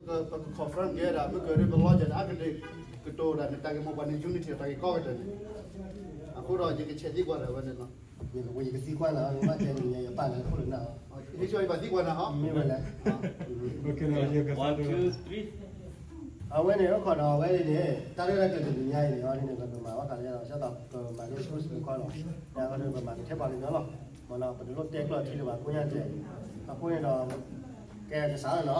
ပက confirm ကဲဒၣ် မ့ၢ်ကရၢပ logic အါကတၢၢ် ကတိၤဒၣ်န့ၣ် တၢ်ဂ့ၢ်မိၢ်ပှၢ်န့ၣ် unity တၢ်ဂ့ၢ်ကီကတၢၢ်န့ၣ်, အဃိဒီးယကဆဲးသံကွၢ်ဒၣ်ဝဲန့ၣ်လီၤ. ယကသံကွၢ်နၤ မ့ၢ်ဘၣ်တဲန့ၣ် ယပာ်လၢခိၣ်လၢနၢ်လီၤ. ယကဆဲးယဘၣ်သံကွၢ်နၤဟီ မ့ၢ်ဝဲလဲၣ်. အဝဲန့ၣ် အခီၣ်ဒီးအဝဲန့ၣ်န့ၣ် တၢ်ရဲၣ်တၢ်ကျဲၤတနံၤညါအံၤန့ၣ် အဝဲန့ၣ်န့ၣ် ပကမၤဘၣ်သးလၢ ဆၢသးပမၤလၢ school စ့ၢ်ကီးလီၤ. ဒီးအဝဲန့ၣ် ပမၤကထဲပှၤကညီလီၤ. မ့ၢ်နီၤ ပတလိၣ်တဲကျီၢ်ထံလၢၤဘၣ် ကိညါတဲ အဃိန့ၣ်ဒီး ကဲကစးလီၤ.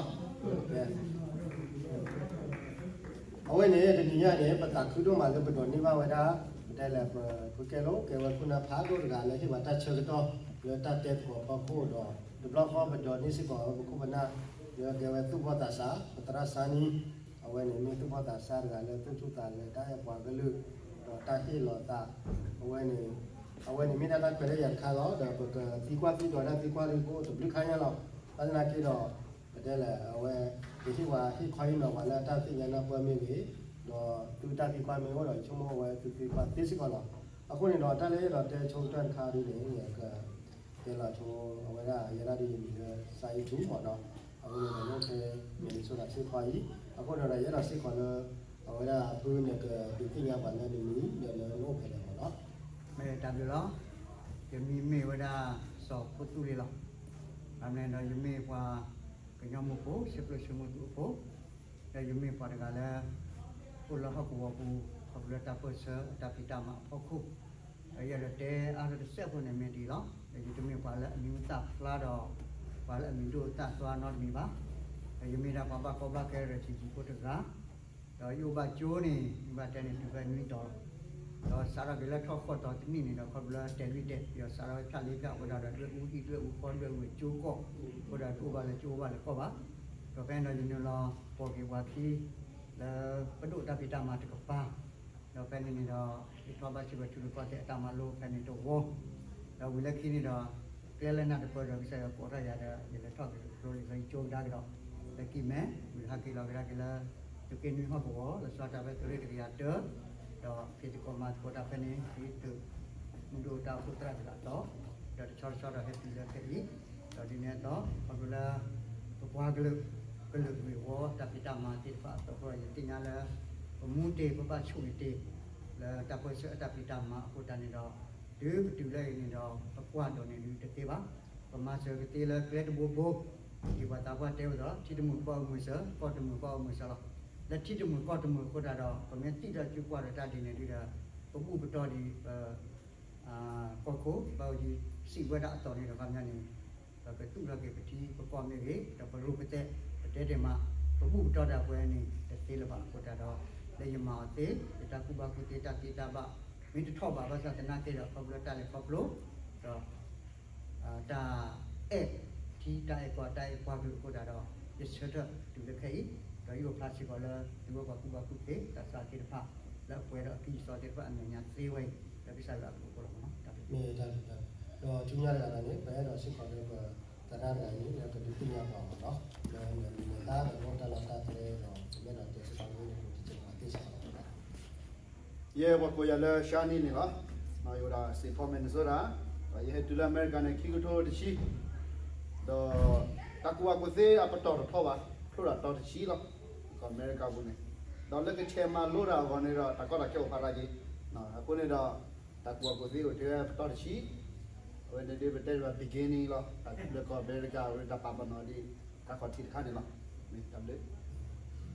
အဝဲန့ၣ် တနံၤညါန့ၣ် ပသးခုဒိၣ်မးလၢပဒိးန့ၢ်ဘၣ်ဝဲဒၣ် ပတဲလဲၣ် ပဖုကဲလိာ် ကဲဝဲခိၣ်နၢ်ဖးဒိၣ်တဂၤလၢဟ့ၣ်ပှၤတၢ်ဆၢကတီၢ် လၢတၢ်တဲသကိးဖီခိၣ်ဒီး တဘျီဃီပဒိးန့ၢ်စ့ၢ်ကီးဝဲပခိၣ်ပနၢ် လၢကဲဝဲသူၣ်ဘီၣ်သးစၢ် ပသရၣ်စၢ်နံ အဝဲန့ၣ်မ့ၢ်သူၣ်ဘီၣ်သးစၢ်တဂၤလၢသူၣ်ဆူၣ်သးဂဲၤတၢ်အဲၣ်ပှၤကလုာ် ဒီးတၢ်ဟ့ၣ်လီၤသး အဝဲန့ၣ် အဝဲန့ၣ်မ့ၢ်ဒၣ်တၢ်ခွဲးတၢ်ယာ်တခါလီၤ. ဒီးပကသံကွၢ်သံဒိးတၢ်သံကွၢ်ဒ်ကိးတဘျုးခါညါလီၤ. ဘၣ်ဆၣ်သနာ်က့ဒီး ပတဲလဲၣ် အဝဲ ပဟ့ၣ်ပှၤဟ့ၣ်ခီဟ့ၣ်နီၤပှၤလၢတၢ်သ့ၣ်ညါနၢ်ပၢၢ်မ့ၢ်ဂ့ၤ, ဒီးသုတၢ်သံကွၢ်မ့ၢ်အိၣ်ဒီး ယဆိကမိၣ်ဝဲသုသံကွၢ်သ့စ့ၢ်ကီးလီၤ. အဃိန့ၣ်ဒီး တၢ်လၢယအဲၣ်ဒိးတဲဆိကတၢၢ်တခါဒ်န့ၣ် ယက တဲလီၤဆိ အဝဲဒၣ်ယဲဒၣ်ဒ်ယမံၤလၢ စါအံထူမ့ၢ်နီၤ, အဃိန့ၣ်ဒီး လၢဖဲ Minnesota စ့ၢ်ကီးအံၤ, အဃိန့ၣ်ဒီး ယအဲၣ်ဒိးစ့ၢ်ကီးလၢ အဝဲဒၣ်အဖုန့ၣ်ကဒုးသ့ၣ်ညါပှၤလၢနမံၤ ဒီးလၢနအိၣ်ဖဲလဲၣ်မ့ၢ်နီၤ. မ့ၢ်တၢ်ဘျုးလီၤ. ယမံၤမ့ၢ်ဝဲဒၣ် စီၤဖိသူလ့ၤလီၤ. အမ့ၢ်ဒီးယမ့ၢ်ပှၤကညီမိၢ်ဖိ စံးပျိၢ်စံးမိၢ်သူအဖိ, ဒီးယမ့ၢ်ပှၤတဂၤလၢ အိၣ်လၢဟီၣ်ကဝီၤပူၤ ခီဖျိလၢတၢ်ပၢၢ်ဆၢအတၢ်ဖံးတၢ်မၤအဖီခိၣ်, ဒီးယအဲၣ်ဒိးတဲအါထီၣ်တစဲးဖိန့ၣ်မ့ၢ်ဒ်အံၤလီၤ. ဒီးယတမ့ၢ်ပှၤလၢအမံၤဟူသၣ်ဖျါဒီး ပှၤလၢအမံၤဒိၣ်သၣ်သွါနီတမံၤဘၣ်. ဒီးယမ့ၢ်ဒၣ်ပှၤဘၣ်ကီဘၣ်ခဲ refugee ဖိတဂၤ ဒီးယအိၣ်ဘၣ်ကၠိန့ၣ် မ့ၢ်ဘၣ်တဲန့ၣ် တုၤဖဲနွံတီၤလီၤ. ဒီးစးထီၣ်က့ၤလၢထီၣ်ဃိးတီၤတနံၣ်န့ၣ်ဒီး ခီဖျိလၢတဲလွံၢ်တဲာ် ပယီၤစးထီၣ်ဝဲဖၠၣ်လ့ဖၠၣ်ဝဲဒၣ်ဒီး ဒွဲၣ်အူဟံၣ်ဒွဲၣ်အူဃီဒွဲၣ်အူဝဲကၠိကီၢ်, အဃိဒီးတအိၣ်ဘၣ်လၢကၠိအိၣ်ဘၣ်လၢကီၢ်ဘၣ်. ဒီးဖဲန့ၣ်ဒီးယနုာ်လီၤပိာ်က့ၤပှၤခံ လၢပဒိၣ်တၢ်ဖံးတၢ်မၤတကပၤ, ဒီးဖဲန့ၣ်န့ၣ်ဒီး ယထီၣ်ဘၣ်စ့ၢ်ကီးထံရူၢ်ကီၢ်သဲးအတၢ်မၤလိဖဲန့ၣ်တဝီ, ဒီးဝံၤလၢခံန့ၣ်ဒီး ကျဲလၢနၢ်တပၢၢ်ဒီးကစၢ်ယွၤကိးထီၣ်ယၤဒီး ယလဲၤထီၣ်က့ၤကျိလံာ်လၢယကၠိကဒါက့ၤဒီး လၢကံၢ်မဲ ဝံၤဟးက့ၤလီၤကဒါက့ၤလၢ သုးက့နွံဟီၣ်ကဝီၤ လီၤဆီတၢ်ဖဲသုးရ့ၣ်တကယၤတၢ ဒီးဖံးသကိးမၤသကိးတၢ်ဖဲန့ၣ် ဒ်သုးမုၢ်ဒိၣ်တၢ်အိၣ်ဖှိၣ်သရၣ်တဂၤအသိး, ဒီးတဆီတဆီဒီးဟဲတုၤလၢခဲအံၤ, ဒီးဒ်န့ၣ်အသိး ခီဖျိလၢ ပပှၤကလုာ် ကလုာ်ဂ့ၢ်ဝီတၢ်ဖံးတၢ်မၤသ့ၣ်တဖၣ်အသိးအဃိဒီး ယသ့ၣ်ညါလၢ ပမူတ့ၢ်ပဘၣ်ဆိၣ်ဂ့ၤတ့ၢ် လၢတၢ်ပၢၢ်ဆၢအတၢ်ဖံးတၢ်မၤအဃိသတးန့ၣ်ဒီး တုၤပတုၤလၢအံၤန့ၣ်ဒီး ပကွၢ်ဒိးန့ၢ်ဒုးတသ့ဘၣ်. ပမၤစၢၤကသ့လၢကျဲတဘိဘိ, ဒ်ပှၤသးပှၢ်တဲဝဲဒၣ် ထံတမုာ်ကီၢ်တမုာ်စၢၤ, ကီၢ်တမုာ်ကီၢ်တမုာ်စၢၤလီၤ. လၢထံတမုာ်ကီၢ်တမုာ်အဃိသတးဒီး ပမ့ၢ်သံၣ်ထီၣ်စုကွၢ်ဒီးတၢ်ဒ်န့ၣ်ဒုဒီး ပဘူၣ်ပတီၢ်ဒံး ပ ကီၢ်ခိၣ် ဘၣ်အိၣ်ဒံးစံးဝဲဒၣ်အသိးန့ၣ်ဒီး ခီပညီန့ၣ် ပကသူၣ်ထီၣ်က့ၤပထံပကီၢ်မ့ၢ်ဂ့ၤ ဒီးပရိသတ် ပတဲတ့ၢ်မး ပဘူၣ်ပတီၢ်ဒၣ်ပဝဲန့ၣ် တသ့လၢၤဘၣ်အဃိသတးဒီး လၢယမၤအီၤသ့ ယတၢ်ကူၣ်ဘၣ်ကူၣ်သ့တၢ်သ့တၢ်ဘၣ် မ့ၢ်တထီၣ်ဘးဘၣ်ဆၣ်သနာ်က့ဒီး ခီဖျိတၢ်လဲၤခီဖျိ ဒီး တၢ်အဲၣ်ထံတၢ်အဲၣ်ကီၢ်တၢ်အဲၣ်ပှၤကလုာ်အဃိသတးဒီး ယဆၢထၢၣ်တုၤလၢခဲအံၤ ဒီးယအိၣ်ဖျါစ့ၢ်ကီးလၢ သုဝဲပှၤကူၣ်ဘၣ်ကူၣ်သ့ တၢ်ဆါသ့ၣ်တဖၣ် လၢအပှဲၤဒီးအကံၢ်အစီသ့ၣ်တဖၣ်အမဲာ်ညါသ့ဝဲအံၤ လၢကစၢ်ယွၤအဘျုးအဖှိၣ်လီၤမ့ၢ်နီၤ တၢ်ဘျုး မ့ၢ်တၢ်ဘျုးတၢ်ဘျုး ဒီးဆူညါတဂၤဒီးန့ၣ် ပအဲၣ်ဒိးစ့ၢ်ကီးလၢပသရၣ်တဂၤအံၤန့ၣ် လၢကဒုးသ့ၣ်ညါပှၤမ့ၢ်နီၤ လၢမနုၤမတၤ ဒီးမ့ၢ်တၢ်လီၢ်တၢ်ကျဲဒီး ပမ့ၢ်အဲၣ်ဒိးတဲစ့ၢ်ကီးလၢ ယဲပှၤကိးယၤလၢ Shani န့ၣ်လီၤ. ယအိၣ်ဒၣ် Saint Paul Minnesota, ဒီးယဟဲတုၤလၢအမဲရကၤန့ၣ် ခံကထိတဆံ, ဒီးတၢ်ကူၣ်ဘၣ်ကူၣ်သ့အပတီၢ်တထီၣ်ဘၣ်, ဖျိဒၣ်တီတဆံလီၤ. ကီၢ်အမဲရကၤပူၤန့ၣ်, ဒီးလၢကဆဲးမၤလိတၢ်အဂီၢ်န့ၣ်ဒီး တၢ်ကီတၢ်ခဲအိၣ်ဖးဒၣ်က့ၤ, အဃိန့ၣ်ဒီး တၢ်ကူၣ်ဘၣ်ကူၣ်သ့အိၣ်ထဲပတီၢ်တဆံ, အဝဲန့ၣ်ဒ်ပတဲဒ်ဘၣ် beginning လီၤ. တၢ်ကူၣ်လၢကီၢ်အမဲရကၤ အဝဲတၢ်ပာ်ပနီၣ်ဒ် တၢ်ခီၣ်ထံးတခါန့ၣ်လီၤ. မ့ၢ်တၢ်ဘျုး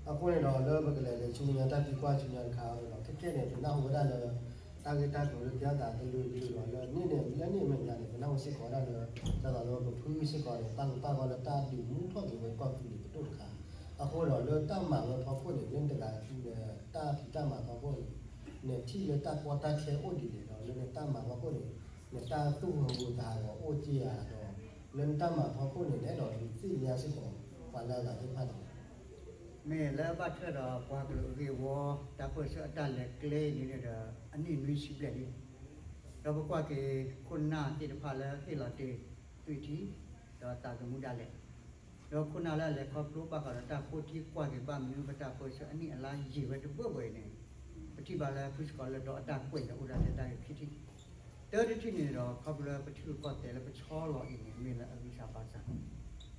အဃိန့ၣ်ဒီး လၢပကလဲၤလၢဆူညါတၢ်သံကွၢ်ဆူညါတခါဒီး ခဲကဲန့ၣ် ပနၢ်ဟူဝဲဒၣ်လၢ တၢ်ဂ့ၢ်တၢ်ကျိၤလၢကဲထီၣ်သးကလုာ်ကလုာ်ဒီး လၢန့ၣ်န့ၣ် လၢန့ၣ်အမဲာ်ညါန့ၣ် ပနၢ်ဟူစ့ၢ်ကီးဝဲဒၣ်လၢ ဒ်သိးလၢပဖုစ့ၢ်ကီးန့ၣ် ပာ်ဂၢၢ်ပာ်ဂီၤလၢတၢ်ဒုးမူထီၣ်က့ၤဝဲကီၢ်သူလ့ၤပဒိၣ်တခါ, အဃိဒီးလၢတၢ်မၤဝဲဖီခိၣ်န့ၣ် လၢနတဂၤ တၢ်ဖံးတၢ်မၤဖီခိၣ်န့ၣ် နထံၣ်လၢတၢ်ကီတၢ်ခဲအိၣ်ဒ်လဲၣ်ဒီး လၢနတၢ်မၤဖီခိၣ်န့ၣ် နတၢ်သူၣ်ဟူးသးဟူးအိၣ်က့ဧါဒီး လၢနတၢ်မၤဖီခိၣ်န့ၣ် နအဲၣ်ဒိးဒုးသ့ၣ်ညါစ့ၢ်ကီး ပှၤလၢအဂၤသ့ၣ်တဖၣ်န့ၣ် မ့ၢ်လၢဘၣ်ထွဲဒီးပှၤကလုာ်အဂ့ၢ်ဝီ တၢ်ပၢၢ်ဆၢအတၢ်လဲၤကျဲအံၤန့ၣ်ဒီး အနံၣ်နွံဆံဘျဲၣ်လံ. ဒီးပကွၢ်က့ၤခိၣ်နၢ်သ့ၣ်တဖၣ်လၢဟ့ၣ်လီၤတ့ၢ် သွံၣ်ထံ ဒီးသးသမူဒၣ်လဲာ်, ဒီးခိၣ်နၢ်လၢအလဲၤခီဖျိဘၣ်ဃးဒီးတၢ်ဖိထံကွၢ်က့ၤဘၣ်မနုၤပတၢ်ပၢၢ်ဆၢအနံၣ်အလါယံာ်ဝဲတဘၢဘၢအံၤန့ၣ်, ပထံၣ်ဘၣ်လၢဖုစ့ၢ်ကီးလၢဒီးအတၢ်ကွဲးဒီးအိၣ်ဒၣ်ထဲတၢ်ဂ့ၢ်ခံထံၣ်, တၢတထံၣ်န့ၣ်ဒီး ခီဖျိလၢပထံရူၢ်ကီၢ်သဲးလၢပဆီလီၤအံၤန့ၣ် မ့ၢ်လၢအဂံၢ်စၢ်ဘါစၢ်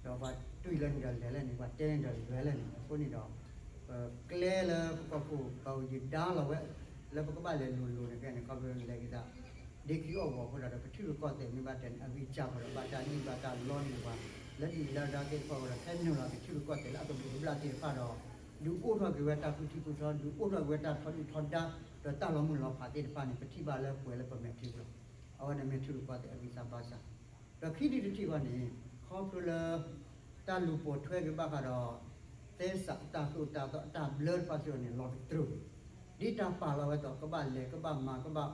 ဒီးပှၤတွံၢ်လၢန့ၣ်ဒီးလဲၤလၢန့ၣ်, ပှၤတဲန့ၣ်ဒီးလဲၤလၢန့ၣ်. အဃိန့ၣ်ဒီး ပကျဲလၢပကီၢ်ခိၣ် ပယဒါလီၤဝဲ လၢပကဘၣ်လဲၤလိၤလိၤန့ၣ် ကဲန့ၣ် ခီဖျိလဲၤက့ၤသး ဒ့ခံအီၣ်ဂီၤအဃိဒီး ပထံရူၢ်ကီၢ်သဲးမ့ၢ်ဘၣ်တဲန့ၣ် အဂံၢ်စၢ်ဃိဒီး ဘၣ်တၢ်နံၣ်ဘၣ်တၢ်လီန့ၣ်ပှၤ လၢဒုၣ်ဒါဒါသ့ၣ်တဖၣ်ဃိဒီး ဟဲနုာ်လီၤက့ၤထံရူၢ်ကီၢ်သဲးလၢအကဘူၣ်ကဘျၣ်သ့ၣ်တဖၣ်ဒီး ဒုးအိၣ်ထီၣ်က့ၤဝဲတၢ်ဃုထံဃုထီ, ဒုးအိၣ်ထီၣ်က့ၤဝဲတၢ်ထီဒုၣ်ထီဒါ ဒီးတၢ်လီၤမုၢ်လီၤဖးသ့ၣ်တဖၣ်န့ၣ် ပထံၣ်ဘၣ်လၢပှဲၤလၢပမဲာ်ထံပူၤလီၤ. အဝဲန့ၣ်မ့ၢ်ထံရူၢ်ကီၢ်သဲးအဂံၢ်စၢ်ဘါစၢ် ဒီးခံထံၣ်တထံၣ်ဃီန့ၣ် ခီဖျိလၢ တၢ်လူၤပိာ်ထွဲက့ၤဘၣ်ဃးဒီး သဲစးအတၢ်သိၣ်တၢ်သီအတၢ်ဘျၢတဖၣ်စ့ၢ်ကီးန့ၣ် လီၤကတြူၢ်က့ၤ ဒ်တၢ်ပာ်လီၤဝဲအသိး ကဘၣ်လဲၤကဘၣ်မၤကဘၣ်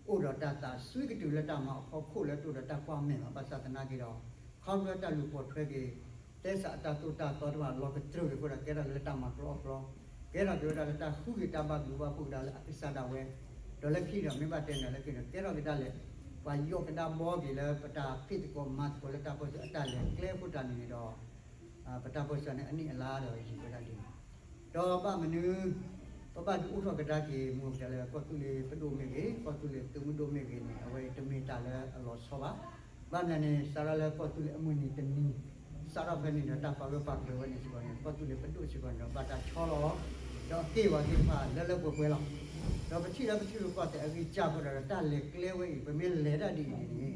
အိၣ်ဒီးတၢ်သးစွံကတုၤလၢတၢ်မၤအဖီခိၣ်လၢတအိၣ်ဒီးတၢ်ကွၢ်မဲာ်ဘၣ်. ဘၣ်ဆၣ်သနာ်က့ဒီး ခီဖျိတၢ်လူၤပိာ်ထွဲက့ၤ သဲစးအတၢ်သိၣ်တၢ်သီတဖၣ်လီၤကတြူၢ်က့ၤအဃိဒီး ကဲထီၣ်က့ၤလၢတၢ်မၤကျိအကျီ, ကဲထီၣ်က့ၤဝဲဒၣ်လၢတၢ်ဃုက့ၤတၢ်ဘၣ်ဘျုးဘၣ်ဖှိၣ်ကဒါလၢအကစၢ်ဒၣ်ဝဲ, ဒီးလၢခံဒီးမ့ၢ်ဘၣ်တဲန့ၣ်လၢခံန့ၣ် ကဲထီၣ်က့ၤဒၣ်လဲာ် ပှၤယိးကဒါဘီက့ၤလၢပတၢ်ဖံးသကိးမၤသကိးလၢတၢ်ပၢဆှၢအတၢ်လဲၤကျဲအဃိတၢ်န့ၣ်န့ၣ်ဒီး ပတၢ်ပၢဆှၢန့ၣ် အနံၣ်အလါဒီးယံာ်ဝဲဒၣ်ဒ်န့ၣ် ဒီးဘၣ်မနုၤ ပဘၣ်ဒုးအိၣ်ထီၣ်ကဒါက့ၤ မ့ၢ်ပတဲလၢကီၢ်သူလ့ၤပဒိၣ်မ့ၢ်ဂ့ၤ, ကီၢ်သူလ့ၤသုးမုၢ်ဒိၣ်မ့ၢ်ဂ့ၤန့ၣ် အဝဲအံၤတမ့ၢ်တၢ်လၢအလီၤဆီဘၣ်. ဘၣ်မနုၤန့ၣ် စးထီၣ်လၢကီၢ်သူလ့ၤအမုၢ်နံၤတနံၤ စးထီၣ်ဖဲန့ၣ်ဒီးတၢ်ပာ်ဂၢၢ်ပာ်ကျၢၤဝဲန့ၣ်စ့ၢ်ကီးန့ၣ် ကီၢ်သူလ့ၤပဒိၣ်စ့ၢ်ကီးန့ၣ်ဒီး ဘၣ်တၢ်ဆီလီၤ ဒီးအက့ၢ်အဂီၤသ့ၣ်တဖၣ်လၢလၢပှဲၤပှဲၤလီၤ. ဒီးပထံၣ်လၢပထံရူၢ်ကီၢ်သဲးအဂံၢ်စၢ်ဃိဒီး တၢ်လဲၤကျဲဝဲအံၤ ပမ့ၢ်လဲၤတၢ်ဒ်အံၤန့ၣ်န့ၣ်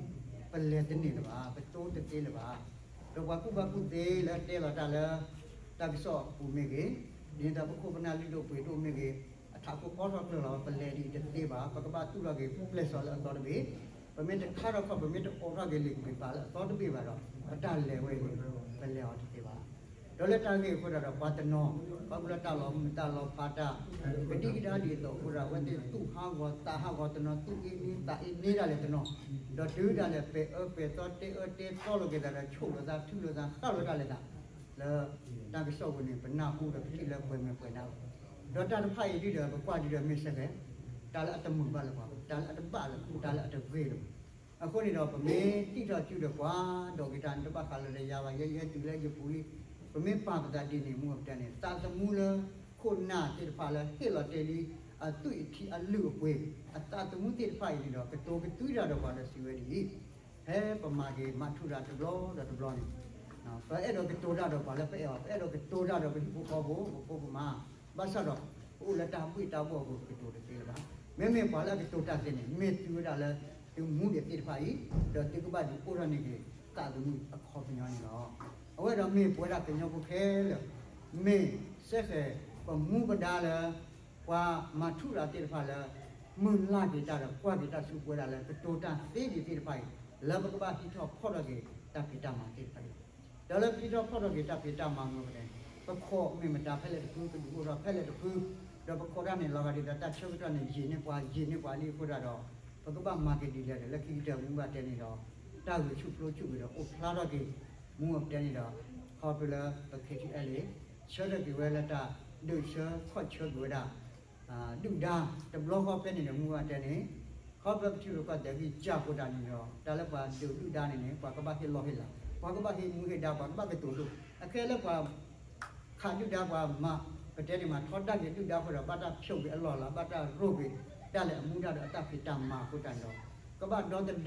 ပလဲၤတန့ၢ်လၢၤဘၣ်, ပတိတသ့လၢၤဘၣ်. ဒီးပှၤကူၣ်ဘၣ်ကူၣ်သ့လၢတဲလီၤတၢ်လၢ တၢ်ကစီၣ်အပူၤမ့ၢ်ဂ့ၤ, ဒ်သိးပခိၣ်ပနၢ်လုၢ်ဒိၣ်ပှ့ၤဒိၣ်မ့ၢ်ဂ့ၤ, အထးခိၣ်ဖီထီၣ်ကျၢၤလီၤ ပလဲၤဒ်အံၤတသ့ဘၣ်. ပကဘၣ်တူၢ်ထီၣ်က့ၤပျဲၢ်စီၤလၢအသီတဘ့ၣ်, ပမ့ၢ်တခါထီၣ်ခီၣ် ပမ့ၢ်တအိးထီၣ်က့ၤလံာ်ကပ့ၤပာ်လၢအသီတဘ့ၣ်ဘၣ်ဒီး ပတၢ်လဲၤဝဲအံၤန့ၣ် ပလဲၤအီၤတသ့ဘၣ်. ဒီးလၢတၢ်ဂ့ၢ်အဃိဒီး ပှၤတနီၤ ခီဖျိလၢတၢ်လီၤမုၢ်တၢ်လီၤဖးတၢ် ကဒံကဒါဒ်သိးအဃိဒီး အဝဲသ့ၣ်သူၣ်ဟးဂီၤသးဟးဂီၤတနီၤ သူၣ်အ့န့သးအ့န့ဒၣ်လဲာ်တနီၤ, ဒီးတုၤဒၣ်လဲာ်ပဲာ်အၢပဲာ်သီတဲအၢတဲသီလိာ်က့ၤသးဒီး ဆိၣ်လိာ်သးထူလိာ်သးဃၣ်လိာ်တၢ်လဲာ်သး လၢတၢ်ကစီၣ်ပူၤန့ၣ် ပနၢ်ဟူဒီးပထံၣ်လၢပှဲၤမဲာ်ပှဲၤနါလီၤ. ဒီးတၢ်တဖၣ်အံၤဒ်ဒီး ပကွၢ်ဒ်ဒီးမ့ၢ်စ့ၢ်ကီး တၢ်လၢအတမုာ်ဘၣ်လၢၤပှၤ, တၢ်လၢအတဘၣ်လၢၤပှၤ တၢ်လၢအတဂ့ၤလၢၤပှၤ. အဃိန့ၣ်ဒီး ပမ့ၢ်တံၣ်ထီၣ်စုဒီးပှၤဒီးက့ၤတၢ်န့ၣ် တဘၣ်ဃးလၢယၤဘၣ် ယဲယဲတုၤလၢယပူၤလံ, ပမ့ၢ်ပာ်ပသးဒ်န့ၣ် မ့ၢ်ပတဲန့ၣ် သးသမူလၢခိၣ်နၢ်သ့ၣ်တဖၣ်လၢဟ့ၣ်လီၤတဲာ်လံ အသွံၣ်အထံအလုၢ်အပှ့ၤ အသးသမူသ့ၣ်တဖၣ်အံၤန့ၣ်ဒီး ကတိၤကသွံတၢ်ဒီးပှၤဒီးစံးဝဲဒ်အံၤ, ဖဲပမၤက့ၤမၤထူၣ်တၢ်တဘျီဒီးတဘျီန့ၣ် ပအဲၣ်ဒိးကတိၤတၢ်ဒီးပှၤလၢပအဲၣ်အီၤ, ပအဲၣ်ဒိးကတိၤတၢ်ဒီးပဟံၣ်ဖိဃီဖိ ပဖိပမါ, ဘၣ်ဆၣ်ဒီး ပအိၣ်လၢတၢ်ဘှ့ၣ်တၢ်ဘှီၣ်အပူၤ ပကတိၤတသ့လၢၤဘၣ်. မ့မ့ၢ်ပှၤလၢအကတိၤတၢ်သ့န့ၣ် မ့ၢ်သုဝဲဒၣ်လၢ သုမူဒံးသ့ၣ်တဖၣ်အံၤ ဒီးသုကဘၣ်ဒုးအိၣ်ထီၣ်န့ၢ်က့ၤ သးသမူအခီပညီန့ၣ်လီၤ. အဝဲဒီးမ့ၢ်ပဝဲဒၣ်ကညီဖိခဲလၢာ် မ့ၢ်စ့ၢ်ကီးပမူပဒါလၢ ပှၤမၤထူၣ်တၢ်သ့ၣ်တဖၣ်လၢ မုၢ်လၢ်က့ၤတၢ်ဒီးကွၢ်က့ၤတၢ်ဆူပဝဲဒၣ်လၢ ကတိၤတၢ်သ့ဒံးသ့ၣ်တဖၣ်အံၤ လၢပကဘၣ်ဟံးထီၣ်ဖီၣ်ထီၣ်က့ၤ တၢ်ဖံးတၢ်မၤသ့ၣ်တဖၣ်အံၤလီၤ. ဒီးလၢပဟံးထီၣ်ဖီၣ်ထီၣ်က့ၤတၢ်ဖံးတၢ်မၤမ့ၢ်ပတဲ ပခိးမ့ၢ်မတၤဖဲလဲၣ်တဖု ပဒုးအိၣ်ထီၣ်ဖဲလဲၣ်တဖု, ဒီးပခိးတၢ်န့ၣ် လီၤဂာ်ဒ်သိးတၢ်ဆၢကတီၢ်န့ၣ် ယံာ်န့ၢ်ပှၤ ယံာ်န့ၢ်ပှၤလံအဃိသတးဒီး ပကဘၣ်မၤက့ၤဒ်လဲၣ်ဒီး လၢခံကတၢၢ်မူဘၣ်တဲန့ၣ်ဒီး တၢ်ဂုာ်ဆူၣ်ပျိဆူၣ်က့ၤဒီး အိၣ်ဖျါထီၣ်က့ၤ မူဘၣ်တဲန့ၣ်ဒီး ခီဖျိလၢပ ခ့ထံအဲလ့ၣ် ဆၢထၢၣ်က့ၤဝဲလၢတၢ်ဒုးဆၢခီၣ်ဆၢက့ၤဝဲဒၣ် ဒုၣ်ဒါ တဘျီဃီဖဲန့ၣ်ဒီး မူဘၣ်တဲန့ၣ် ခီဖျိပထံရူၢ်ကီၢ်သဲးဂံၢ်စၢ်အဃိတၢ်န့ၣ်ဒီး တၢ်လၢပှၤဒုးဒုၣ်ဒါန့ၣ်န့ၣ် ပှၤကဘၣ်ဟ့ၣ်လီၢ်ဟ့ၣ်လၤ, ပှၤကဘၣ်ဟ့ၣ်မူဟ့ၣ်ဒါ ပှၤကဘၣ်ကတိၤဒိၣ်, အခဲလၢပှၤ ခးဒုၣ်ဒါပှၤမၤ ပတဲန့ၣ်မး ထီဒါက့ၤဒုၣ်ဒါအဃိဒီး ဘၣ်တၢ်ဖျိးက့ၤအလီၢ်လၤ ဘၣ်တၢ်ရိၣ်က့ၤဒၣ်လဲာ်အမူဒါဒီးအတၢ်ဖံးတၢ်မၤအဃိတၢ်န့ၣ်ဒီး ကဘၣ်ဒီသဒၢက့ၤ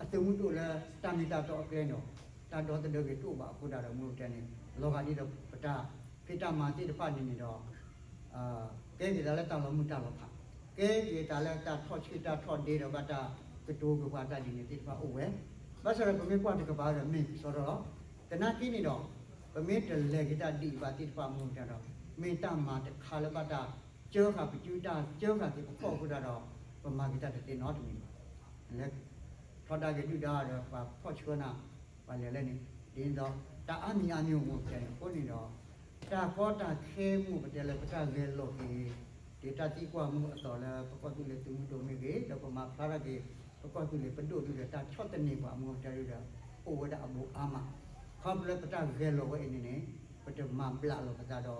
အသုးမုၢ်ဒိၣ်လၢတၢ်မ့ၢ်တၢ်တီအကျဲန့ၣ်ဒီး တၢ်ဒီသဒၢက့ၤတအိၣ်ဘၣ်အဃိတၢ်ဒီး မူဘၣ်တဲန့ၣ် လီၤဂာ်ဒ်သိးပတၢ်ဖံးတၢ်မၤသ့ၣ်တဖၣ်န့ၣ်န့ၣ်ဒီး ကဲက့ၤသးလၢတၢ်လီၤမုၢ်တၢ်လီၤဖး, ကဲက့ၤသးလၢတၢ်ထီၣ်ဆံးတၢ်ထီၣ်ဒ့ဒီး ဘၣ်တၢ်ကတိၤက့ၤပှၤတၢ်ဒ်န့ၣ်သ့ၣ်တဖၣ်အိၣ်ဝဲ, ဘၣ်ဆၣ်ဒီးပမ့ၢ်ကွၢ်တကပၤဒီးမ့ၢ်ကစီဒီလီၤ. သနာ်က့န့ၣ်ဒီး ပမ့ၢ်တလဲၤက့ၤတၢ်ဒ်အံၤဘၣ်သ့ၣ်တဖၣ်မူဘၣ်တဲဒီး မ့ၢ်တၢ်မၤတခါလၢဘၣ်တၢ်စၢဃာ်ပစု တၢ်စၢဃာ်က့ၤပခီၣ်အဃိတၢ်ဒီး ပမၤက့ၤတၢ်တသ့နီတမံၤဘၣ်. လၢ ထီဒါက့ၤဒုၣ်ဒါဒီး ပှၤဖီၣ်ဆှၢနၤ ပှၤလဲၤလၢန့ၣ် ဒ်သိး တၢ်အါမံၤအါမံၤအိၣ်မူဘၣ်တဲန့ၣ် အဃိန့ၣ်ဒီး တၢ်ကီတၢ်ခဲမူဘၣ်တဲလၢ ပတၢ်ဂဲၤလိာ်က့ၤ ဒ်တၢ်သံကွၢ်မူအသိးလၢ ပကီၢ်သူလ့ၤသုးမုၢ်ဒိၣ်မ့ၢ်ဂ့ၤ ဒီးပမၤဖျါထီၣ်က့ၤ ပကီၢ်သူလ့ၤပဒိၣ်ဒ်ဒီး တၢ်ဆီၣ်သနံးပှၤမူဘၣ်တဲဒ်ဒီး အိၣ်ဝဲဒၣ်အဘူးအါမး, ခီဖျိလၢပတၢ်ဂဲၤလိာ်ဝဲအံၤန့ၣ်န့ၣ် ပတမၤဘျးလိာ်ပသးဒီး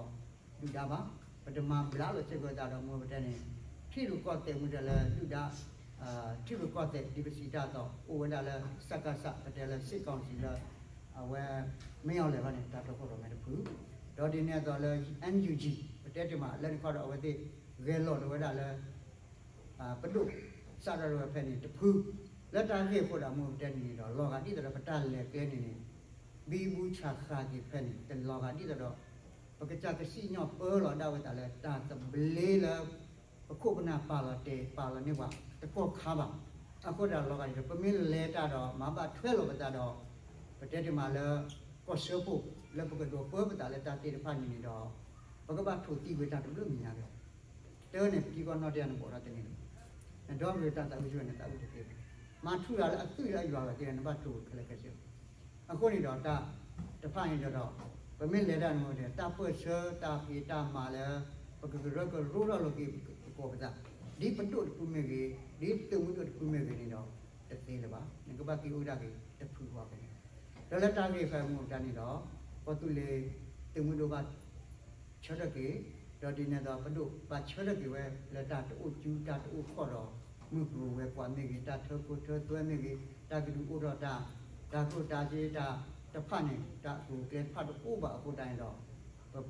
ဒုၣ်ဒါဘၣ်, ပတမၤဘျးလိာ်စ့ၢ်ကီးသးဒီးမူဘၣ်တဲန့ၣ် ထံရူၢ်ကီၢ်သဲးမူတဲလၢဒုၣ်ဒါ ထံရူၢ်ကီၢ်သဲးဒ်ပစံးတၢ်အသိး အိၣ်ဝဲဒၣ်လၢ စကစ ပတဲလၢ စစ်ကောင်စီ လၢ အဝဲ မင်းအောင်လှိုင် လီၤန့ၣ် တၢ်တီခိၣ်ရိၣ်မဲတဖု, ဒီးဒ်န့ၣ်အသိးလၢ NUG ပတဲတ့ၢ်မးလၢန့ၣ်ခီဒီးအဝဲသ့ၣ် ဂဲၤလိာ်ဒၣ်ဝဲဒၣ်လၢ ပဒိၣ်စးထီၣ်ဒၣ်ဝဲဖဲန့ၣ်တဖု, လၢတၢ်ဂ့ၢ်အဃိဒီးမူဘၣ်တဲန့ၣ်ဒီး လီၤဂာ်ဒ်သိးဒီးပတၢ်လဲၤကျဲန့ၣ်န့ၣ် ဘံဘူဆးဃာ်က့ၤဖဲန့ၣ် တလီၤဂာ်ဒ်သိးဒီး ပကစၢ်ကစံၣ်ညီၣ်ပၢလီၤဒၣ်ဝဲသးလၢတၢ်သဘျ့လၢ ပခိၣ်ပနၢ်ပာ်လီၤတဲာ် ပာ်လီၤန့ၢ်ပှၤတကီၢ်ခါဘၣ်. အဃိတၢ်လီၤဂာ်ဒ်သိး ပမ့ၢ်လဲၤတၢ်ဒီး မၤဘၣ်ထွဲလီၤပသးဒီး ပတဲတ့ၢ်မးလၢ ကီၢ်စၢဖှိၣ် လၢပကဒိးပၢပသးလၢတၢ်သ့ၣ်တဖၣ်န့ၣ်န့ၣ်ဒီး ပကဘၣ်ထိၣ်သံကွံာ်တၢ်တဘျုးမံၤညါက့ၤ တၢ်န့ၣ် ပထံကီၢ်နီၣ်တယၢ်န့ၣ် ဘီၣ်ထီၣ်တန့ၢ်လီၤ. နဒီမ့ၢ်တၢ်သးဝံၣ်ဆၢန့ၣ် သးဝံၣ်တသ့ဘၣ်. မၤထူရၤလၢအသွံၣ်လၢအယွၤလီၤသ့ၣ် နဘၣ်ထိၣ်ခဲလၢာ်ခဲဆ့လီၤ. အဃိန့ၣ်ဒီးတၢ်တဖၣ်န့ၣ်ဒီး ပမ့ၢ်လဲၤတၢ်န့ၣ်ဒီး တၢ်ပၢၢ်ဆၢတၢ်ဖံးတၢ်မၤလၢ ပကကရၢကရိထီၣ်လိာ်က့ၤပကီၢ်ပသး ဒ်ပဒိၣ်တဖုမ့ၢ်ဂ့ၤ ဒ်သုးမုၢ်ဒိၣ်တဖုမ့ၢ်ဂ့ၤန့ၣ်ဒီး တသ့လၢၤဘၣ်. နကဘၣ်က့ၤအိၣ်ဒၣ်က့ၤတဖုဃီဖဲန့ၣ် ဒီးလၢတၢ်ဂ့ၢ်ဃဲမူပတၢ်န့ၣ်ဒီး ကီၢ်သူလ့ၤသုးမုၢ်ဒိၣ်ဘၣ် ဆၢထၢၣ်က့ၤ ဒီးဒ်န့ၣ်ဒီးပဒိၣ်ဘၣ်ဆၢထၢၣ်က့ၤဝဲလၢတၢ်တအိၣ်ကူတၢ်တအိၣ်ခီၣ်ဒီး မုၢ်ကျိၤဝဲၤကွာ်မ့ၢ်ဂ့ၤ တၢ်ထၢခိၣ်ထၢသွဲမ့ၢ်ဂ့ၤ တၢ်ကဒုးအိၣ်ထီၣ်တၢ် တၢ်ကျိၣ်တၢ်စ့တၢ်တဖၣ်န့ၣ် တၢ်အကျိၤအကျဲတဖၣ်တအိၣ်ဘၣ်အဃိတၢ်န့ၣ်ဒီး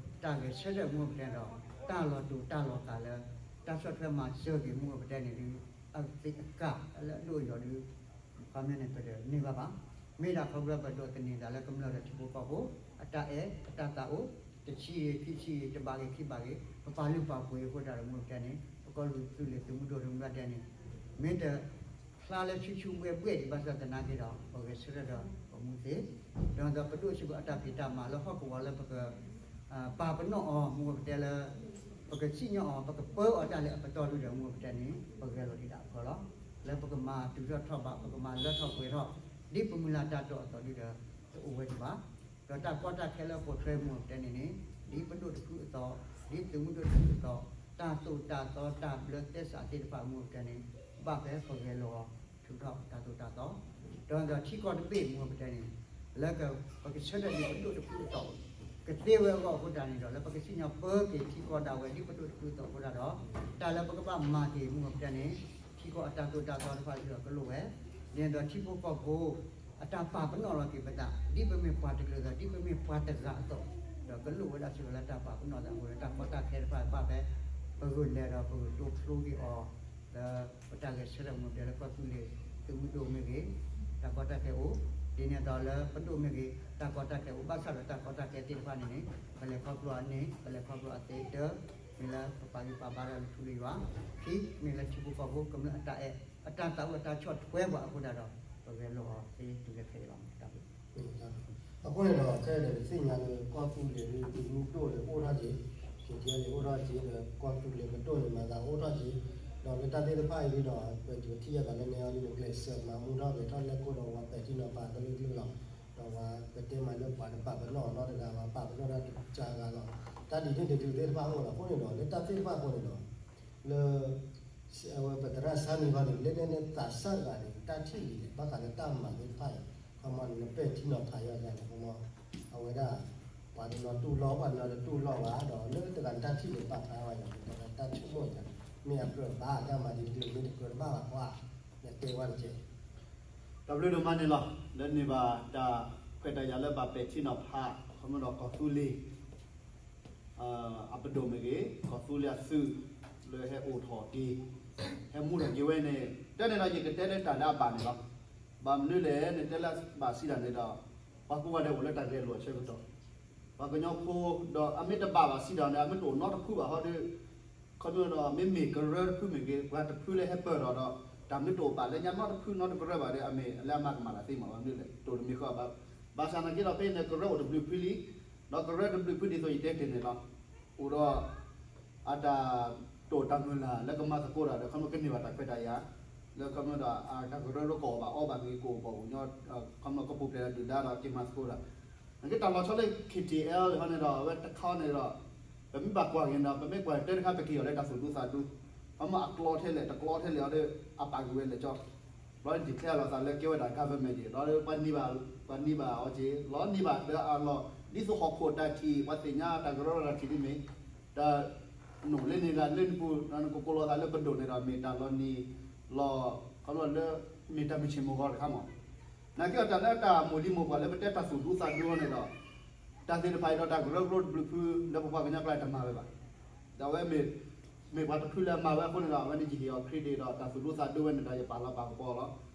ပတၢ်ဂဲၤဆၢထၢၣ်မူပတဲဒီး တၢ်လီၤတူာ်တၢ်လီၤကာ်လၢ တၢ်ဆီၣ်ထွဲမၤစၢၤက့ၤမူပတဲန့ၣ်ဒုး အသ့ၣ်အကၢ်လၢအဒိၣ်အယိာ်ဒုး ခီမ့ၢ်န့ၣ် ပတန့ၢ်ဘၣ်ဘၣ်. မ့ၢ်ဒၣ်ခီဖျိပဒိးသန့ၤသးလၢကမျၢၢ်ဒီးထံဖိကီၢ်ဖိ အတၢ်အဲၣ် အတၢ်သးအိၣ် တဆံဂ့ၤ ခံဆံဂ့ၤ တဘးဂ့ၤ ခံဘးဂ့ၤ ပပာ်လုၢ်ပာ်ပှ့ၤအဃိတၢ်ဒီးမူပတဲန့ၣ် ပကီၢ်သူလ့ၤသုးမုၢ်ဒိၣ်တမူပတဲန့ၣ် မ့ၢ်တဖျါလၢဆူဆူဝဲၢ်ဘှဲၣ်ဒံးဘၣ်ဆၣ်သနာ်က့ဒီး ပဂဲၤဆၢထၢၣ်ဒီးပမူသ့ ဒီးပဒိၣ်စ့ၢ်ကီးအတၢ်ဖံးတၢ်မၤလၢဟီၣ်ကဝီၤလၢပက ပာ်ပနီၣ်အီၤ မူပတဲလၢ ပကစံၣ်ညီၣ်အီၤ ပကပၢအီၤဒၣ်လဲာ်အပတီၢ်ဒုဒီးမူပတဲန့ၣ် ပဂဲၤလီၤဒံးဒၣ်အဖီလီၤ. လၢပကမၤတုၤထီၣ်ထီၣ်ဘး ပကမၤလၢထီၣ်ပှဲၤထီၣ် ဒ်ပမုၢ်လၢ်တၢ်တီအသိးဒုဒီး တအိၣ်ဝဲဒံးဘၣ်. ဒီးတၢ်ကီတၢ်ခဲလၢပှဲၤထွဲမူပတဲန့ၣ်န့ၣ် ဒ်ပဒိၣ်တဖုအသိး ဒ်သုးမုၢ်ဒိၣ်တဖုအသိး တၢ်သိၣ်တၢ်သီတၢ်ဘျၢသဲစးသ့ၣ်တဖၣ်မူပတဲန့ၣ် ဘၣ်ဖဲပဂဲၤလီၤအီၤ ထုးထီၣ်တၢ်သိၣ်တၢ်သီ ဒီးထံကီၢ်တဘ့ၣ်မူပတဲန့ၣ် လၢပကဆၢထၢၣ်ဒ်ပဒိၣ်တဖုအသိး ကသ့ဝဲအဂီၢ်အဃိတၢ်န့ၣ်ဒီး လၢပကစံၣ်ညီၣ်ပၢက့ၤထံကီၢ်ဒၣ်ဝဲဒ်ပဒိၣ်တဖုအသိးအဃိတၢ်ဒီး တၢ်လၢပကဘၣ်မၤက့ၤမူပတဲန့ၣ် ထံကီၢ်အတၢ်သိၣ်တၢ်သီတဖၣ်စ့ၢ်ကီးကလိၣ်ဝဲ ဒ်န့ၣ်ဒီးထံဖိကီၢ်ဖိ အတၢ်ပာ်ပနီၣ်လီၤက့ၤပသး ဒ်ပမ့ၢ်ပှၤတကလုာ်အသိး ဒ်ပမ့ၢ်ပှၤတဂၤအသိး ဒီးကလိၣ်ဝဲဒၣ်စ့ၢ်ကီးလၢတၢ်ပာ်ပနီၣ်သးအဃိဒီး တၢ်ကီတၢ်ခဲတဖၣ်ဘၣ်ဖဲ ပဂုာ်လဲၤဒီးပဂုာ်တိဖျိက့ၤအီၤ လၢပတၢ်ဂဲၤဆၢထၢၣ်မူပတဲလၢကီၢ်သူလ့ၤသုးမုၢ်ဒိၣ်မ့ၢ်ဂ့ၤ တၢ်ကီတၢ်ခဲအိၣ် ဒ်န့ၣ်အသိးလၢပဒိၣ်မ့ၢ်ဂ့ၤ တၢ်ကီတၢ်ခဲအိၣ် ဘၣ်ဆၣ်ဒီးတၢ်ကီတၢ်ခဲသ့ၣ်တဖၣ်န့ၣ်န့ၣ် ပလဲၤခီဖျိအန့ၣ် ပလဲၤခီဖျိအသ့တၢ မ့ၢ်လၢပပာ်ဂံၢ်ပာ်ဘါဒီးလၢထူလၢယွၤ ခံ မ့ၢ်လၢထံဖိကီၢ်ဖိကမျၢၢ်အတၢ်အဲၣ် အတၢ်သးဝံၣ်အတၢ်ဆီၣ်ထွဲပှၤအဃိတၢ်ဒီး ပဂဲၤလိာ်အီၤသ့တုၤလၢခဲအံၤလီၤ. အဃိန့ၣ်ဒီး ခဲအံၤန့ၣ် ပသ့ၣ်ညါလၢကီၢ်သူလ့ၤဒ်သုးမုၢ်ဒိၣ်န့ၣ်အိၣ်ထီၣ်က့ၤ ခ့တယဲန့ၣ်အိၣ်ထီၣ်က့ၤ ဒီးကီၢ်သူလ့ၤပဒိၣ်န့ၣ်မၤသးအိၣ်ထီၣ်က့ၤ ဒီးလၢတၢ်သ့ၣ်တဖၣ်အံၤဒီး ပထံၣ်အသးလၢန့ၣ်အီၤဒ်န့ၣ် ကျဲးစၢးမၤမူထီၣ်ဂဲၤထီၣ်လဲၤခိၣ်ဒီးပှၤပဲာ်ထံနီၤဖးကလုာ်ကလုာ်လီၤ. ဒီးပှၤပတဲမးလၢပှၤတပာ်ပနီၣ်အီၤနီတဂၤဘၣ် ပာ်ပနီၣ်တၢ်တကးဂၤလီၤ. တၢ်ဒ်န့ၣ်ဒ်သုးသ့ၣ်တဖၣ်အိၣ်လီၤ. အဃိန့ၣ်ဒီး လၢတၢ်သ့ၣ်တဖၣ်အဃိန့ၣ်ဒီး လၢ အဝဲပသရၣ်ဆါမံၤခီန့ၣ် လၢန့ၣ်န့ၣ်သးစၢ်တဂၤန့ၣ် တၢ်ထံၣ်ဒ်လဲၣ် ဘၣ်ဃးလၢတၢ်မၤသ့ၣ်တဖၣ်အံၤ ခီမီန့ၣ် နပဲာ်ထံနီၤဖးယၤန့ၣ် ခီမီ အဝဲဒၣ် ပှၤတနီၤတူၢ်လိာ် ပှၤတနီၤတတူၢ်လိာ်ဘၣ် ဒီးလၢတဂၤန့ၣ်တၢ်ထံၣ်န့ၣ် ပာ်ဖျါဝဲယၤန့ၣ် တၢ်ဆိကမိၣ်ယၤန့ၣ် မ့ၢ်အကြၢးဘၣ် တၢ်မၤဒ်တကလုာ်မ့ၢ်တကြၢးတဘၣ်ဘၣ်ကွၢ် နတဲဝဲတက့ၢ် တၢ်ဘျုးဒိၣ်မးန့ၣ်လီၤ. လၢန့ၢ်ဘၣ်တၢ်ခွဲးတၢ်ယာ်လၢဘၣ်ပဲာ်ထံနီၤဖး ခီမီဒီးကီၢ်သူလ့ၤ အပဒိၣ်မ့ၢ်ဂ့ၤ ကီၢ်သူလ့ၤအသုး လၢဟဲအိၣ်ထီၣ်က့ၤ ဟဲမူထီၣ်က့ၤဝဲန့ၣ် တၢ်န့ၣ်ဒီးယကတဲလၢတၢ်လၢအဘၣ်န့ၣ်လီၤ. ဘၣ်မနုၤလဲၣ်န့ၣ် တဲလၢဘၣ်စံးတၢ်န့ၣ်ဒီး ပှၤကိးဂၤဒဲးအိၣ်လၢတၢ်ဂဲၤလိာ်အဆၢကတီၢ် ပှၤကညီဖိဒီးအမ့ၢ်တဘၣ်ဘၣ်စံးတၢ်န့ၣ် အမ့ၢ်တအိၣ်နီတဖုဘၣ်ဟီဒီး ခီဖျိဒီးမ့မ့ၢ်ကရၢတဖုမ့ၢ်ဂ့ၤ ပှၤတဖုလၢဟဲပၢၢ်ထီၣ်ဒီး တၢ်မ့ၢ်တအိၣ်ဘၣ်လၢညါနီတဖုနီတကရၢဘၣ်ဒီး အမ့ၢ်လၢအမၤကမၣ်တၢ်သ့မး ဘၣ်မနုၤလဲၣ် တအိၣ်တမံၤဃီဘၣ်. ဘၣ်ဆၣ်သနာ်က့ဒီး ဖဲအံၤန့ၣ် ကရၢအိၣ်တဘျုးဖုလံ, ဒီးကရၢတဘျုးဖုဒ်သိးယတဲတ့ၢ်န့ၣ်လီၤ. အိၣ်ဒီး အတၢ်တိာ်တၢ်မုၢ်လၢ်လၢကမၤသကိးတၢ်ဒီး ခီဖျိကန့ၢ်ဘၣ်တၢ်ခွဲးတၢ်ယာ် လၢခီဖျိဒီး တၢ်ကရၢလၢကအိၣ်ဘၣ်အီဘၣ်ဂ့ၤ ကအိၣ်ဘၣ်အိၣ်ညီ ခီဖျိကပူၤဖျဲးဒီးဒုၣ်ဒါဒီးက့ၤမၤသကိးတၢ် နက့တၢ်လီၤဆီလၢ ခ့တ့ၣ်အဲလ် ဟီန့ၣ်ဒီး အဝဲတခါန့ၣ်ဒီး ပမ့ၢ်ဘၣ်ကွၢ်က့ၤဒီး ပမ့ၢ်ကွၢ်တၢ်တခါ ပက့ၤအီၤလၢတၢ်သူၣ်ဒူသးဒူ, ခီမ့ၢ်အကျီထဲလဲၣ် တကျီထဲလဲၣ်အီၤဒီး အပာ်ကွံာ်ဝဲလဲၣ်ကၠီ, ဘျီ declare လီၤသးလၢကဲဝဲဒၣ် government က့ၤ ဒီးပှၤန့ၢ်ဘၣ် ပှၤန့ၢ်ဘၣ်အီၤက့ၤ လီၤန့ၢ်ဘၣ်လၢအလီၢ် ဒ်သိးဟီၣ်ခိၣ်တၢ်ထံၣ် ပှၤသ့ၣ်ညါတၢ်ကရၢလီၤတၢ်ထံၣ်ဒ်မ့ၢ် တၢ် နအိၣ်လၢန့ၣ်ဂၤလၢနပူၤ နကကိးလီၤသးလၢပဒိၣ်န့ၣ်ဒီး မ့ၢ်တၢ်လီၤနံၤလီၤ ခီဖျိလၢ မ့ၢ်တၢ်မုၢ်ဆ့ၣ်မုၢ်ဂီၤတခါမး, နာ်က့အီၤတၢ်လၢတၢ်မိၢ်လံၤမိၢ်ပှၢ်လၢပတဲတၢ်သူၣ်ဒူသးဒူအီၤန့ၣ်ဒီး တၢ်သ့ၣ်တဖၣ်အံၤဒီးတၢ်ကရၢကရိတဘျုးဖုလၢပပှၤကညီကျါတမၤဝဲဘၣ်. ဒီးအဝဲမ့ၢ် မ့ၢ်ပှၤတဖုလၢအမၤဝဲအဃိန့ၣ်ဒီး အဝဲန့ၣ်ယဟ့ၣ်အီၤ credit ဒီးတၢ်သူၣ်ဒူသးဒူဝဲန့ၣ်ဒီးယပာ်လီၤပာ်ကပီၤလီၤ.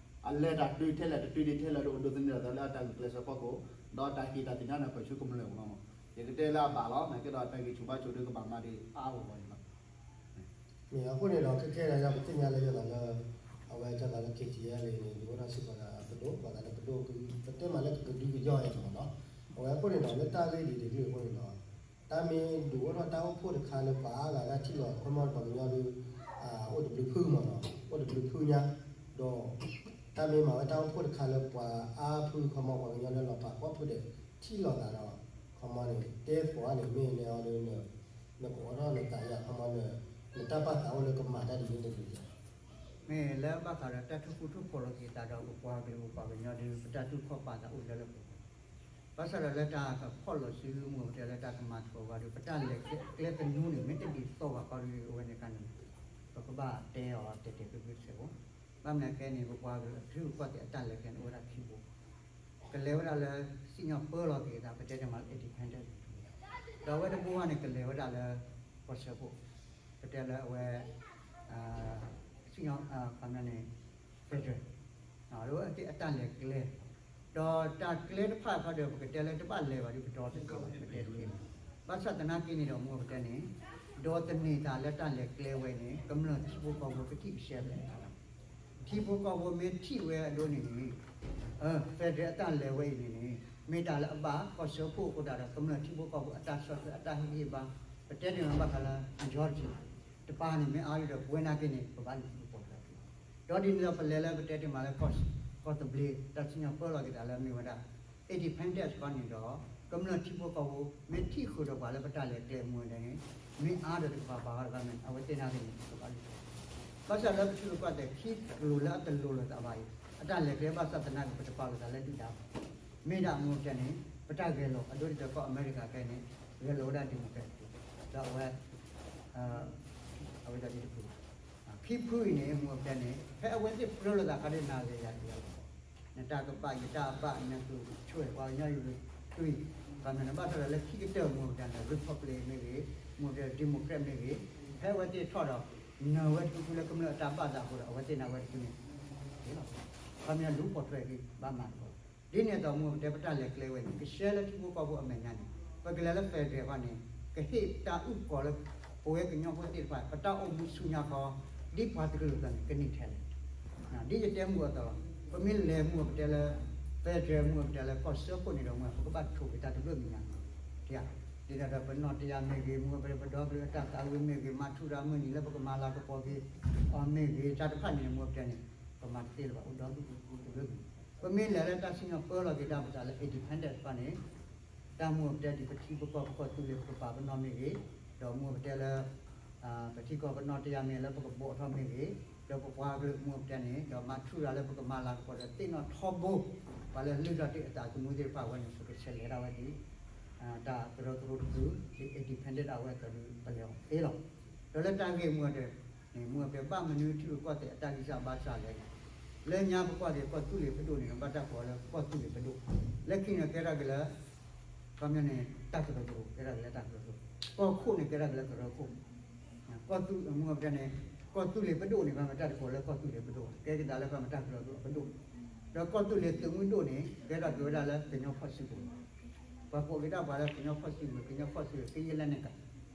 အလဲၤတၢ်တုၤထဲလဲၣ်တတုၤဒံးထဲလဲၣ်ဒီးအိၣ်ဒိးသန့ၤအသးလၢအတၢ်ဂုာ်ကျဲးစၢးဖီခိၣ် ဒီးတၢ်ဟ့ၣ်တၢ်သ့ၣ်ညါန့ၣ် ပၢၢ်ဆၢကမျၢၢ်မး, ယကတဲလၢအဘၣ်လီၤ, နာ်က့ဒီးတၢ်ဂ့ၢ်ဆူၣ်ဘါဆူၣ်ဒီးကဘၣ်မၤဒံးအါအါဂီၢ်ဂီၢ်န့ၣ်လီၤ. မ့ၢ်အဃိန့ၣ်ဒီး ခဲခဲဒၣ်ယၤ ပသ့ၣ်ညါလၢယသးလၢ အဝဲတၢ်သးလၢ ခ့ၣ်ထံၣ်အလံ န့ၣ် ဒုးအိၣ်ထီၣ်စ့ၢ်ကီးသးပဒိၣ်, ပသးလၢပဒိၣ်, ပတဲမးလၢကကဒုကယီၢ်အံၤမးနီၤ. အဝဲအဃိန့ၣ်ဒီး လၢတၢ်ဂ့ၢ်ဒ်အံၤအဃိန့ၣ်ဒီး တၢ်မ့ၢ်ဒုးအိၣ်ထီၣ်တၢ်အိၣ်ဖှိၣ်တခါလၢပှၤအါဂၤလၢထံၣ်လီၤခီမီပှၤကညီဒီး အိၣ်တဘျုးဖုမးနီၤ, အိၣ်တဘျုးဖုညါ, ဒီး တၢ်မ့ၢ်မၤဝဲတၢ်အိၣ်ဖှိၣ်တခါလၢပှၤအါဖုခီမီ ပှၤကညီလၢလီၤပာ်ဖှိၣ်ဖိဒီး ထံၣ်လိာ်သးဒီး ခီမီန့ၣ် တဲသကိးန့ၣ် မ့ၢ်နဲအီၤဒီး နကအိးထီၣ်နသးယၤခီမီ နတၢ်ပာ်သးအိၣ်လၢကမၤတၢ်ဒ်န့ၣ်တက့ၢ်. မ့ၢ်လၢဘၣ်ဃးဒီးတၢ်ထုးဃူထုးဖိးလိာ်က့ၤသးဒီး ပပှၤကလုာ်ပပှၤကညီဒီး ပတၢ်တူၢ်ခီၣ်ပာ်သးအိၣ်လၢလၢပှဲၤပှဲၤ, ဘၣ်ဆၣ်ဒီးလၢတၢ်ကဖီၣ်လိာ်စုမူပတဲလၢတၢ်ကမၤသကိးဝဲဒီး ပတၢ်လဲၤကျဲသနူန့ၣ် မ့ၢ်တဒ်သိးဘၣ်ဃီဒီး အဝဲန့ၣ်အခါန့ၣ် ပကဘၣ်တဲအီၤတဲာ်တဲာ်ဖျုးဖျုးစဲးဖိ, ဘၣ်မနုၤအဃိန့ၣ် ပပှၤကလုာ်အထံရူၢ်ကီၢ်သဲးအတၢ်လဲၤကျဲန့ၣ် အိၣ်ဝဲဒၣ်ခံဘိ, ကလဲၤဝဲဒၣ်လၢ စံၣ်ညီၣ်ပၢလီၤက့ၤသး ပတဲတမးလၢ independent ဒီးအဝဲတဘိန့ၣ် ကလဲၤဝဲဒၣ်လၢ ကီၢ်စၢဖှိၣ်, ပတဲလၢအဝဲ စံၣ်ညီၣ် ခီမီန့ၣ် federal အဝဲသ့ၣ်အတၢ်လဲၤကျဲ, ဒီးတၢ်ကျဲတဖၣ်အခါဒီး ပကတဲလၢတဘၣ်လဲၤဘၣ်ဒီး ပတီတက့ၢ်ဘၣ် ပတဲတက့ၢ်. ဘၣ်ဆၣ်သနာ်က့န့ၣ်ဒီးမ့ၢ်ပတဲန့ၣ် ဒီးသန့ၤသးလၢတၢ်လဲၤကျဲဝဲန့ၣ် ကမျၢၢ်ထံဖိကီၢ်ဖိကထံၣ်ကဆှဲဖဲလဲၣ် ထံဖိကီၢ်ဖိမ့ၢ်ထံၣ်ဝဲအဒိန့ၣ်န့ၣ် federal အတၢ်လဲၤဝဲအံၤန့ၣ်န့ၣ် မ့ၢ်တၢ်လၢအဘၣ်ကီၢ်စၢဖှိၣ်အဃိသတးဒီး ကမျၢၢ်ထံဖိကီၢ်ဖိအတၢ်ဆီၣ်ထွဲအတၢ်ဟ့ၣ်ဂံၢ်ဟ့ၣ်ဘါ, ပတဲန့ၣ်ဘၣ်ဃးလၢ majority တပၤန့ၣ် မ့ၢ်အါဒီးပဝဲနာ်က့န့ၣ် ပဘၣ်နုာ်လီၤပိာ်ထွဲက့ၤ, ဒီးဒ်န့ၣ်ဒီးပလဲၤလၢပတဲတမးလၢ ကီၢ်သဘျ့ တၢ်စံၣ်ညီၣ်ပၢလီၤက့ၤသးလၢမ့ၢ်ဝဲဒၣ် independence ခီန့ၣ်ဒီး ကမျၢၢ်ထံဖိကီၢ်ဖိ မ့ၢ်ထံၣ်ဃုာ်ဒီးပှၤလၢပတၢ်လဲၤကျဲမူဝဲဒၣ်န့ၣ် မ့ၢ်အါဒီးတကပၤပၤဃီတဂၤမ့ၢ် အဝဲသ့ၣ်နာ်က့န့ၣ် ပကဘၣ်လူၤပိာ်ထွဲ, ဘၣ်ဆၣ်လၢပထံရူၢ်ကီၢ်သဲးခံကလိာ်လၢအတလိၤလိာ်သးဘၣ်အံၤ အတၢ်လဲၤကျဲဘၣ်ဆၣ်သနာ်က့ ပတပာ်လိာ်သးလၢဒုၣ်ဒါဘၣ် မ့ၢ်ဒၣ်မူဝဲဒၣ်န့ၣ် ပတၢ်ဂဲၤလိာ်အဒိဒ်သိးကီၢ်အမဲရကၤခဲအံၤန့ၣ် ဂဲၤလိာ်ဝဲဒၣ် democratic ဒီးအဝဲ အဝဲဒၣ်ဒ်တပူၤ ခံဖုအံၤန့ၣ် မူဝဲဒၣ်န့ၣ် ဖဲအဝဲသ့ၣ်ပြၢလိာ်သးခါဒီး နၤဂ့ၤယၤဂ့ၤအလီၢ် နတၢ်ကဘၣ်ယတၢ်ဘၣ် နကဆွဲၣ်ပှၤကညီယုၢ်ဂ့ၤ တွံၢ် ပှၤမ့ၢ်နဘၣ်ထွဲဒီးလၢခံကတၢၢ်မူဝဲဒၣ်န့ၣ် republic မ့ၢ်ဂ့ၤ မူဝဲဒၣ် democrat မ့ၢ်ဂ့ၤ ဖဲအဝဲသ့ၣ်ထီၣ်ဒီး နၢၤဝဲတဖုဖုလၢကမျၢၢ်အတၢ်ဘၣ်သးအဃိဒီး အဝဲသ့ၣ်နၢၤဝဲတဖုန့ၣ် ပှၤမ့ၢ်လူၤပိာ်ထွဲက့ၤ ဘၣ်မၤသကိး ဒ်န့ၣ်အသိး မူဝဲပတဲပတၢ်လဲၤကျဲဝဲန့ၣ် ကရှဲလၢထံဖိကီၢ်ဖိအမဲာ်ညါန့ၣ် ပကလဲၤလၢ federal ဃီန့ၣ် ကဟ့ၣ်တၢ်အုၣ်ကီၤလၢ ပဝဲကညီဖိသ့ၣ်တဖၣ် ပတၢ်အိၣ်မူဆူညါခီ ဒ်ပှၤတကလုာ်အသိးန့ၣ် ကန့ၢ်ထဲလဲၣ်. ဒ်ယတဲမူအသိးလီၤ. ပမ့ၢ်လဲၤမူပတဲလၢ federal မူပတဲလၢကီၢ်စၢဖှိၣ်န့ၣ်ဒီး မူပကဘၣ်ထိၣ်က့ၤတၢ်တဘျုးမံၤညါ ဒ်သိးဒီးပနီၢ်တယၢ်မ့ၢ်ဂ့ၤ မူပဒီကလုာ်အတၢ်သးဝံၣ်မ့ၢ်ဂ့ၤ မၤထူရၤမုၢ်နံၤလၢပကမၤလၤကပီၤက့ၤအီၤမ့ၢ်ဂ့ၤ တၢ်တဖၣ်န့ၣ် မူပတဲန့ၣ် ပမၤတသ့လၢၤဘၣ် အိၣ်ဒီဒူၣ်တဘျုးမံၤ ပမ့ၢ်လဲၤလၢတၢ်စံၣ်ညီၣ်ပၢလီၤက့ၤဒၣ်ပသးလၢ independent တဖၣ်န့ၣ် တၢ်မူပတဲဒ်ပထံပကီၢ်ပကီၢ်သူလ့ၤပကပာ်ပနီၣ်မ့ၢ်ဂ့ၤ, ဒီးမူပတဲလၢ ပထံကီၢ်ပနီၢ်တယၢ်မ့ၢ်လၢပကဘိးထီၣ်မ့ၢ်ဂ့ၤ, ဒီးပပှၤကလုာ်မူပတဲန့ၣ် ဒီးမၤထူရၤလၢပကမၤလၤကပီၤဒီးသ့ၣ်နီၣ်ထီဘိ ပှၤလၢလုၢ်ထီၣ်တ့ၢ်အသးသမူသ့ၣ်တဖၣ်ဝဲန့ၣ် ပကဆဲးလဲၤဒၣ်ဝဲဒ် တၢ်ကရၢကရိတဖု ဒ် independent အဝဲအသိးဒီးပလဲၤအီၤသ့လီၤ. ဒီးလၢတၢ်ဂ့ၢ်မူပတဲန့ၣ် မူပတဲဘၣ်မနုၤထံရူၢ်ကီၢ်သဲးအတၢ်ဂံၢ်စၢ်ဘါစၢ်လဲၣ်န့ၣ် လၢညါပကွၢ်က့ၤကီၢ်သူလ့ၤပဒိၣ်န့ၣ် ဘၣ်တၢ်ကိးလၢကီၢ်သူလ့ၤပဒိၣ်, လၢခံန့ၣ်ကဲထီၣ်က့ၤလၢ ခီပညီန့ၣ် တၢ်ကရၢကရိ ကဲထီၣ်က့ၤလၢတၢ်ကရၢကရိ, ကီၢ်ခိၣ်န့ၣ်ကဲထီၣ်က့ၤလၢကရၢခိၣ်, ကီၢ်သူလ့ၤပဒိၣ်န့ၣ် ဘၣ်မတၤတကိးလၢကီၢ်သူလ့ၤပဒိၣ်, ကဲကဒါလၢဘၣ်မတၤကရၢကရိပဒိၣ်, ဒီးကီၢ်သူလ့ၤသုးမုၢ်ဒိၣ်န့ၣ် ကဲထီၣ်က့ၤဝဲဒၣ်လၢကညီဖီၣ်စုကဝဲၤ, ပှၤကိးက့ၤဒၣ်ပှၤလၢကညီဖီၣ်စုကဝဲၤ ကညီဖီၣ်စုကဝဲၤ ကယဲၢ်လၢန့ၣ်က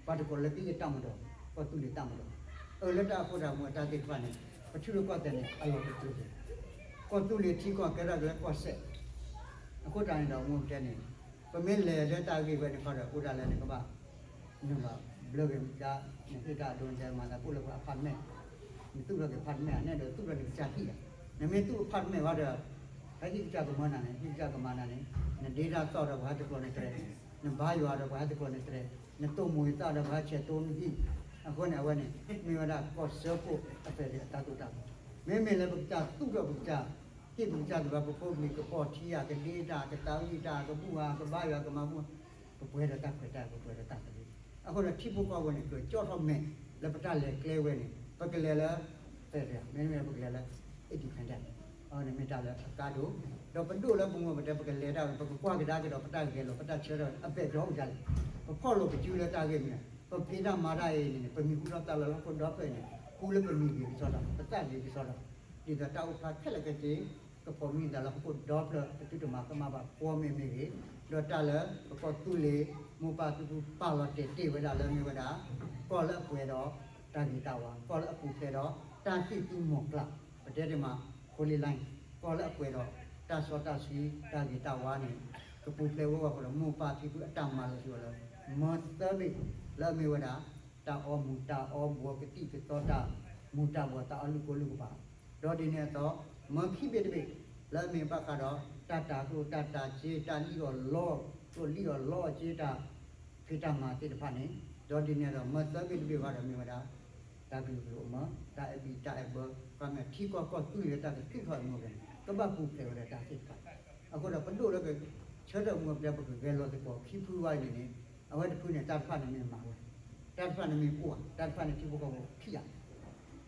ပှၤတကိးလၢကယဲၢ်တၢ်မၤဒီး ကီၢ်သူလ့ၤတၢ်မၤဒီး, အၢ လၢတၢ်အဃိတၢ်မူအတၢ်သ့ၣ်တဖၣ်န့ၣ် ပထံရူၢ်ကီၢ်သဲးန့ၣ် အလီၤကတြူၢ်က့ၤ, ကီၢ်သူလ့ၤထံကီၢ်ကဲထီၣ်က့ၤလၢကီၢ်စဲၣ်, အဃိတၢ်န့ၣ်ဒီး မူပတဲန့ၣ် ပမ့ၢ်လဲၤလၢတၢ်ဂ့ၢ်ဝဲန့ၣ်ခီဒီး အိၣ်ဒၣ်လၢနကဘၣ် နဘၣ်ဘျၢက့ၤမူဒါ နဟ့ၣ်တၢ်အဒိနတဲမၤသးကိၣ်လၢပှၤအ apartment, နသူၣ်ထီၣ်က့ၤ apartment န့ၣ်ဒီး သူၣ်ထီၣ်နကစၢ်ဟံၣ်လီၤ. နမ့ၢ်သူၣ် apartment ဝဲဒီး ဟဲဟံၣ်ကစၢ်ကမၢနၤန့ၣ် ဟံၣ်ကစၢ်ကမၤနၤန့ၣ် နဒ့တၢ်သီၣ်ဒီးပှၤဟဲသကိးနတြဲၤ, နဘါယွၤဒီးပှၤဟဲသကိးနတြဲၤ, နတိၢ်မိၣ်သးဒီးပှၤဟဲ ဆဲးတိနဟံၣ်, အဃိန့ၣ် အဝဲန့ၣ် မ့ၢ်ဝဲဒၣ်ကီၢ်စၢဖှိၣ်အ federal အတၢ်သိၣ်တၢ်သီ, မ့မ့ၢ်လၢပကစၢ်သူၣ်ထီၣ်ပကစၢ် ဟ့ၣ်ပကစၢ်သဘျ့ ပဖိပလံၤ ကပီၤထံဧါ ကဒ့တၢ် ကသးဝံၣ်တၢ် ကဘူၣ်ဧါ ကဘါယွၤ ကမၤဘူၣ်ဧါ, ပပှဲၤဒီးတၢ်ခွဲးတၢ်ယာ် ပပှဲၤဒီးတၢ်သဘျ့, အဃိဒီးထံဖိကီၢ်ဖိန့ၣ် ကကၠီထီၣ်မဲာ်လၢပတၢ်လဲၤကျဲဝဲန့ၣ် ပကလဲၤလၢ federal မ့မ့ၢ်ပကလဲၤလၢ independent အဝဲန့ၣ်မ့ၢ်တၢ်လၢအကါဒိၣ်, ဒီးပဒိၣ်လၢပမူပတဲ ပကလဲၤတၢ်ဝဲ ပကကွၢ်ကဒါက့ၤဒီးပတၢ်ဂဲၤလိာ် ပတၢ်ဆၢထၢၣ် အ background အိၣ်ဒ်လဲၣ်, ပဖီၣ်လိာ်ပစုလၢတၢ်ဂ့ၢ်မနုၤလဲၣ်, ပဖံးတၢ်မၤတၢ်အံၤန့ၣ် ပမံၤဟူထီၣ်သါလီၤလၢဟီၣ်ခိၣ်ဒီဖျၢၣ်အံၤန့ၣ် ဃူလၢပမံၤဂ့ၤကစီဒီး ပသးဂ့ၤကစီဒီး ဒ်သိးတၢ်အိၣ်ဖျါခဲလၢာ်ခဲဆ့ ကဖီၣ်မံၤသးလၢဟီၣ်ခိၣ်ဒီဖျၢၣ် ပသုတမၤကမၣ်ဘၣ်ကွီၢ်မ့ၢ်မ့ၢ်ဂ့ၤ, ဒီးတၢ်လၢပကီၢ်သူလ့ၤ မိၢ်ပၢ်ဖံဖုပာ်လီၤတဲာ်တ့ၢ်ဝဲဒၣ်လၢမ့ၢ်ဝဲဒၣ် ကီၢ်လၢအပှဲၤဒီးတၢ်ဂ့ၤတၢ်ဝါ, ကီၢ်လၢအပူၤဖျဲးဒီးတၢ်သံၣ်သူမီၤကျၢ်, ပတဲတ့ၢ်မး Holy Land, ကီၢ်လၢအပှဲၤဒီးတၢ်စီတၢ်ဆှံတၢ်ဂ့ၤတၢ်ဝါန့ၣ် ကပူၤဖျဲးဝဲအဃိဒီး မိၢ်ပၢ်ဖံဖုအတၢ်မၤလၢာ်စ့ၢ်ကီးလၢ မၢသၢဘ့ၣ်လၢအမ့ၢ်ဝဲဒၣ် တၢ်အီမူၤတၢ်အီဘှီကသံၣ်ကသီတၢ်မူၤတၢ်ဘှီတၢ်အီလုၢ်ကိလုၢ်ကပၤ, ဒီးဒ်န့ၣ်အသိး မၢခံဘ့ၣ်တဘ့ၣ် လၢအမ့ၢ်ဘၣ်ဃးဒီး တၢ်တၤကျိၣ်တၢ်တၤစ့ တၢ်လံၣ်အီၣ်လီအီၣ်ကျိၣ်လံၣ်အီၣ်လီအီၣ်စ့တၢ်ဖံးတၢ်မၤသ့ၣ်တဖၣ်န့ၣ်, ဒီးဒ်န့ၣ်အသိး မၢသၢဘ့ၣ်တဘ့ၣ်ဃီဒီးမ့ၢ်ဝဲဒၣ် တၢ်ကလုာ်ကလုာ်အမၢ တၢ်အဲၣ်ဘံၣ်တၢ်အဲၣ်ဘၢ ပှၤမ့ၢ်ထံကီၢ်ကီၢ်သူလ့ၤလၢတၢ်ကထုးထီၣ်မူအဂ့ၢ်န့ၣ် ကဘၣ်ပူၤဖျဲးဝဲဒၣ်တၢ်သ့ၣ်တဖၣ်, အဃိဒီးပဒိၣ်လၢကဆၢထၢၣ်မူအပျဲၢ် ပကဂဲၤလီၤသကိးခံဖုဝဲအံၤန့ၣ်န့ၣ်, အဝဲတဖုန့ၣ် တၢ်တဖၣ်န့ၣ်မ့ၢ်မၤဝဲ, တၢ်တဖၣ်န့ၣ်မ့ၢ်အိၣ်ဧါ, တၢ်တဖၣ်န့ၣ်ထံဖိကီၢ်ဖိခံဂၤ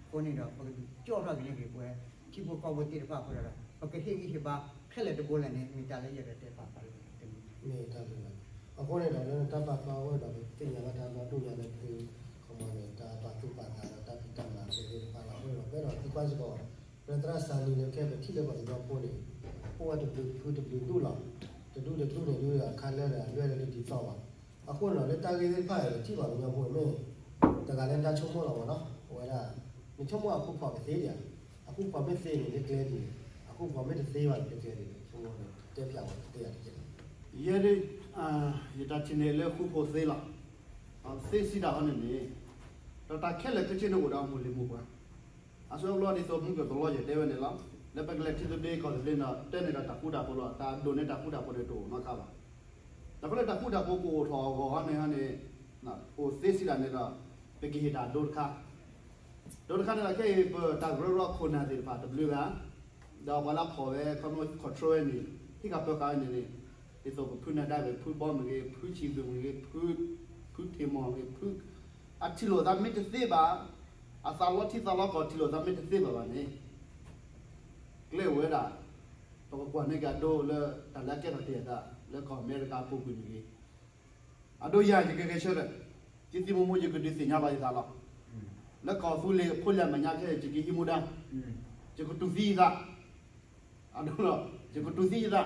အဃိန့ၣ်ဒီး ပကဒုးကၠီၣ်ထီၣ်က့ၤန့ၢ်က့ၤပဝဲ ထံဖိကီၢ်ဖိသ့ၣ်တဖၣ်အဃိဒီး ပကဟ့ၣ်ဂံၢ်ဟ့ၣ်ဘါခဲလၢာ်တဘိလဲၣ်န့ၣ် မ့ၢ်တၢ်လၢယအဲၣ်ဒိးတဲပာ်ဖျါလၢတမံၤ မ့ၢ်တၢ်ဘျုးလီၤ. အဃိန့ၣ်ဒီးလၢတၢ်ပာ်ဖျါအဃိဒီး ပသ့ၣ်ညါဘၣ်တၢ်ဒီဒူၣ်ညါလၢဖု ခီမီန့ၣ် တၢ်ပာ်သူၣ်ပာ်သးဒီးတၢ်ဖံးတၢ်မၤသ့ၣ်တဖၣ်လီၤ. အဃိန့ၣ်ဒီး ပအဲၣ်ဒိးသံကွၢ်စ့ၢ်ကီး လၢသရၣ်စၢနံၤလၢခဲအံၤပထံၣ်လၢပှၤကညီဖိန့ၣ် အိၣ်ဝဲတဘျုးဖုတဘျုးဒူၣ်လီၤ. တဒူၣ်တဒူၣ်န့ၣ် ဒ်အခါလၢဒီးအလွဲၢ်လၢဒ်သိးဘၣ်. အဃိန့ၣ်ဒီး လၢတၢ်ဂ့ၢ်သ့ၣ်တဖၣ်အံၤ ပထံၣ်ပှၤကညီဖိမ့ၢ် တဂၤလၢတၢ်ဆိကမိၣ်လီၤမးနီၤ အဝဲဒၣ် နဆိကမိၣ်အဃုဖီၣ်ကသ့ဒံးဧါ, အဃုဖီၣ်မ့ၢ်သ့န့ၣ် လၢကျဲဒ်လဲၣ်, အဃုဖီၣ်မ့ၢ်တသ့ဘၣ်န့ၣ် လၢကျဲဒ်လဲၣ် ဆိကမိၣ်န့ၣ် တဲဖျါဝဲတသ့ဧါတက့ၢ်. ယဲဒၣ် ယတၢ်ထံၣ်န့ၣ်လၢဃုဖီၣ်သ့လီၤ. သ့စံးတၢ်ဟီန့ၣ်န့ၣ် ဒီးတၢ်ခဲလၢာ်ခဲဆ့န့ၣ်အိၣ်ဒီးအမိၢ်လံၤမိၢ်ပှၢ်, အဆၢဘျီဒ်သိးမုၢ်ကၢၢ်ပလီၢ်ယဲၢ်တဲဝဲန့ၣ်လီၤ. လၢပကလဲၤထံသဘျ့ကီၢ်သဘျ့န့ၣ် တဲန့ၣ်ဒီးတၢ်ဃူတၢ်ဖိးလီၤ. တၢ်အဒိၣ်န့ၢ်တၢ်ဃူတၢ်ဖိးန့ၣ်တအိၣ်နီတခါဘၣ်. တၢ်ဖဲလၢတၢ်ဃူတၢ်ဖိးကအိၣ်ထီၣ်အဂီၢ်ဟီန့ၣ်ဟီန့ၣ် အိၣ်သ့စံးတၢ်န့ၣ်ဒီး ပကဟ့ၣ်တၢ်ဒိတခါ ဒိတခါန့ၣ်ဒီး ခဲအံၤပတၢ်ကရၢကရိခိၣ်နၢ်သ့ၣ်တဖၣ်တဘျုးဂၤ, ဒီးပှၤလၢအဖီၣ်ဝဲ ခီဖျိ control ဝဲန့ၣ် ဟံးဃာ်ပၢဃာ်ဝဲန့ၣ်န့ၣ် ဒ်သိးပဖုနၢၤဒါမ့ၢ်ဂ့ၤ ဖုဘီမ့ၢ်ဂ့ၤ ဖုဆံးသူၣ်မ့ၢ်ဂ့ၤ ဖု ဖုထံၣ်မီၢ်မ့ၢ်ဂ့ၤ ဖု အထံၣ်လိာ်သးမ့ၢ်တသ့ဘၣ်, အသးလီထံသးလီကီၢ်ထံၣ်လိာ်သးမ့ၢ်တသ့ဘၣ်ဘၣ်န့ၣ် ကျဲအိၣ်ဝဲဒၣ် ပကကွၢ်န့ၢ်က့ၤအဒိလၢတၢ်လၢအကဲထီၣ်တ့ၢ်အသး လၢကီၢ်အမဲရကၤအပူၤကွံာ်မ့ၢ်ဂ့ၤ အဒိယၤယကဂဲၤဆၢထၢၣ်, ယသံမိၢ်မိၢ်ယကဒုးသ့ၣ်ညါဘၣ်ယသးလီၤ. လၢကီၢ်သူလ့ၤအဖိလၢအမဲာ်ညါခဲအံၤ ယကဟံးမူဒါ, ယကတူၢ်သံယသး, အဒိလီၤ, ယကတူၢ်သံယသး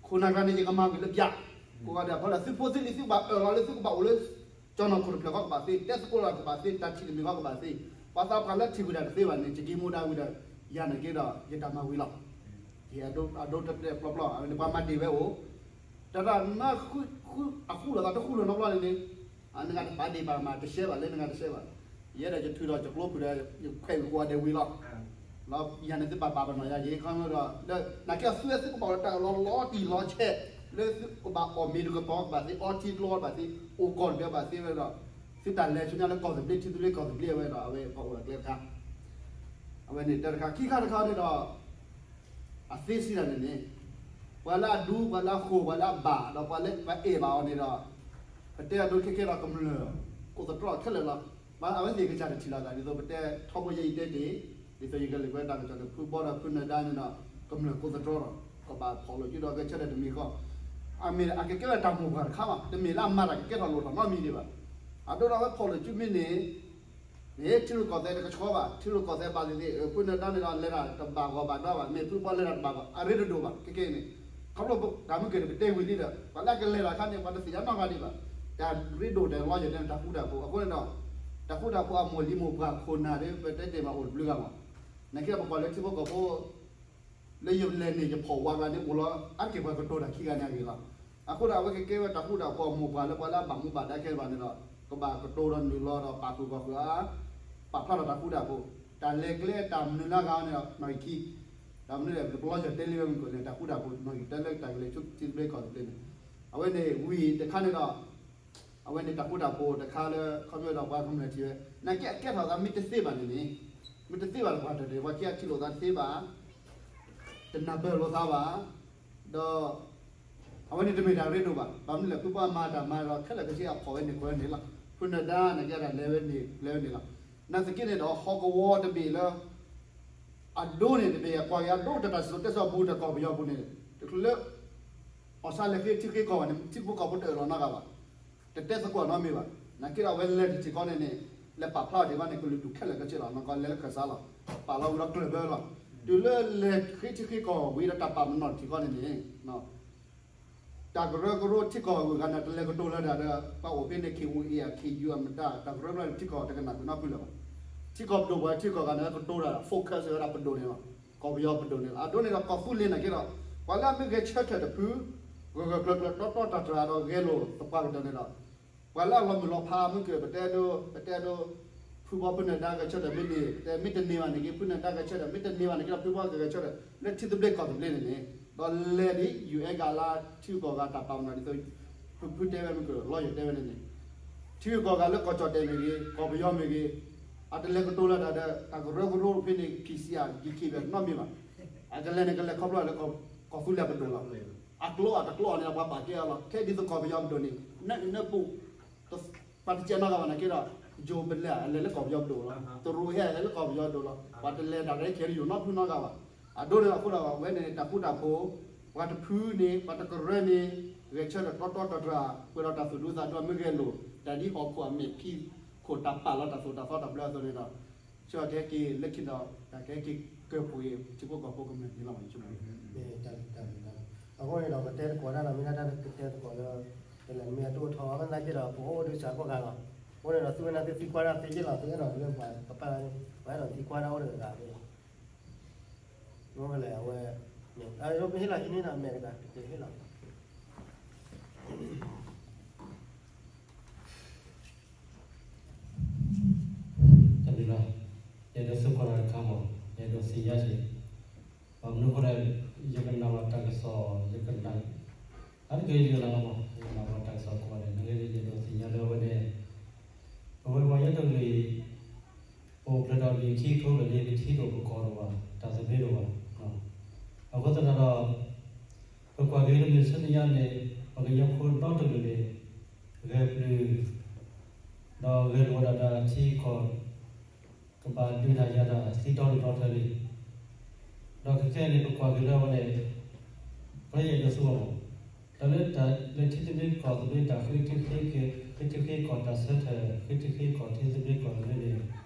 ခိၣ်နၢ်ကျါန့ၣ် ယကမၤဝံၤလၢပျၢ်, ကိးဂၤဒဲး ဖဲလၢသုဖိသုလံၤ သုကဘၣ်အၢၣ်လီၤလၢသုကဘၣ်အိၣ်လၢ ကၠီၣ်နီၣ်ခိၣ်တဖျၢၣ်ဃီကဘၣ်သ့, တဲသကိးလၢကဘၣ်သ့, တၢ်ထံၣ်တမံၤဃီကဘၣ်သ့, ပှၤသးပှၢ်လၢထံၣ်ဝံၤဒၣ်တသ့ဘၣ်န့ၣ် ယကဟံးမူဒါဝံၤဒီး ယၤန့ၣ်က့ဒီး ယတၢ်မၤဝံၤလီၤ. ယအဒိတတဲပျီပျီ အဝဲန့ၣ်ပှၤမၤတ့ၢ်ဝဲအိၣ်, တၢ်တၢ်မၤ အဃုလိာ်သးတဃုလိာ်နီတဘျီန့ၣ်န့ၣ် နဂၤတပာ်ဒ့ၣ်ပာ်မၤတရှဲဘၣ် လၢနဂၤတရှဲဘၣ်, ယဲဒၣ်ယထုးဒီးယကျိဖုးဒီး ယခွဲးဝံၤကိးဂၤဒဲးဝံၤလီၤ. လၢယၤန့ၣ်သုဘၣ်ပာ်ပနီၣ်ယၤ ယဟ့ၣ်ခီဒီး လၢနာ်က့သုဝဲသုကဘၣ်အိၣ်လၢတၢ်အၢၣ်လီၤလီၤတံၢ်လီၤဆဲး လၢသုကဘၣ်အီၣ်မ့ၤတကပီၤကဘၣ်သ့ အီထံကျိကဘၣ်သ့ အိၣ်ကီၢ်တဘ့ၣ်ဘၣ်သ့ဝဲဒီး သုတၢ်လဲၤဆူညါလၢကီၢ်သဘျ့ ထံသဘျ့ကီၢ်သဘျ့အဝဲဒီး အဝဲပှၤအိၣ်ဒီးကျဲတခါ အဝဲန့ၣ်တၢ်တခါ ခံခါတခါန့ၣ်ဒီး အသ့စံးတၢ်န့ၣ်န့ၣ် ပှၤလၢအဒူ ပှၤလၢအဃိာ် ပှၤလၢအဘၣ် ဒီးပှၤလၢပှၤအဲၣ်ဘၣ်အီၤန့ၣ်ဒီး ပတဲအဒိခဲကဲဒီးကမျၢၢ် ကိးသတြီခဲလၢာ်လီၤ. အဝဲသ့ၣ်ကစၢ်တထံၣ်လိာ်သး ဒ်သိးပတဲထီဘိယဲအံၤတဲတ့ၢ် ဒ်သိးယကလဲၤကွဲတၢ်ကစီၣ်လၢဖုဘီဒီးဖုနၢၤဒါန့ၣ်ဒီး ကမျၢၢ်ကိးသတြီဒီး ကဘၣ်ဖီၣ်လိာ်စုဒီးကဆၢထၢၣ်တမံၤဃီ အမ့ၢ်အကကဲဝဲတၢ်မိၢ်ပှၢ်တခါဘၣ် တမ့ၢ်လၢအမၤတၢ်ကကဲထီၣ်လိၣ်ထီၣ်နီတမံၤဒံးဘၣ်. အဒိဒီးဝဲဖီၣ်လိာ်စုမ့ၢ်န့ၣ် န့ၣ် ထံရူၢ်ကီၢ်သဲးတကဆှီဘၣ် ထံရူၢ်ကီၢ်သဲးဘၣ်သ့ၣ်သ့ၣ် ဖုနၢၤဒါန့ၣ်ဒီးလဲၤတၢ်တဘၣ်ဂီၢ်ဘၣ်ဒီဘၣ် မ့ၢ်ဖုဘီလဲၤတၢ်တဘၣ်ဂီၢ် အရ့တဒိၣ်ဘၣ် ခဲကဲန့ၣ် ခီဖျိတၢ်မုၢ်ကဲၢ်န့ၣ် ပတဲဝံၤလံဒီး ပှၤလၢအကလဲၤတၢ်ခါန့ၣ် ပှၤတသ့ၣ်ညါနီတဂၤဒံးဘၣ်. တၢ်ရ့ဒိၣ်တၢ်လီယဲၢ်တဲန့ၣ် တၢ်ဃူတၢ်ဖိး အဃိန့ၣ်ဒီး တၢ်ဃူတၢ်ဖိးအမိၢ်လံၤမိၢ်ပှၢ်ခိၣ်နၢ်ဒီး ပတဲတ့ၢ်မးအိၣ်တဘျုးဂၤမး နာ်က့ပကွၢ်လၢထံဖိကီၢ်ဖိ လၢယလဲၤန့ၣ် ယဖီၣ်ဝါကျါန့ၣ် အိၣ်လီၤအါတက့ၢ်ပှၤကတိၤတၢ်ခံဂၤန့ၣ်အဂ့ၢ်လီၤ. အဃိဒီးအဝဲကကဲဝဲတၢ်ဃူတၢ်ဖိးအမိၢ်ပှၢ်လၢပှၤလၢအဘၣ်မူဘၣ်ဒါခဲဘၣ်န့ၣ်ဒီး ကဘၣ်ကတိၤဒီးနုာ်လီၤဒီးပာ်ဃုာ်ပှၤဃုာ်အါ ပာ်ဖျါထီၣ်တၢ်ဃူတၢ်ဖိး တၢ်လဲၤကျဲတၢ်မနုၤလၢအဂၤန့ၣ်ဒီး နီၣ်ဂံၢ်ခံ တၢ်မနုၤလဲၣ် ပလီၢ်စၢၤတဲလံဝဲမုၢ်ကီၢ်န့ၣ် တၢ်ဃူတၢ်ဖိးနီၣ်ဂံၢ်တၢလၢတၢ်ကလဲၤဆူထံသဘျ့ကီၢ်သဘျ့န့ၣ် အဝဲန့ၣ်ဝံၤတခါန့ၣ်ဒီး အဝဲန့ၣ်တၢ်ဃူတၢ်ဖိးတခါလၢ ခီဖျိဒီးပှၤကမျၢၢ်ထံၣ်ဝဲ နာ်က့အကဲထီၣ်သးမ့ၢ်တသ့ဘၣ်န့ၣ်န့ၣ် မ့ၢ်တသ့ဘၣ်တပှၢ်တၢၢ်န့ၣ် ပှၤခံဂၤထံၣ်လိာ်သးတသ့ဘၣ် တနၢ်ပၢၢ်လိာ်သးဘၣ် ဒီး အဝဲန့ၣ်တမ့ၢ်တၢ်ရ့ဒိၣ်ဘၣ် ဘၣ်မနုၤလဲၣ် ဖုဘီမၤတၢ်မၤဒီးခဲလၢာ်ခဲဆ့အဖီၣ်ဝဲန့ၣ်ကွဲးန့ၣ်လီၤ ဖုနၢၤဒါနာ်က့တၢ်လဲၤဝဲန့ၣ်လဲၤဝဲန့ၣ်လီၤ နာ်သက့န့ၣ်ဒီးဟီၣ်ကဝီၤတဘ့ၣ်လၢ အဒိန့ၣ်တဘ့ၣ်အကွၢ်က့ၤအဒိတၢ်စံၣ်စိၤတဲစိၤဘူးတၢ်ကီၢ်ပယီၤပူၤန့ၣ် တချုးလၢ အီၣ်ဆၣ်လဲၤဃ့ထံဃ့ကီၢ်ဘၣ်န့ၣ် ထံဖိကီၢ်ဖိတအၢၣ်လီၤနီတဂၤဘၣ် တတဲသကိးနီတမံၤဘၣ် နာ်က့ဒီးအဝဲလဲၤတထံၣ်ဃီန့ၣ်န့ၣ် လဲၤပာ်ဖျါအီၤတ့ၢ်ဃီန့ၣ် ကလုာ်ဒူၣ်ခဲလၢာ်ခဲဆ့လီၤ နီၢ်ကီၢ်လဲၤလၢခၢၣ်စးလီၤ ပာ်လီၤဝံၤလီၤကျၢၢ်ဘၢလီၤ တုၤလၢလဲၤဃ့ထံဃ့ကီၢ်ဝံၤဒီးတၢ်ပာ်ပနီၣ်ထံကီၢ်န့ၣ်န့ၣ် တၢ်ကရၢကရိထံကီၢ်အဂုၤအဂၤန့ၣ် တလဲၤကတိၤလၢၤဒၣ်ဒီး ပှၤအိၣ်ဖဲန့ၣ် ခ့ၣ်အူအ့ၣ် ခ့ၣ်ယူၤအမတၤ တၢ်ကရၢကရိထံကီၢ်တကနၣ်ဃုာ်နီတဖုလၢၤဘၣ်. ထံကီၢ်ပဒိၣ်ပှၤထံကီၢ်ဂၤန့ၣ် ကတိၤတၢ် focus ဝဲဒၣ်ပဒိၣ်န့ၣ်လီၤ. ကီၢ်ပယီၤပဒိၣ်န့ၣ်လီၤ. အဒိန့ၣ်ဒီးကီၢ်သူလ့ၤနာ်က့ဒီး ပှၤလၢအမ့ၢ်ဂဲၤဆၢထၢၣ်တဖု ဂၢၢ်ဂၢၢ်ကျၢၤကျၢၤတီတီတၢ်တြၢ်ဒီးဂဲၤလိာ်သပှၢ်ကတၢၢ်န့ၣ်ဒီး ပှၤလၢအလီၤမုၢ်လီၤဖးမ့ၢ်ကၢၢ် ပတဲဒိ ပတဲဒိ ဖုဘီဖုနၢၤဒါဂဲၤဆၢထၢၣ်မ့ၢ်န့ၣ် ပတဲမ့ၢ်တန့ၢ်ဘၣ်န့ၣ်က့ ဖုနၢၤဒါဂဲၤဆၢထၢၣ် မ့ၢ်တန့ၢ်ဘၣ်န့ၣ်က့ဒီး ဖုဘီကဂဲၤဆၢထၢၣ် လၢထံသဘျ့ကီၢ်သဘျ့န့ၣ်န့ၣ် ဒီးလဲၤဒ် ယူၤအဲၣ် ကလါ ထံဂုၤကီၢ်ဂၤတၢ်ပာ်ပနီၣ်ဒ်သိး ဖုဖုတဲဝဲမ့ၢ်ကၢၢ် lawyer တဲဝဲန့ၣ်န့ၣ် ထံဂုၤကီၢ်ဂၤလၢကီၢ်ကၠီၣ်တဲၣ်မ့ၢ်ဂ့ၤ ကီၢ်ပယီၤမ့ၢ်ဂ့ၤ အတလဲၤကတိၤလၢၤဒၣ်ဒီး တၢ်ကရၢကရိဖဲန့ၣ် ခ့ၣ်စံၣ်အါ က့ၤခ့ၣ်ဘၣ်နီတမံၤဘၣ်. အကလဲၤန့ၣ်ကလဲၤခီဖျိလၢ ကီၢ်သူလ့ၤပဒိၣ်လီၤ. အကျိအတကျိအီၤန့ၣ် ပှၤပာ်ကဲအီၤလီၤ. ထဲဒ်သိးကီၢ်ပယီၤပဒိၣ်န့ၣ် နၢပူၤ ပှၤတစဲးနီတဂၤဘၣ်နာ်က့ဒီး ယိၤပလဲအလဲၤလၢကီၢ်ပယီၤပဒိၣ်လီၤ. တရူးဟဲအလဲၤလၢကီၢ်ပယီၤပဒိၣ်လီၤ. ပှၤတလဲၤဒၣ်ရဲၣ်ခဲလၢာ် ယိၤနီတဖုနီတဂၤဘၣ်. အဒိန့ၣ်အဃိဒီး အဝဲန့ၣ်န့ၣ် တၢ်ဃူတၢ်ဖိး ပှၤတဖုန့ၣ် ပှၤတကရၢန့ၣ် ဂဲၤဆၢထၢၣ်တီတီတၢ်တြၢ် ပှဲၤဒီးတၢ်သူၣ်ဒူသးဒူအမ့ၢ်ဂဲၤလိာ် တၢ်ဒ်ဟီၣ်ခိၣ်အမဲာ်ဖံးခိၣ်တၢ်ပာ်လီၤတၢ်သိၣ်တၢ်သီတၢ်ဘျၢအသိးန့ၣ်ဒီး ဆၢကဟဲက့ၤလၢခံဒီး တၢ်ကဟဲက့ၤကၢၢ်ပူၤအံၤ ထံဖိကီၢ်ဖိကမျၢၢ်န့ၣ်လီၤ. အဃိန့ၣ်ဒီး ပတဲသကိးတၢ်ဒီးမ့ၢ်ဒၣ်တၢ်ကတဲသကိးလၢ တလဲၤမ့ၢ်အဒိၣ်ထီၣ် မ့ၢ်သနာ်က့ဒီး ပအိၣ်ဒုးစးကိးဂၤလီၤ. အဃိန့ၣ်ဒီး သုဝဲဒၣ်သုသံကွၢ်တၢ်သ့ယ့ၢ်လီၤ သုအဲၣ်ဒိးလၢပှၤကပာ် ပှၤအဲၣ်ဒိးသံကွၢ်တၢ်အိၣ်တဂၤဂၤသ့ မ့ၢ်လဲၣ်အဝဲ မ့ၢ် အမ့ၢ်ဟ့ၣ်လီၤဟံးန့ၢ်ဒီးအမဲာ်တဂၤ တက့ၢ်ဟ့ၣ်လီၤ တၢ်ဘျုးလီၤ. ယအဲၣ်ဒိးသံကွၢ်တၢ်တခါမး ယအဲၣ်ဒိးသ့ၣ်ညါက့ၤ ဘၣ်မနုၤအဃိဒီး ယကနၣ်ဘၣ်တၢ်ကစီၣ် ယကနၣ် အါတက့ၢ်ယကနၣ်လီၤမး ယကနၣ်ဘၣ်တၢ်ကစီၣ်ကိးဂၤဒဲး နာ်က့ဒီး ယအဲၣ်ဒိးသ့ၣ်ညါလၢအဝဲန့ၣ် ပဝဲပှၤကညီတကလုာ်အံၤ ပအိၣ်ဖျဲၣ်ထီၣ်လံာ်ခံကထိလၢာ်လံ ပထံၣ်လိာ်ပကီၢ်လိာ်ဘၣ် တၢ်သဘျ့လိာ်ဘၣ်. အဃိသတးဒီး ပကွၢ်က့ၤလၢမုၢ်ဆ့ၣ်ညါန့ၣ် ပှၤကညီဖိနီတကလုာ်န့ၣ် ဂဲၤပျုၢ် ဒီးဂဲၤလိာ်ဝဲဒၣ်ဒီးထံကီၢ် ကဘၣ်ဒုးတၢ်ယၤတၢ်သံတီၤလံၤတီၤထၢလံ. ဒီးခဲခဲအံၤန့ၣ် ပကွၢ်က့ၤလၢအဝဲန့ၣ် ပယဲၢ်ဒိးသူအီၤမး တၢ်လၢတၢ်လၢထံသဘျ့ကီၢ်သဘျ့တၢ်ဃ့ထံဃ့ကီၢ် ဃ့ထံဃ့ကီၢ်တၢ်ဆၢထၢၣ် ဃ့ထံဃ့ကီၢ်ထံသဘျ့ကီၢ်သဘျ့န့ၣ်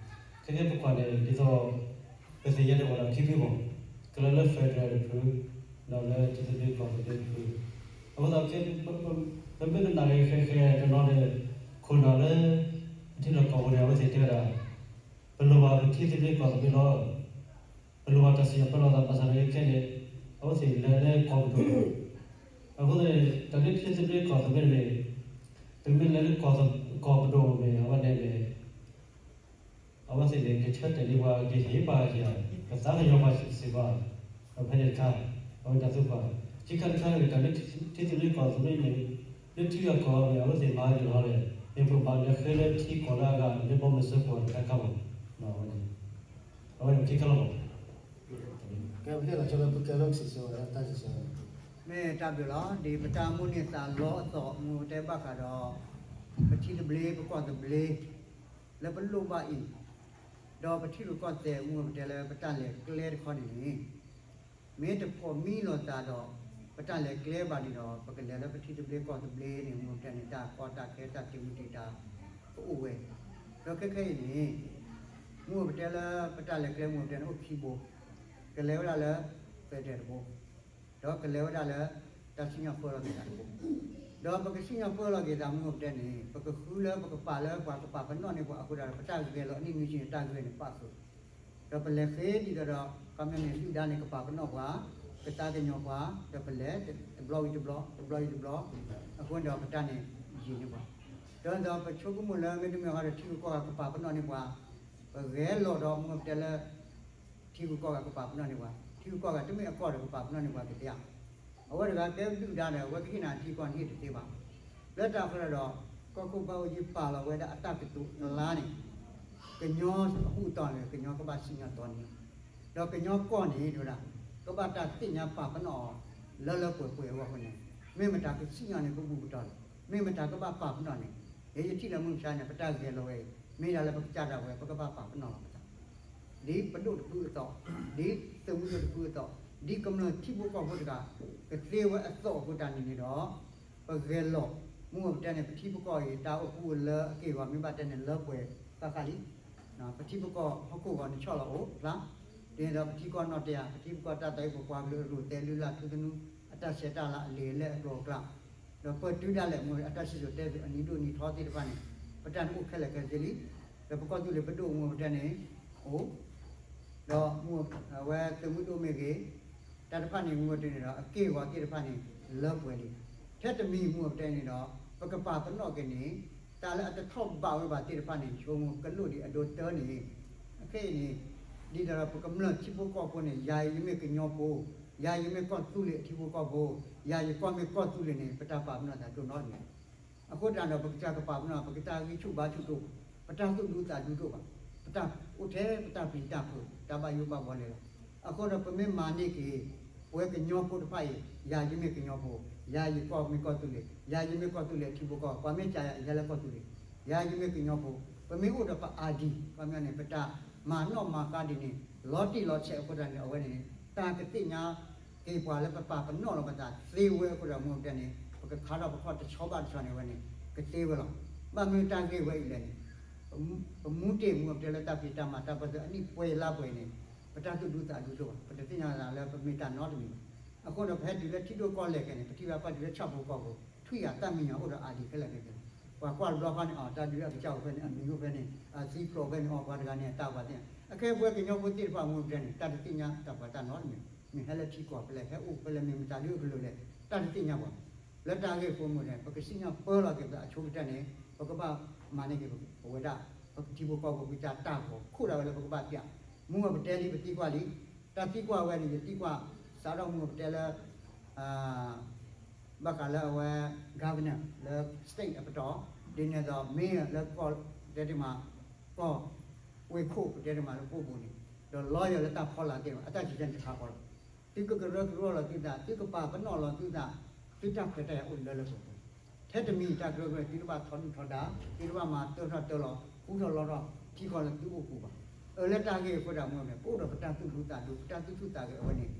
ခဲခဲပကွၢ်န့ၣ် ဒ်သိး ပသ့ၣ်ညါတအိၣ်ဒီးခံဖုမး ကလၢလၢ federal တဖု ဒီးလၢထံသဘျ့ကီၢ်သဘျ့တဖု အဃိသတး ပမ့ၢ်ကနၣ်က့ၤဃဲဃဲတနီၤန့ၣ် ခိၣ်နၢ်လၢ ပထံလီၢ်ကီၢ်ပူၤန့ၣ် အဝဲသ့ၣ်တဲဝဲဒၣ် ပလိၣ်ဘၣ်ပထံသဘျ့ကီၢ်သဘျ့လီၤ. ပလိၣ်ဘၣ်တၢ်စံၣ်ညီၣ်ပၢလီၤသးဘၣ်ဆၣ်နာ်က့ခဲန့ၣ် အဝဲသ့ၣ်လဲၤလၢကီၢ်ပဒိၣ် အဃိသတးန့ၣ် တၢ်လၢထံသဘျ့ကီၢ်သဘျ့န့ၣ် ပမ့ၢ်လဲၤလၢကီၢ်ပဒိၣ်န့ၣ် အဝဲန့ၣ်န့ၣ် အဝဲသ့ၣ်န့ၣ် ကဆၢတဲာ်လံပှၤ ကဟ့ၣ်ပှၤယၤ ကသးကညီၤပှၤစ့ၢ်ကီး ဒီးဖဲန့ၣ်တခါ အဝဲတၢ်သံကွၢ် ခံခါတခါန့ၣ် တၢ်လၢထံသဘျ့ကီၢ်သဘျ့န့ၣ် လၢထံဂၤကီၢ်ဂၤန့ၣ် အဝဲသ့ၣ်မၤဂ့ၤလီၤလဲၣ် မ့ၢ်ပဘၣ်လဲၤဃ့လၢထံကီၢ်လၢအဂၤ လၢဘီမုၢ်စၢဖှိၣ်တခါခါမး အဝဲန့ၣ် အဝဲန့ၣ်ခံခါလီၤမး ကဲပဟ့ၣ်လီၤဆိလၢပကဲလၢကစံၣ်စိၤဝဲဒၣ်တၢ်စံၣ်စိၤ မ့ၢ်တၢ်ဘျုးလီၤ. ဒ်ပတၢ်မိၣ်န့ၢ်သးလီအသိး မ့ၢ်ပတဲဘၣ်ဃးဒီး ပထံသဘျ့ ပကီၢ်သဘျ့ လၢပလိၣ်ဘၣ်အံၤ, ဒီးပထံရူၢ်ကီၢ်သဲးမ့ၢ်ပတဲလၢပတၢ်လဲၤကျဲတခီန့ၣ်န့ၣ် မ့ၢ်တဖိးမံလိာ်သးဒီး ပတၢ်လဲၤကျဲဘၣ်န့ၣ်ဒီး ပကလဲၤလၢပထံသဘျ့ကီၢ်သဘျ့န့ၣ် မ့ၢ်ပတဲန့ၣ် တၢ်ကီတၢ်ခဲတၢ်တံာ်မူတံာ်တာ်ကအိၣ်ဝဲ, ဒီးခဲခဲအံၤန့ၣ် မ့ၢ်ပတဲလၢပတၢ်လဲၤကျဲမ့ၢ်ပတဲန့ၣ်အိၣ်ခံဘိ, ကလဲၤဝဲဒၣ်လၢ federal တဘိ ဒီးကလဲၤဝဲဒၣ်လၢ တၢ်စံၣ်ညီၣ်ပၢလီၤက့ၤသးတဘိ, ဒီးပကစံၣ်ညီၣ်ပၢလီၤက့ၤသးမ့ၢ်ပတဲန့ၣ် ပကဃုလၢပကပာ်လၢပှၤကပာ်ပနီၣ်န့ၢ်ပှၤအဃိဒီး ပတၢ်ဂဲၤလိာ်အနံၣ်နွံဆံန့ၣ် တၢ်ဂဲၤန့ၣ်ပာ်ဃုာ်, ဒီးပလဲၤဃ့ဒ်သိးဒီး ခီပညီန့ၣ် ဒုၣ်ဒါန့ၣ်ကပာ်ပနီၣ်ပှၤ, ကသးကညီၤပှၤ, ဒီးပလဲၤတဘျီဝံၤတဘျီ, တဘျီဝံၤတဘျီ, အဃိန့ၣ်ဒီးပတၢ်န့ၣ်ယံာ်န့ၢ်ပှၤ, ဒီးပဆိကမိၣ်လၢမ့တမ့ၢ်ဃီဒီးထံဂုၤကီၢ်ဂၤကပာ်ပနီၣ်န့ၢ်ပှၤ, ပဂဲၤလိာ်ဒီးမ့ၢ်ပတဲလၢ ထံဂုၤကီၢ်ဂၤကပာ်ပနီၣ်န့ၢ်ပှၤ, ထံဂုၤကီၢ်ဂၤတမ့ၢ်အကီၢ်ဒီးကပာ်ပနီၣ်န့ၢ်ပှၤကသ့ဧါ. အဝဲတဂၤကဲဒုၣ်ဒါဒီး အဝဲကဟ့ၣ်နၤထံကီၢ်န့ၣ်ဟ့ၣ်တသ့ဘၣ်. လၢတၢ်ဃိဒီး ကီၢ်ခိၣ်ဘၣ်အိၣ်ယံၤပာ်လီၤဝဲဒၣ်အတၢ်ကတိၤတလါန့ၣ်, ကညီအဘူၣ်အတီၢ်န့ၣ် ကညီကဘၣ်စံၣ်ညီၣ်တီန့ၣ်လီၤ. ဒီးကညီကီၢ်န့ၣ် တဲဝဲဒၣ် ကဘၣ်တၢ်သ့ၣ်ညါပာ်ပနီၣ်အီၤ လၢလၢပှဲၤပှဲၤအဂီၢ်အဃိန့ၣ်, မ့ၢ်မတၤကစံၣ်ညီၣ်န့ၢ်ပဘူၣ်ပတီၢ်လဲၣ်, မ့ၢ်မတၤကဘၣ်ပာ်ပနီၣ်န့ၣ်, ယဲယထံၣ်လၢမုၢ်မဆါန့ၣ် ပတၢ်ဂဲၤလိာ်ဝဲအံၤ မ့ၢ်ဒၣ်လၢပကစၢ်ဒၣ်ဝဲ ပကဘၣ်ပာ်ပနီၣ်လီၤပသး ဒ်ပဒိၣ်တဖုအသိး, ဒ်သုးမုၢ်ဒိၣ်တဖုအသိး, ဒ်ကမျၢၢ်ထံဖိကီၢ်ဖိတဂၤ ကသ့ဝဲအသိးအဃိတၢ်န့ၣ်န့ၣ်ဒီး ပဂဲၤလိာ်, မ့ၢ်ပတဲန့ၣ် ပထံပကီၢ်အံၤ တၢ်အိၣ်ဃူအိၣ်လၢအက့ၢ်အဂီၤ မ့ၢ်ဘၣ်တဲန့ၣ် လၢပှဲၤဃၣ်ဃၣ်လံ. ပထံပကီၢ်ဟီၣ်ခိၣ်ဂီၤန့ၣ်ဆီၣ်လီၤအိၣ်ဖျါ, ဒ်န့ၣ်ဒီးပထံကီၢ်နီၣ်တယၢ်, ပထံပကီၢ်တၢ်သးဝံၣ် ပပှၤကလုာ်အရူၢ်သဲ လုၢ်လၢ်ထူသနူ အတၢ်ဆဲးတၢ်လၤ အလံာ်အလဲၢ်အကျိၤအကျဲ, ဒီးပတုၤဒၣ်လဲာ် မ့ၢ်အတၢ်စံၣ်စိၤတဲစိၤအနံၣ်ဒိၣ်နံၣ်ထီသ့ၣ်တဖၣ်န့ၣ်, ပတၢ်န့ၣ်အိၣ်ခဲလၢာ်ခဲဆ့လံ. ဒီးပကီၢ်သူလ့ၤပဒိၣ်မူပတဲန့ၣ် အိၣ် ဒီးမူအဝဲသုးမုၢ်ဒိၣ်မ့ၢ်ဂ့ၤ, တၢ်တဖၣ်န့ၣ် မူအတဲန့ၣ်ဒီး အက့ၢ်အဂီၤသ့ၣ်တဖၣ်န့ၣ် လၢပှဲၤလံ. ထဲတမံၤမူအပတဲန့ၣ်ဒီး ပကပာ်ပနီၣ်က့ၤန့ၣ် တၢ်လၢအတထီၣ်ဘးဝဲဘၣ်သ့ၣ်တဖၣ်န့ၣ် ဆိကမိၣ်ကလိၣ်ဒံးအဒိတၢန့ၣ်, အခဲအံၤန့ၣ် ဒ်သိးဒီးပကမျၢၢ်ထံဖိကီၢ်ဖိန့ၣ် ယၤယမ့ၢ်ကညီဖိ, ယၤယမ့ၢ်ကီၢ်သူလ့ၤအထံဖိကီၢ်ဖိ, ယၤယကီၢ်မ့ၢ်ကီၢ်သူလ့ၤန့ၣ် ပတၢ်ပာ်ပနီၣ်သးဒိၣ်နီတမံၤ. အဃိသတးဒီး ပကစၢ်ကပာ်ပနီၣ် ပကတၢ်ဂံၢ်ဆူၣ်ဘါဆူၣ်တအိၣ်ဘၣ်, ပတၢ်သူၣ်ဒူသးဒူတအိၣ်ဘၣ်, ပတၢ်အိၣ်ထဲပတၢ်ပျံၤတၢ်ဖုး တၢ်ဘၣ်ယိၣ်ဘၣ်ဘှီလဲၤလီၤ. အဃိဒီးပမ့ၢ်မၤန့ၢ်က့ၤ ပဝဲကညီဖိတဖၣ်အံၤ ယၤယမ့ၢ်ကညီဖိ, ယၤယကီၢ်မ့ၢ်ကီၢ်သူလ့ၤ, ယၤယမ့ၢ်ကီၢ်သူလ့ၤအထံဖိကီၢ်, ပှၤမ့ၢ်ကးယၤ ယဲလၢကီၢ်သူလ့ၤ, ယၤယမ့ၢ်ကညီဖိ, ပမ့ၢ်အိၣ်ဒီးပ ID ခီပညီန့ၣ် ပတၢ်မၤနီၣ်မၤဃါဒ်န့ၣ် လီၤတံၢ်လီၤဆဲးအဃိသတးန့ၣ် အဝဲန့ၣ် တၢ်ကသ့ၣ်ညါက့ၤပှၤလၢပပာ်ပနီၣ်လီၤပသးသ့ဝဲအဃိဒီး မူအပတဲန့ၣ် ပကခါထီၣ်ပခီၣ်တဆီဘၣ်တဆီန့ၣ် အဝဲန့ၣ် ကသ့ဝဲလီၤ. ဘၣ်မနုၤတၢ်ဂ့ၢ်ဝဲအံၤလဲၣ်န့ၣ် ပမူတ့ၢ်မူအပတဲလၢတၢ်ဖံးတၢ်မၤတၢ်ပၢၢ်ဆၢအနံၣ်ပှဲၤလါပှဲၤအံၤန့ၣ် ပတၢ်သူၣ်ဒူသးဒူတအိၣ်ဘၣ်, ပတသ့ၣ်ညါသးလၢပမ့ၢ်တၢ်နီတမံၤဘၣ်. အဃိဒီး ပဟဲတုၤလၢထံဒိၣ်ကီၢ်လဲၢ်ခဲန့ၣ် ပထံၣ်ဘၣ်ပှၤတုၤလၢဆၣ်ဖိကီၢ်ဖိ ထွံၣ်ယၤတၢ်မံၤညါအိၣ်ဒီး ID ခဲလၢာ်ခဲဆ့, ပှၤကွၢ်တဘျီဃီန့ၣ် အီၤ တၢ်ဒုးအကစၢ်အိၣ်ဖဲန့ၣ် အမံၤအိၣ်ဖဲန့ၣ် အသံဖျိးဖဲန့ၣ် အီၤပှၤတဂၤန့ၣ် အတၢ်ပှၤသ့ၣ်ညါ. အခဲအံၤပဝဲကညီဖိသ့ၣ်တဖၣ်မူအပတဲန့ၣ် တၢ်တသ့ၣ်ညါတၢ်ပှၤတၢ်နီတမံၤ, မ့ၢ်ဟဲလၢထံကီၢ်ဖဲလဲၣ် ဟဲအိၣ်ဖဲလဲၣ် မ့ၢ်မတၤဒုးအကလုာ်လဲၣ် တၢ်တသ့ၣ်ညါပှၤ. လၢတၢ်ဂ့ၢ်ဖိမူန့ၣ် ပကစံၣ်ညီၣ်ပၢလီၤက့ၤပသးအဆိကတၢၢ်န့ၣ် ပကဘၣ်မၤန့ၢ်က့ၤပဝဲဒၣ် ပထံဖိကီၢ်ဖိ ပကစၢ်တၢ်ဂီၤခိၣ်ဒၣ်ဝဲလၢပကဘၣ်ပျၢ်. မူအပတဲလံပသံကွၢ်လံ, တၢ်သံကွၢ်ဝဲန့ၣ် ယသံကွၢ်စးထီၣ်မူအပတဲလၢ ဘၣ်ဃးလၢအဝဲ governor လၢ state အပတီၢ်, ဒ်န့ၣ်အသိး mayor လၢကီၢ်တဲတမး ကီၢ်ဝ့ၢ်ခိၣ်ပတဲတမးလၢပအိၣ်ပူၤန့ၣ်, ဒီး lawyer လၢတၢ်ဖီလာ်သ့ၣ်တဖၣ် အတၢ်စံၣ်တဲၤတခါဃီလီၤ. သုကကရၢကရိလီၤသုသး, သုကပာ်ပနီၣ်လီၤသုသး, သုတၢ်ခွဲးတၢ်ယာ်အိၣ်လၢလၢပှဲၤပှဲၤ. ထဲတမံၤတၢ်ကရၢကရိ သုတဘၣ်ထီဒုၣ်ထီဒါ, သုတဘၣ်မၤတၢထီၣ်တၢလီၤ ဃူထီၣ်လီထီၣ် ထံကီၢ်လၢသုအိၣ်ပူၤဘၣ်. အၢ လၢတၢ်ဂ့ၢ်အဃိဒီးမူန့ၣ် ပအိၣ်ဒီးပတၢ်သူၣ်ဒူသးဒူ ပတၢ်သူၣ်ဆူၣ်သးဂဲၤအဝဲန့ၣ်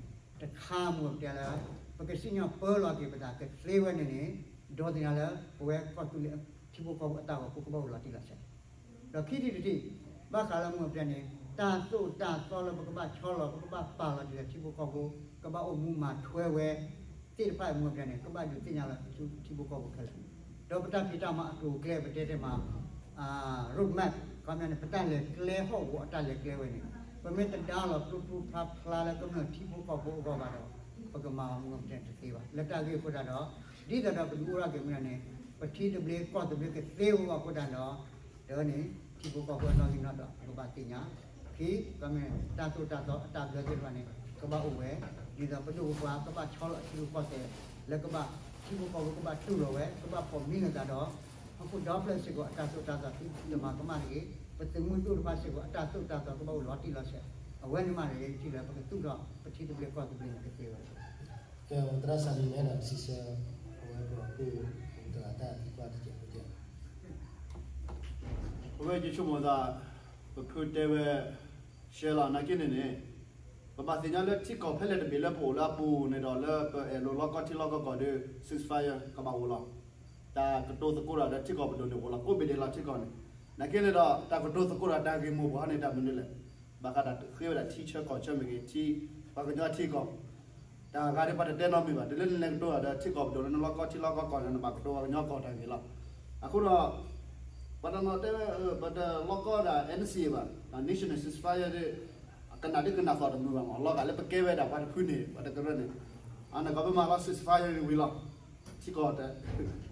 တခါမူအပတဲလၢ ပကစံၣ်ညီၣ်ပၢလီၤက့ၤပသးကသ့ဝဲန့ၣ်န့ၣ် ဒီးသ့ၣ်ညါလၢ ပဝဲကီၢ်သူလ့ၤထံဖိကီၢ်ဖိအတၢ်ဂီၤခိၣ်ကဘၣ်အိၣ်လီၤတံၢ်လီၤဆဲး ဒီးခံထံၣ်တထံၣ် ဘၣ်ဃးလၢမူအပတဲန့ၣ် တၢ်သိၣ်တၢ်သီလၢပကဘၣ်ဆီလီၤ ပကဘၣ်ပာ်လီၤဒ်လဲၣ်ထံဖိကီၢ်ဖိ ကဘၣ်အိၣ်မူမၤထွဲဝဲသ့ၣ်တဖၣ်အံၤမူအပတဲန့ၣ် ကဘၣ်ဒုးသ့ၣ်ညါလီၤထံဖိကီၢ်ဖိခဲလၢာ်. ဒီးပတၢ်ဖံးတၢ်မၤအကျိၤအကျဲပတဲတ့ၢ်မး road map ခီပညီန့ၣ် ပတၢ်လဲၤကျဲဟီၣ်ကဝီၤအတၢ်လဲၤကျဲဝဲန့ၣ် ပမ့ၢ်တဒါလီၤကျိကျိဖျါဖျါလၢကမျၢၢ်ထံဖိကီၢ်ဖိအဂီၢ်ဘၣ်ဒီး ပကမၤအီၤမူအပတဲတသ့ဘၣ်. လၢတၢ်ဂ့ၢ်အဃိသတးဒီး ဒ်သိးဒီးပဒုးအိၣ်ထီၣ်က့ၤမူန့ၣ် ပထံသဘျ့ကီၢ်သဘျ့ကသ့ဝဲအဃိသတးဒီး တန့ၣ် ထံဖိကီၢ်ဖိအနီၣ်ဂံၢ်နီၣ်ဒွး ပကဘၣ်သ့ၣ်ညါ ခံ ခီပညီန့ၣ်တၢ်သိၣ်တၢ်သီအတၢ်ဘျၢသ့ၣ်တဖၣ်န့ၣ် ကဘၣ်အိၣ်ဝဲ ဒ်သိးပဒိၣ်ပပှၢ်ကဘၣ်ဆီလီၤအထံရူၢ်ကီၢ်သဲး လၢကဘၣ်ထံဖိကီၢ်ဖိကဘၣ်တူၢ်လိာ်ဝဲ ကဘၣ်ပိာ်မံလိာ်သးဒီး ဟီၣ်ခိၣ်ဒီဖျၢၣ်စ့ၢ်ကီးအတၢ်သိၣ်တၢ်သီသုတမၤကမၣ်တဂ့ၤ ပသုးမုၢ်ဒိၣ်တဖၣ်စ့ၢ်ကီးအတၢ်သိၣ်တၢ်သီကဘၣ်အိၣ်လီၤတံၢ်လီၤဆဲး အဝဲန့ၣ်မးန့ၣ် ထံၣ်လၢပကသူၣ်ထီၣ်ပထံသဘျ့ကီၢ်သဘျ့န့ၣ်ကသ့ဝဲ ကဲ သရၣ်စၢ်န့ၣ် မ့ၢ်ဒၣ်ပစံးဆၢ အဝဲပှၤကိးတဂၤတၢ်သံကွၢ်တကဲးဖိတဲ အဝဲယဆိကမိၣ်သး ပဖုတဲဝဲ ရှဲလီၤ နာ်က့န့ၣ်န့ၣ် ပဘၣ်သ့ၣ်ညါလၢထံကီၢ်ဖဲလဲၣ်တဘ့ၣ်လၢပအိၣ်လၢအပူၤန့ၣ်ဒီး လၢပအဲၣ်လိာ်လီကီထံလီကီကီၢ်ဒီး ceasefire ကဘၣ်အိၣ်လီၤ. တၢ်ကတိၤသကိးတၢ်ဒီးထံကီၢ်ပဒိၣ်န့ၣ်အိၣ်လီၤ ကိးဘ့ၣ်ဒဲးလီၤထံကီၢ်န့ၣ် နာ်က့န့ၣ်ဒီး တၢ်ကတိၤသကိးတၢ်တၢ်ဂ့ၢ်မိၢ်ပှၢ်န့ၣ် တၢ်မနုၤလဲၣ် ဘၣ်ဃးတၢ်ဃ့ဝဲဒၣ်ထံဆၢကီၢ်ဆၢမ့ၢ်ဂ့ၤ ထံ ပှၤကညီထံကီၢ် တၢ်ဂၤဒ်ပှၤတတဲနီတမံၤဘၣ် တုၤလၢနလဲၤကတိၤတၢ်ဒီးထံကီၢ်ပဒိၣ်လၢနလီကီထံလီကီကီၢ်န့ၣ် နဘၣ်ကတိၤပှၤကညီကီၢ်တၢ်ဂ့ၢ်လီၤ. အဃိဒီး ပှၤတနီၤတဲဝဲ ပတလီကီဒၣ် NCA ဘၣ် National Ceasefire ကနၣ်ဒ်ကနၣ်သီၣ်တမုာ်ဘၣ်မး လီၤဂာ်လၢပကဲဝဲဒၣ်ပှၤတဖုန့ၣ် ပှၤတကရၢန့ၣ် အနကီၢ်ပမၤလီၤ ceasefire ဝံၤလီၤ ထံကီၢ်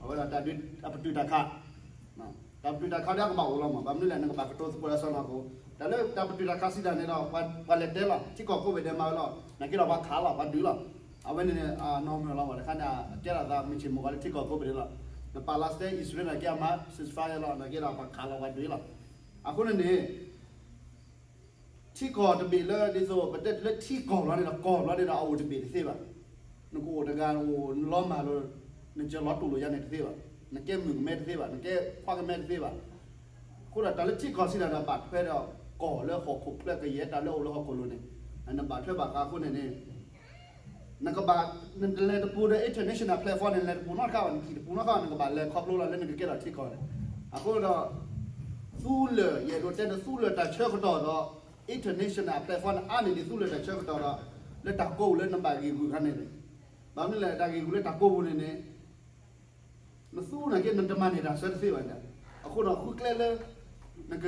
အဝဲဒၣ်တၢ်ဒုးအပတုာ်တၢ်ခး တၢ်ပတုာ်တၢ်ခးဒ်အကဘၣ်အိၣ်လီၤမး ဘၣ်မနုၤလဲၣ် နကဘၣ်ကတိၤသကိးလၢစီနီၢ်ခိ တၢ်လၢတၢ်ပတုာ်တၢ်ခးစံးတၢ်န့ၣ်ဒီး ပှၤလဲၤတဲလီၤ ထံကီၢ်ကိးဘ့ၣ်ဒဲးမၤဝဲလီၤ နာ်က့ဒီးပှၤခးလီၤ ပှၤဒုးလီၤ အဝဲန့ၣ် နီၢ်မုာ်လီၤမး တခါန့ၣ် အကဲထီၣ်သးမုၢ်ဆ့ၣ်မုၢ်ဂီၤလၢထံကီၢ်ကိးဘ့ၣ်ဒဲးလီၤ နပာ်လီၤစတဲ အံၣ်စရ့လးနာ်က့အမၤ ceasefire လီၤ နာ်က့ဒီးပှၤခးလီၤပှၤဒုးလီၤ အဃိန့ၣ်န့ၣ် ထံကီၢ်တဘ့ၣ်လၢ ဒ်သိးပတဲတုၤလၢထံကီၢ်ဘျီန့ၣ်ဒီး ကီၢ်ဘျီန့ၣ်ဒီး အအိၣ်တဘ့ၣ်တသ့ဘၣ်. နကအိၣ်တဂၤအိၣ်လီၤမၢ်လီၤ နစၢၤလီၤတူၢ်လိာ်ယၤန့ၣ်တသ့ဘၣ်. နကဲမုၣ်ကမဲတသ့ဘၣ်, နကဲခွါကမဲတသ့ဘၣ်. အဃိဒီးတၢ်လၢထံကီၢ်စံးတၢ်ဒီး ဘၣ်ထွဲဒီးကီၢ်လၢဟီၣ်ခိၣ်ချၢကယဲၢ် တၢ်လၢအိၣ်လၢဟီၣ်ခိၣ်လိၤန့ၣ် နဘၣ်ထွဲဘၣ်ဃးအဃိန့ၣ်န့ၣ် နကဘၣ် နလဲၤတပူၤဒီး international platform န့ၣ် နလဲၤတပူၤနီတခါဘၣ်, နထံၣ်တပူၤနီတခါဘၣ်, နကဘၣ်လဲၤခီဖျိလီၤလၢနကကဲထီၣ်ထံကီၢ်န့ၣ်. အဃိဒီး သူလၢာ် ယအဲၣ်ဒိးတဲဒီး သူလၢာ်တၢ်ဆၢကတီၢ်ဒီး international platform န့ၣ် အါန့ၢ်ဒ်သိးလၢတၢ်ဆၢကတီၢ်ဒီး လၢတၢ်ကိးပူၤလၢနဘၣ်ဂ့ၢ်ဂုာ်ခါန့ၣ်န့ၣ်, ဘၣ်မနုၤလဲၣ် တၢ်ဂ့ၢ်ဂုာ်လၢတၢ်ကိးပူၤန့ၣ်န့ၣ် နသူနာ်က့ နတမၤန့ၢ်တၢ်ဆၢတသ့ဘၣ်န့ၣ်, အဃိဒီးဃုကျဲလၢ နက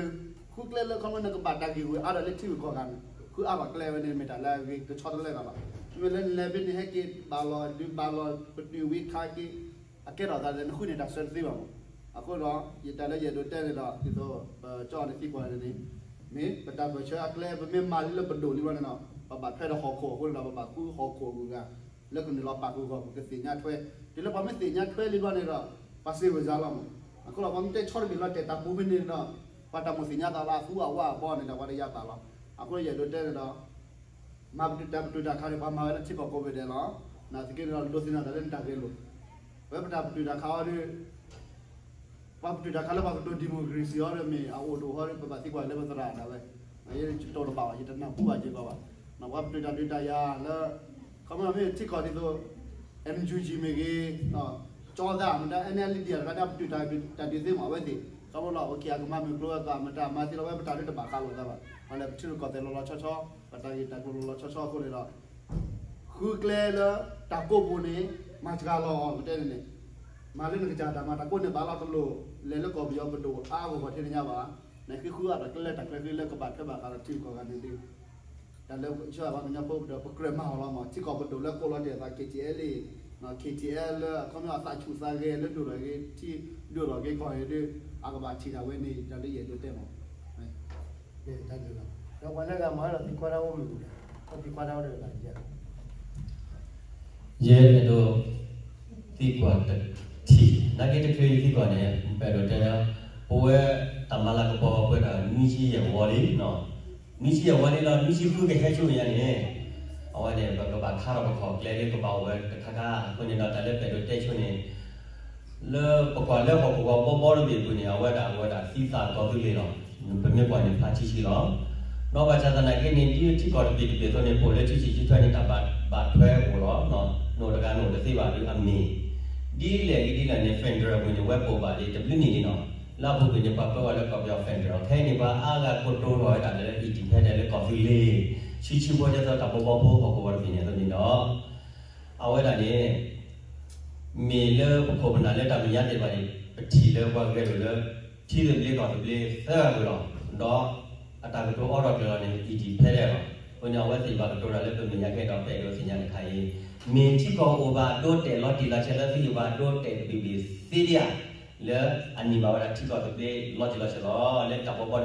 ဃုကျဲလၢခီမ့ၢ်နကဘၣ်တၢ်ဂ့ၢ်ဂုာ်အါဒီးလၢထံဂုၤကီၢ်ဂၤန့ၣ် ဃုအါဘၣ်ကျဲဝဲန့ၣ် မ့ၢ်တၢ်လၢအဂ့ၤကဆီတလဲဘၣ်လီၤ. မ့မ့ၢ်လၢနလဲၤဖဲန့ၣ် ဟဲက့ၤဘၣ်လီၤဒုးဘၣ်လီၤ ပတုာ်ဝံၤခါက့ၤ အကဲထီၣ်သးဒီး နဃုန့ၢ်တၢ်ဆၢတသ့ဘၣ်မး. အဃိဒီး ယတၢ်လၢယအဲၣ်ဒိးတဲန့ၣ်ဒီး ဒ်သိးပကၠီအီၤန့ၣ်သံကွၢ်န့ၣ်န့ၣ် မ့ၢ်ပတၢ်ပၢၢ်ဆၢအကျဲ ပမ့ၢ်မၤလံလၢပဒိၣ်လံဘျီန့ၣ်ဒီး ပဘၣ်ထွဲဒီးဟီၣ်ခိၣ်အဃိန့ၣ်ဒီး ပဘၣ်ဃုဟီၣ်ခိၣ်အဂုၤအဂၤ လၢကနုာ်လီၤပာ်ဃုာ်အဂီၢ် ပကသ့ၣ်ညါထွဲ, တုၤလၢပှၤမ့ၢ်သ့ၣ်ညါထွဲလံဘျီန့ၣ်ဒီး ပှၤစံးဝဲစါလီၤမး. အဃိဒီး ပှၤမ့ၢ်တဲဆီတဘ့ၣ်လီၤတဲာ်တၢ်ပူၤဖဲန့ၣ်ဒီး ပှၤတၢ်မိၣ်သ့ၣ်ညါသးလၢအသူအဝါအဘီန့ၣ်ဒီး ပှၤတယာ်ဘၣ်လီၤ. အဃိဒီးယအဲၣ်ဒိးတဲန့ၣ်ဒီး မၤပတုာ်တၢ်ပတုာ်တၢ်ခါန့ၣ် ပှၤမၤဝဲလၢထံကီၢ်ကိးဘ့ၣ်ဒဲးလီၤ. နာ်သက့န့ၣ်ဒီး ဒိးသန့ၤသးလၢနတၢ်ဂဲၤလိာ်, ဝဲပတၢ်ပတုာ်တၢ်ခါအီၤဒီး ပှၤပတုာ်တၢ်ခါလၢပှၤကတိၤ democracy အီၤဒီး မ့ၢ်အအိၣ်တအိၣ်ဟီဒီး ပဘၣ်သံကွၢ်လၢပသရၣ်ဒၣ်ဝဲ, ယတိၤတဘၣ်ဘၣ် ယတနၢ်ဟူဘၣ်ယဲၢ်ကီးဘၣ်. ပှၤပတုာ်တၢ်ဒုးတၢ်ယၤလၢ ခီမ့ၢ်မ့ၢ်ထံကီၢ်ဒ်သိး NUG မ့ၢ်ဂ့ၤ, ကၠီသးမ့ၢ်ဒၣ် NLD တဂၤန့ၣ် ပတုာ်တၢ်ဒုးတၢ်ဒုးသ့မး အဝဲသ့ၣ် ခီဖျိလီၤ အိၣ်ခံအကမၤမုၢ်ကျိၤဝဲၤကွာ် မတၤမၤသ့လီၤ ဝဲပတၢ်ဒုးတဘၣ်ဃးလိာ်သးဘၣ်. ပှၤလဲၤပထံရူၢ်ကီၢ်သဲးလီၤလီၤဆီဆီ ပတၢ်ဂ့ၢ်တၢ်ကျိၤလီၤလီၤဆီဆီအဃိန့ၣ်ဒီး ဃုကျဲလၢတၢ်ကိးပူၤန့ၣ် မၤစှၤလီၤအီၤ ပတဲန့ၣ်န့ၣ်, မၤလၢနကစၢ်တၢ်မၤတၢ်ကိးန့ၣ် ဘၣ်လီၤတလိၣ် လဲၤလၢကီၢ်ပယီၤပဒိၣ်အါအါဂီၢ်ဂီၢ်ထဲန့ၣ်ညါဘၣ်. နဃုဃုအတၢ်ကျဲလၢတၢ်ကျဲဃုလၢကဘၣ်ထွဲဘၣ်ဃးဒီးထံဂုၤကီၢ်ဂၤန့ၣ်ဒီး တၢ်လၢဆှၢပှၤကညီဖိဒီး ပကြၢးမၤအီၤလီၤမး. ထံကီၢ်ပဒိၣ်လၢကိးလီၤတဲာ်သး KTLA, KTL လၢအခီပညီအသးဆူၣ်သးဂဲၤလၢဒိၣ်ထီၣ်ဂ့ၤ ထံဒိၣ်ထီၣ်ဂ့ၤကီၢ်ဂ့ၤဒီး အကဘၣ်ထံၣ်တၢ်ဝဲန့ၣ် တၢ်လၢယအဲၣ်ဒိးတဲမး. ဒီးပှၤလၢဂၤမၤဒီးသံကွၢ်တၢ်အိၣ်မုၢ်မုၢ်, ဒီးသံကွၢ်တၢ်အိၣ်ဒီးဂၤယဲၢ် ယအဲၣ်ဒိးသံကွၢ်တထံၣ်, နာ်က့တချုးယသံကွၢ်န့ၣ် ပအဲၣ်ဒိးတဲလၢ ပဝဲတၢ်မၤလၤကပီၤပှဲၤဒီးနွံဆံယဲၢ်ဝီလံ, နွံဆံယဲၢ်ဝီလံလီၤ နွံဆံဃုကဟဲဆူညါန့ၣ်, အဝဲန့ၣ် ပကဘၣ်ခါထီၣ်ပခီၣ်ကျဲလၢကဘၣ်အိၣ်ဝဲတခါခါအဃိန့ၣ်ဒီး တၢ်လၢပအဲၣ်ဒိးတဲဆိန့ၣ် လၢပကွၢ်လၢဟီၣ်ကဝီၤဘီဘီတဘ့ၣ်အပူၤန့ၣ် အဝဲဒၣ်အဝဲဒၣ်သံသးကီၢ်သူလ့ၤလီၤ. ပမ့ၢ်ကွၢ်န့ၣ်ဖးဆံးဆံးလီၤ. ဒီးဘၣ်ဆၣ်သနာ်က့န့ၣ် ဒ်ထံကီၢ်တဘ့ၣ်တဘ့ၣ်အသိးန့ၣ် ပအိၣ်လၢထံဆံးထံထွဲန့ၣ် တၢ်ဘၣ်ဘၣ်ထွဲအိၣ်လီၤ. နအိၣ်တဂၤနအိၣ်တသ့ဘၣ်ဒီးအမ့ၢ် ဒ်လဲၣ်ဂ့ၤဒ်လဲၣ်န့ၣ် federal အပူၤန့ၣ် ဝဲပအိၣ်ဘၣ်လံတဘျုးနံၣ်လံနီၤ. လၢအပူၤကွံာ်န့ၣ် ပှၤပၢဝဲလၢကီၢ်ပယီၤ federal ခဲအံၤန့ၣ် ပှၤအါဂၤကတိၤထီၣ်ဝဲဒၣ်လၢ independent လၢကီၢ်သူလ့ၤ ဆံးဆံးဖိဒ်သိးတၢ်ဘီဘီဖိဟီၣ်ကဝီၤတဘ့ၣ်န့ၣ်အသိးန့ၣ်ဒီး အဝဲဒၣ်န့ၣ် မ့ၢ်လၢပခိၣ်ပနၢ်လၢတၢ်မဲာ်ညါသ့ၣ်တဖၣ်န့ၣ် ပထံၣ်လၢပှၤဂဲၤလိာ်လၢ ထံသဘျ့ကီၢ်သဘျ့သၢဂၤလီၤ. ဒီးအတၢ်ကတိၤအိးထီၣ်ကျၢၤလီၤန့ၣ် independent လီၤ. အဃိန့ၣ် အဝဲသ့ၣ်ဘၣ်ကတိၤတၢ်လၢပမဲာ်ညါခဲဒီး ပအဲၣ်ဒိးသ့ၣ်ညါတခါအံၤ မ့ၢ်ထံကီၢ်အိၣ်ဘၣ်ဒိတဲာ်လီၤတံၢ်လီၤဆဲးလၢသုအိၣ်ဘၣ်ဒိတဲာ်တဘ့ၣ်ဘ့ၣ်သ့ဒံးဧါ လၢအန့ၢ်ဘၣ်ဝဲဒၣ်ထံကီၢ်သဘျ့လီၤ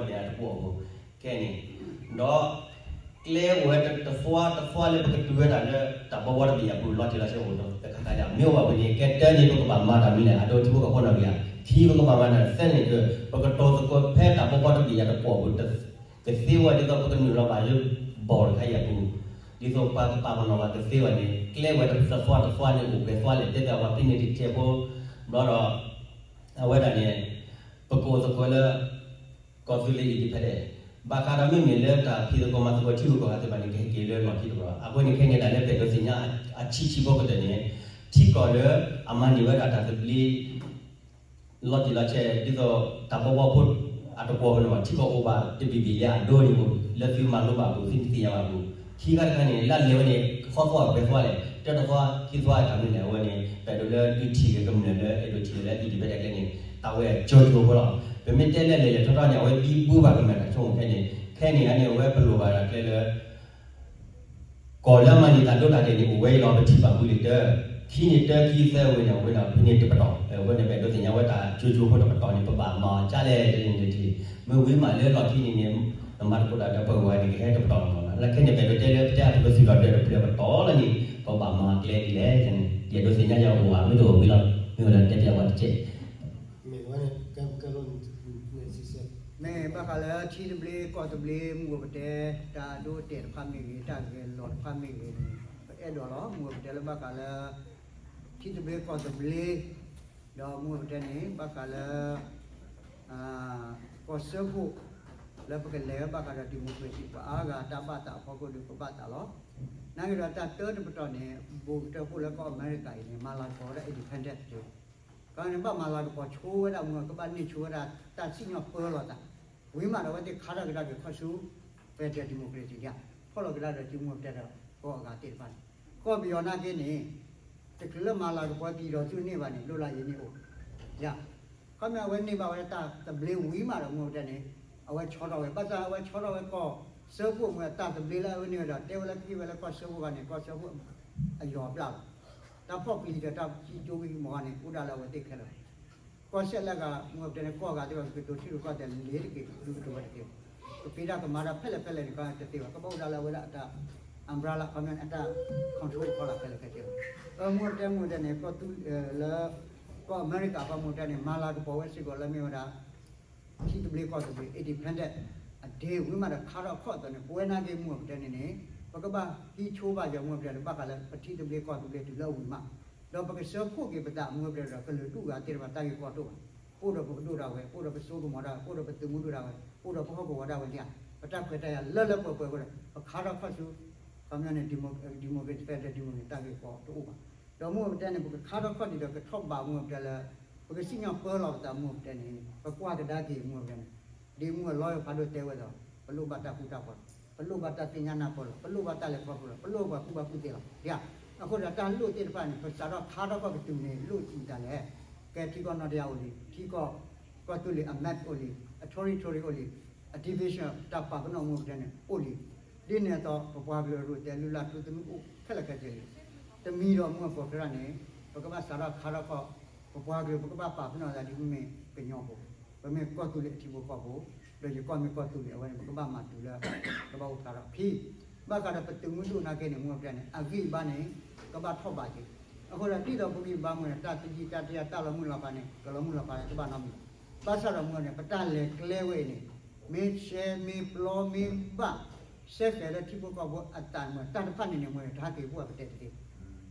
တံၢ်လီၤဆဲးလီၤ လၢတၢ်ဘီဘီတဘ့ၣ်အတကွီၢ်အပူၤ ခဲအံၤန့ၣ် ဒီး ကျဲအိၣ်ဝဲတသွါတသွါလၢပကတုၤဝဲဒၣ်လၢ တၢ်ဘီဘီတဘ့ၣ်အပူၤ လီၤတံၢ်လီၤဆဲးအိၣ်ဒီးတခါခါဒံး မ့ၢ်အိၣ်ဘၣ်ဝဲန့ၣ် ကဲတၢန့ၣ် ပကဘၣ်မၤတၢ်မနုၤလဲၣ် အဒိထံဖိကီၢ်ဖိနီၢ်ဂံၢ်ဧါ. ခံပကဘၣ်မၤတၢ်သၢန့ၣ် ပကတိၤသကိးဖဲတၢ်ဘီဘီတဘ့ၣ်အတကွီၢ်အပူၤ ကသ့ဝဲဒ်သိးပကနုာ်လီၤဘၣ်လၢ ဘီၣ်တခါအံၤအပူၤ ဒ်သိးပှၤကပာ်ပနီၣ်ဘၣ်ကသ့ဝဲန့ၣ် ကျဲဝဲတသွါတသွါန့ၣ် အိၣ်ပှဲၤသွါလဲၣ် တဲဘၣ်ပှၤဖဲန့ၣ်တကဲးဖိ ဘျီဒီး အဝဲဒၣ်န့ၣ် ပကအိၣ်သကိးလၢ ကီၢ်သူလ့ၤ independent ဘၣ်ဃးဒီးမ့မ့ၢ်လၢတၢ်ဖံးသကိးမၤသကိးထံဂုၤကီၢ်ဂၤသ့ၣ်တဖၣ်န့ၣ် ကဟဲက့ၤလၢလီၢ်ခံတဘျီ အဃိန့ၣ်ခဲအံၤန့ၣ် တၢ်လၢပအဲၣ်ဒိးသ့ၣ်ညါအဆံးဆံးဖိကတၢၢ်န့ၣ် ထံကီၢ်လၢအမၤန့ၢ်ဝဲဒၣ်တၢ်သဘျ့ လီၤတံၢ်လီၤဆဲး ဒ်သိးတၢ်ဘီဘီဖိအတကွီၢ်ဖိန့ၣ် ထံကီၢ်အိၣ်ဘၣ်တဘ့ၣ်ဘ့ၣ်လၢအဒိန့ၣ် လၢသုမၤလိဘၣ်အပူၤ သုတသ့ၣ်ညါဘၣ်အပူၤ ခံခါတခါန့ၣ် လၢအလဲၤဝဲန့ၣ် ဃီသွါပှဲၤသွါလဲၣ် တၢတသွါခံသွါတၢ်မနုၤလဲၣ် အဝဲန့ၣ် ပအဲၣ်ဒိးလၢဒုးထံၣ်ဂ့ၤကမျၢၢ်လၢအဲၣ်ဒိးထံၣ်ဂ့ၤလၢ independent ကျဲန့ၣ် တၢ်ဝဲကၠိကၠိဖိလီၤ. ပမ့ၢ်တဲလၢလဲၤလဲၤထီထီၣ်န့ၣ် အဝဲဘံဘူဘၣ်ကမျၢၢ်တၢ်ဆိကမိၣ်ခဲန့ၣ် ခဲန့ၣ်န့ၣ် အဝဲပလိၣ်ဘၣ်ဒၣ်ကျဲလၢ ကီၢ်လၢအမၤန့ၢ်တၢ်ဒိတၢ်တဲာ်န့ၣ် အိၣ်ဝဲအံၤလီၤ ပထံၣ်ဘၣ်ဝံၤလံတၢ် ခံန့ၣ်တၢ ခံသၢဝဲန့ၣ် အဝဲဒၣ်ဖဲန့ၣ်တပတီၢ် အဝဲန့ၣ်ပအဲၣ်ဒိးသ့ၣ်ညါဝဲတၢ်ကၠိကၠိဖိတပတီၢ်န့ၣ် ပဘၣ်မၤအီၤကၢ်လဲၣ်တန့ၣ်တထံၣ် မ့ၢ်ဝံၤမးလၢလီၢ်ခံန့ၣ်န့ၣ် နမၤသကိးတၢ်ဒီးပဝဲန့ၣ် ကဟဲတပတီၢ်လီၤမး လၢခဲန့ၣ် ပအဲၣ်ဒိးတဲလၢပတဲအပကသုးထီၣ်ဒၢးတဖျၢၣ်ပတီၢ်လၢန့ၣ် ပဘၣ်မၤအီၤကျဲဒ်လဲၣ်န့ၣ် ယအဲၣ်ဒိးသ့ၣ်ညါယၤအိၣ်ဘၣ် မ့ၢ်တအိၣ်ဝံၤလီၤ မ့ၢ်ဝဲဒၣ်တဲပျးဝဲတကဲး မ့ၢ်ဘၣ်ဃးလၢထံသဘျ့ကီၢ်သဘျ့ မုၢ်ဂီၤပတဲ တၢ်ဒိတဲာ်တဖၣ်မ့ၢ်ဂ့ၤ တၢ်ဂဲၤလိာ်တဖၣ်မ့ၢ်ဂ့ၤန့ၣ် ပအဲၣ်ဒိးလီၤ မုၢ်ဂီၤပတဲလၢဘၣ်ဃးလၢ ထံသဘျ့ကီၢ်သဘျ့ ဒီးမုၢ်ဂီၤပတဲန့ၣ် ဘၣ်ဃးလၢ ကီၢ်စၢဖှိၣ် လၢပကလဲၤဝဲဘၣ်ဃးဒီး democracy ပှၤအါဂၤတၢ်ဘၣ်သးအဖီခိၣ်ဒီးပဘၣ်သးလီၤ. နာ်က့ဒီးတၢ်တၢတပတီၢ်န့ၣ် ဘူးကတၢၢ်ဖှိၣ်လၢကီၢ်အမဲရကၤအံၤန့ၣ် မၤလၤကပီၤဝဲဒၣ် independent တက့ၢ်. ကန့ၣ်ဘၣ်မၤလၤကပီၤဆိဝဲဒၣ်မုၢ် ကဘၣ်န့ၢ်ဆိဝဲဒၣ်တၢ်စံၣ်ညီၣ်ပၢလီၤသး ဝံၤမးဒီးအဝဲသ့ၣ်ခါထီၣ်ကဒါက့ၤခီဆူ federal democracy ဒ် ဖီၣ်လီၤကဒါဒီးစုမုၢ်ပတဲဒီးကီၢ်အဂၤသ့ၣ်တဖၣ်န့ၣ်, ကီၢ်ပယီၤနာ်က့န့ၣ် တချုးလၢမၤလၤကပီၤပံၤဒီးစုန့ၢ်ဘၣ်န့ၣ် လိၣ်လၢယန့ၢ်အိၣ်, ယၤ, ခီမ့ၢ်အဝဲန့ၢ်ဘၣ်ဝဲတၢ်သဘျ့ဝံၤမးဒီးမုၢ်ပတဲန့ၣ်, အဝဲဆီထီၣ်ဝဲ ဘၣ်ဆၣ်အဝဲဆီထီၣ်ဝဲကီၢ်စၢဖှိၣ်မ့ၢ်အတၢ်သဘျ့လၢအဝဲန့ၢ်ဝဲဒီး တဲဝဲလၢကဟ့ၣ်ဝဲလၢကီၢ်စၢဖှိၣ်ဂၤန့ၣ် ကီၢ်စၢဖှိၣ်အယီၤဘျၣ်လီၤ, တၢ်ဖီၣ်ပျံၤဒီးတၢ်စံကၠိဂံၢ်မီၤန့ၣ် အိၣ်ဒၣ်လၢအဝဲသ့ၣ်ခဲလၢာ် ကီၢ်စဲၣ်လၢဂၤ မုၢ်ပတဲန့ၣ် ကီၢ်ဂၤသ့ၣ်တဖၣ် ကကတိၤထံရူၢ်ကီၢ်သဲးလ့ၤတက့ၢ် ဒုးကတိၤဝဲတသ့ဘၣ်, ကပ့ၤတၢ်ကမၤတၢ်ဖဲလဲၣ်ဖဲလဲၣ်န့ၣ် ကတသ့ဘၣ်, ကဘၣ်အိၣ်ဒၣ်လၢအဝဲဒၣ်အတၢ် umbrella ခီမ့ၢ်အတၢ် control တခီလၢဖဲလဲၣ်ဖဲလဲၣ်, မုၢ်ပတဲမုၢ်ပတဲန့ၣ် ကီၢ်သူလ့ၤလၢ ကီၢ်အမဲရကၤအဖီမုၢ်ပတဲန့ၣ် မၤလၤကပီၤဝဲစ့ၢ်ကီးလၢမ့ၢ်ဝဲဒၣ် ထံသဘျ့ကီၢ်သဘျ့ independent အဒ့ဝံၤမးဒီးခါထီၣ်ခီၣ်သီန့ၣ် ပဝဲနာ်က့မုၢ်ပတဲန့ၣ်န့ၣ် ပကဘၣ်ဟံးဆိဘၣ်ယီၤမုၢ်ပတဲန့ၣ် ဘၣ်ဃးလၢပထံသဘျ့ကီၢ်သဘျ့တုၤလၢအဝံၤမး, ဒီးပကဆှၢဖှိၣ်က့ၤပသးမုၢ်ပတဲဒီး ကလုာ်ဒူၣ်ဂၤသ့ၣ်တဖၣ်တၢ်ဂ့ၢ်ကီတအိၣ်ဘၣ်, ပအိၣ်ဒီးပပဒိၣ်ဒၣ်ဝဲ ပအိၣ်ဒီးပစိကမီၤဒၣ်ဝဲ ပအိၣ်ဒီးပသုးမုၢ်ဒိၣ်ဒၣ်ဝဲ ပအိၣ်ဒီးပဟီၣ်ကဝီၤဒၣ်ဝဲန့ၣ်ဧါ, ပတၢ်ခွဲးတၢ်ယာ်လၢလၢပှဲၤပှဲၤအဃိဒီး ပခါထီၣ်ခီၣ်ဆူ ခီမ့ၢ်န့ၣ် democracy federal democracy တၢ်ဂ့ၢ်ကီတအိၣ်ဘၣ်, ဒီးမုၢ်ပတဲန့ၣ် ပကခါထီၣ်ခီၣ်ဒံးဒီးကထီၣ်ဘးမုၢ်ပတဲလၢ ပကစံၣ်ညီၣ်ပၢလီၤပသးမုၢ်ပတဲန့ၣ် ပကွၢ်ကဒါက့ၤမုၢ်ပတဲန့ၣ် ဒ်မုၢ်အလီၢ်ယိၤဖးဒိၣ်တဲဝဲဒီး ပလိၣ်ဘၣ်တၢ်ဃူတၢ်ဖိးလီၤ, ပလိၣ်ဘၣ်တၢ်သ့ၣ်ညါနၢ်ပၢၢ်လီၤ, ပလိၣ်ဘၣ်တၢ်လဲၤခီဖျိလီၤ, ပလိၣ်ပှၤကူၣ်ဘၣ်ကူၣ်သ့လီၤ, ယၤ, အဃိဒီးတၢ်လိၣ်သ့ၣ်တဖၣ်န့ၣ် ပစးထီၣ်ခါထီၣ်ခီၣ်ကတုၤန့ၣ် လိၣ်စံးတၢ်လဲၣ်, ကဲထံကီၢ်နီၣ်တယၢ်အိၣ်လံ, ထံကီၢ် ကီၢ်သူလ့ၤအ map အိၣ်လံ, အ territory အိၣ်လံ, အ division တၢ်ပာ်ပနီၣ်မုၢ်ပတဲန့ၣ် အိၣ်လံ, ဒ်န့ၣ်အသိး ပပှၤကလုာ်အရူၣ်တဲ လုၢ်လၢ်ထူသနူအိၣ်ခဲလၢာ်ခဲဆ့လံ, တမံၤဒီးမုၢ်အဖီခိၣ်န့ၣ် ပကဘၣ်စးထီၣ်ခါထီၣ်ခီၣ်, ပပှၤကလုာ် ပကဘၣ်ပာ်ပနီၣ်သးဒ်ပမ့ၢ်ကညီဖိ, ပမ့ၢ်ကီၢ်သူလ့ၤအထံဖိကီၢ်ဖိ, ဒီးယကီၢ်မ့ၢ်ကီၢ်သူလ့ၤ အဝဲန့ၣ် ပကဘၣ်မၤတုၤလၢ ကဘၣ်အိၣ်ဖျါထီၣ်ခံ, ဘၣ်ဃးဒီးပသုးမုၢ်ဒိၣ်နာ်က့န့ၣ် မုၢ်ပတဲန့ၣ် အဂံၢ်အဘါန့ၣ် ကဘၣ်ထီၣ်ဘးက့ၤ, အဃိဒီးဒ်သိးပဂံၢ်ဘါမုၢ်န့ၣ် တၢ်တယံာ်တၢ်တယၢ် တၢ်လီၤမုၢ်လီၤဖးန့ၣ် ကလီၤမုၢ်လီၤဖးလၢကဘၣ်နီတမံၤ, ဘၣ်ဆၣ်ဒီးမုၢ်န့ၣ် ပတၢ်လဲၤကျဲဝဲအံၤန့ၣ် မ့ၢ်ရှဲမ့ၢ်ပျီ မ့ၢ်ဘၣ် စဲဃဲၤလၢထံဖိကီၢ်ဖိအသးမုၢ် တၢ်တဖၣ်န့ၣ်န့ၣ် မုၢ်န့ၣ် တဟးက့ၤပှၢ်ပတဲတ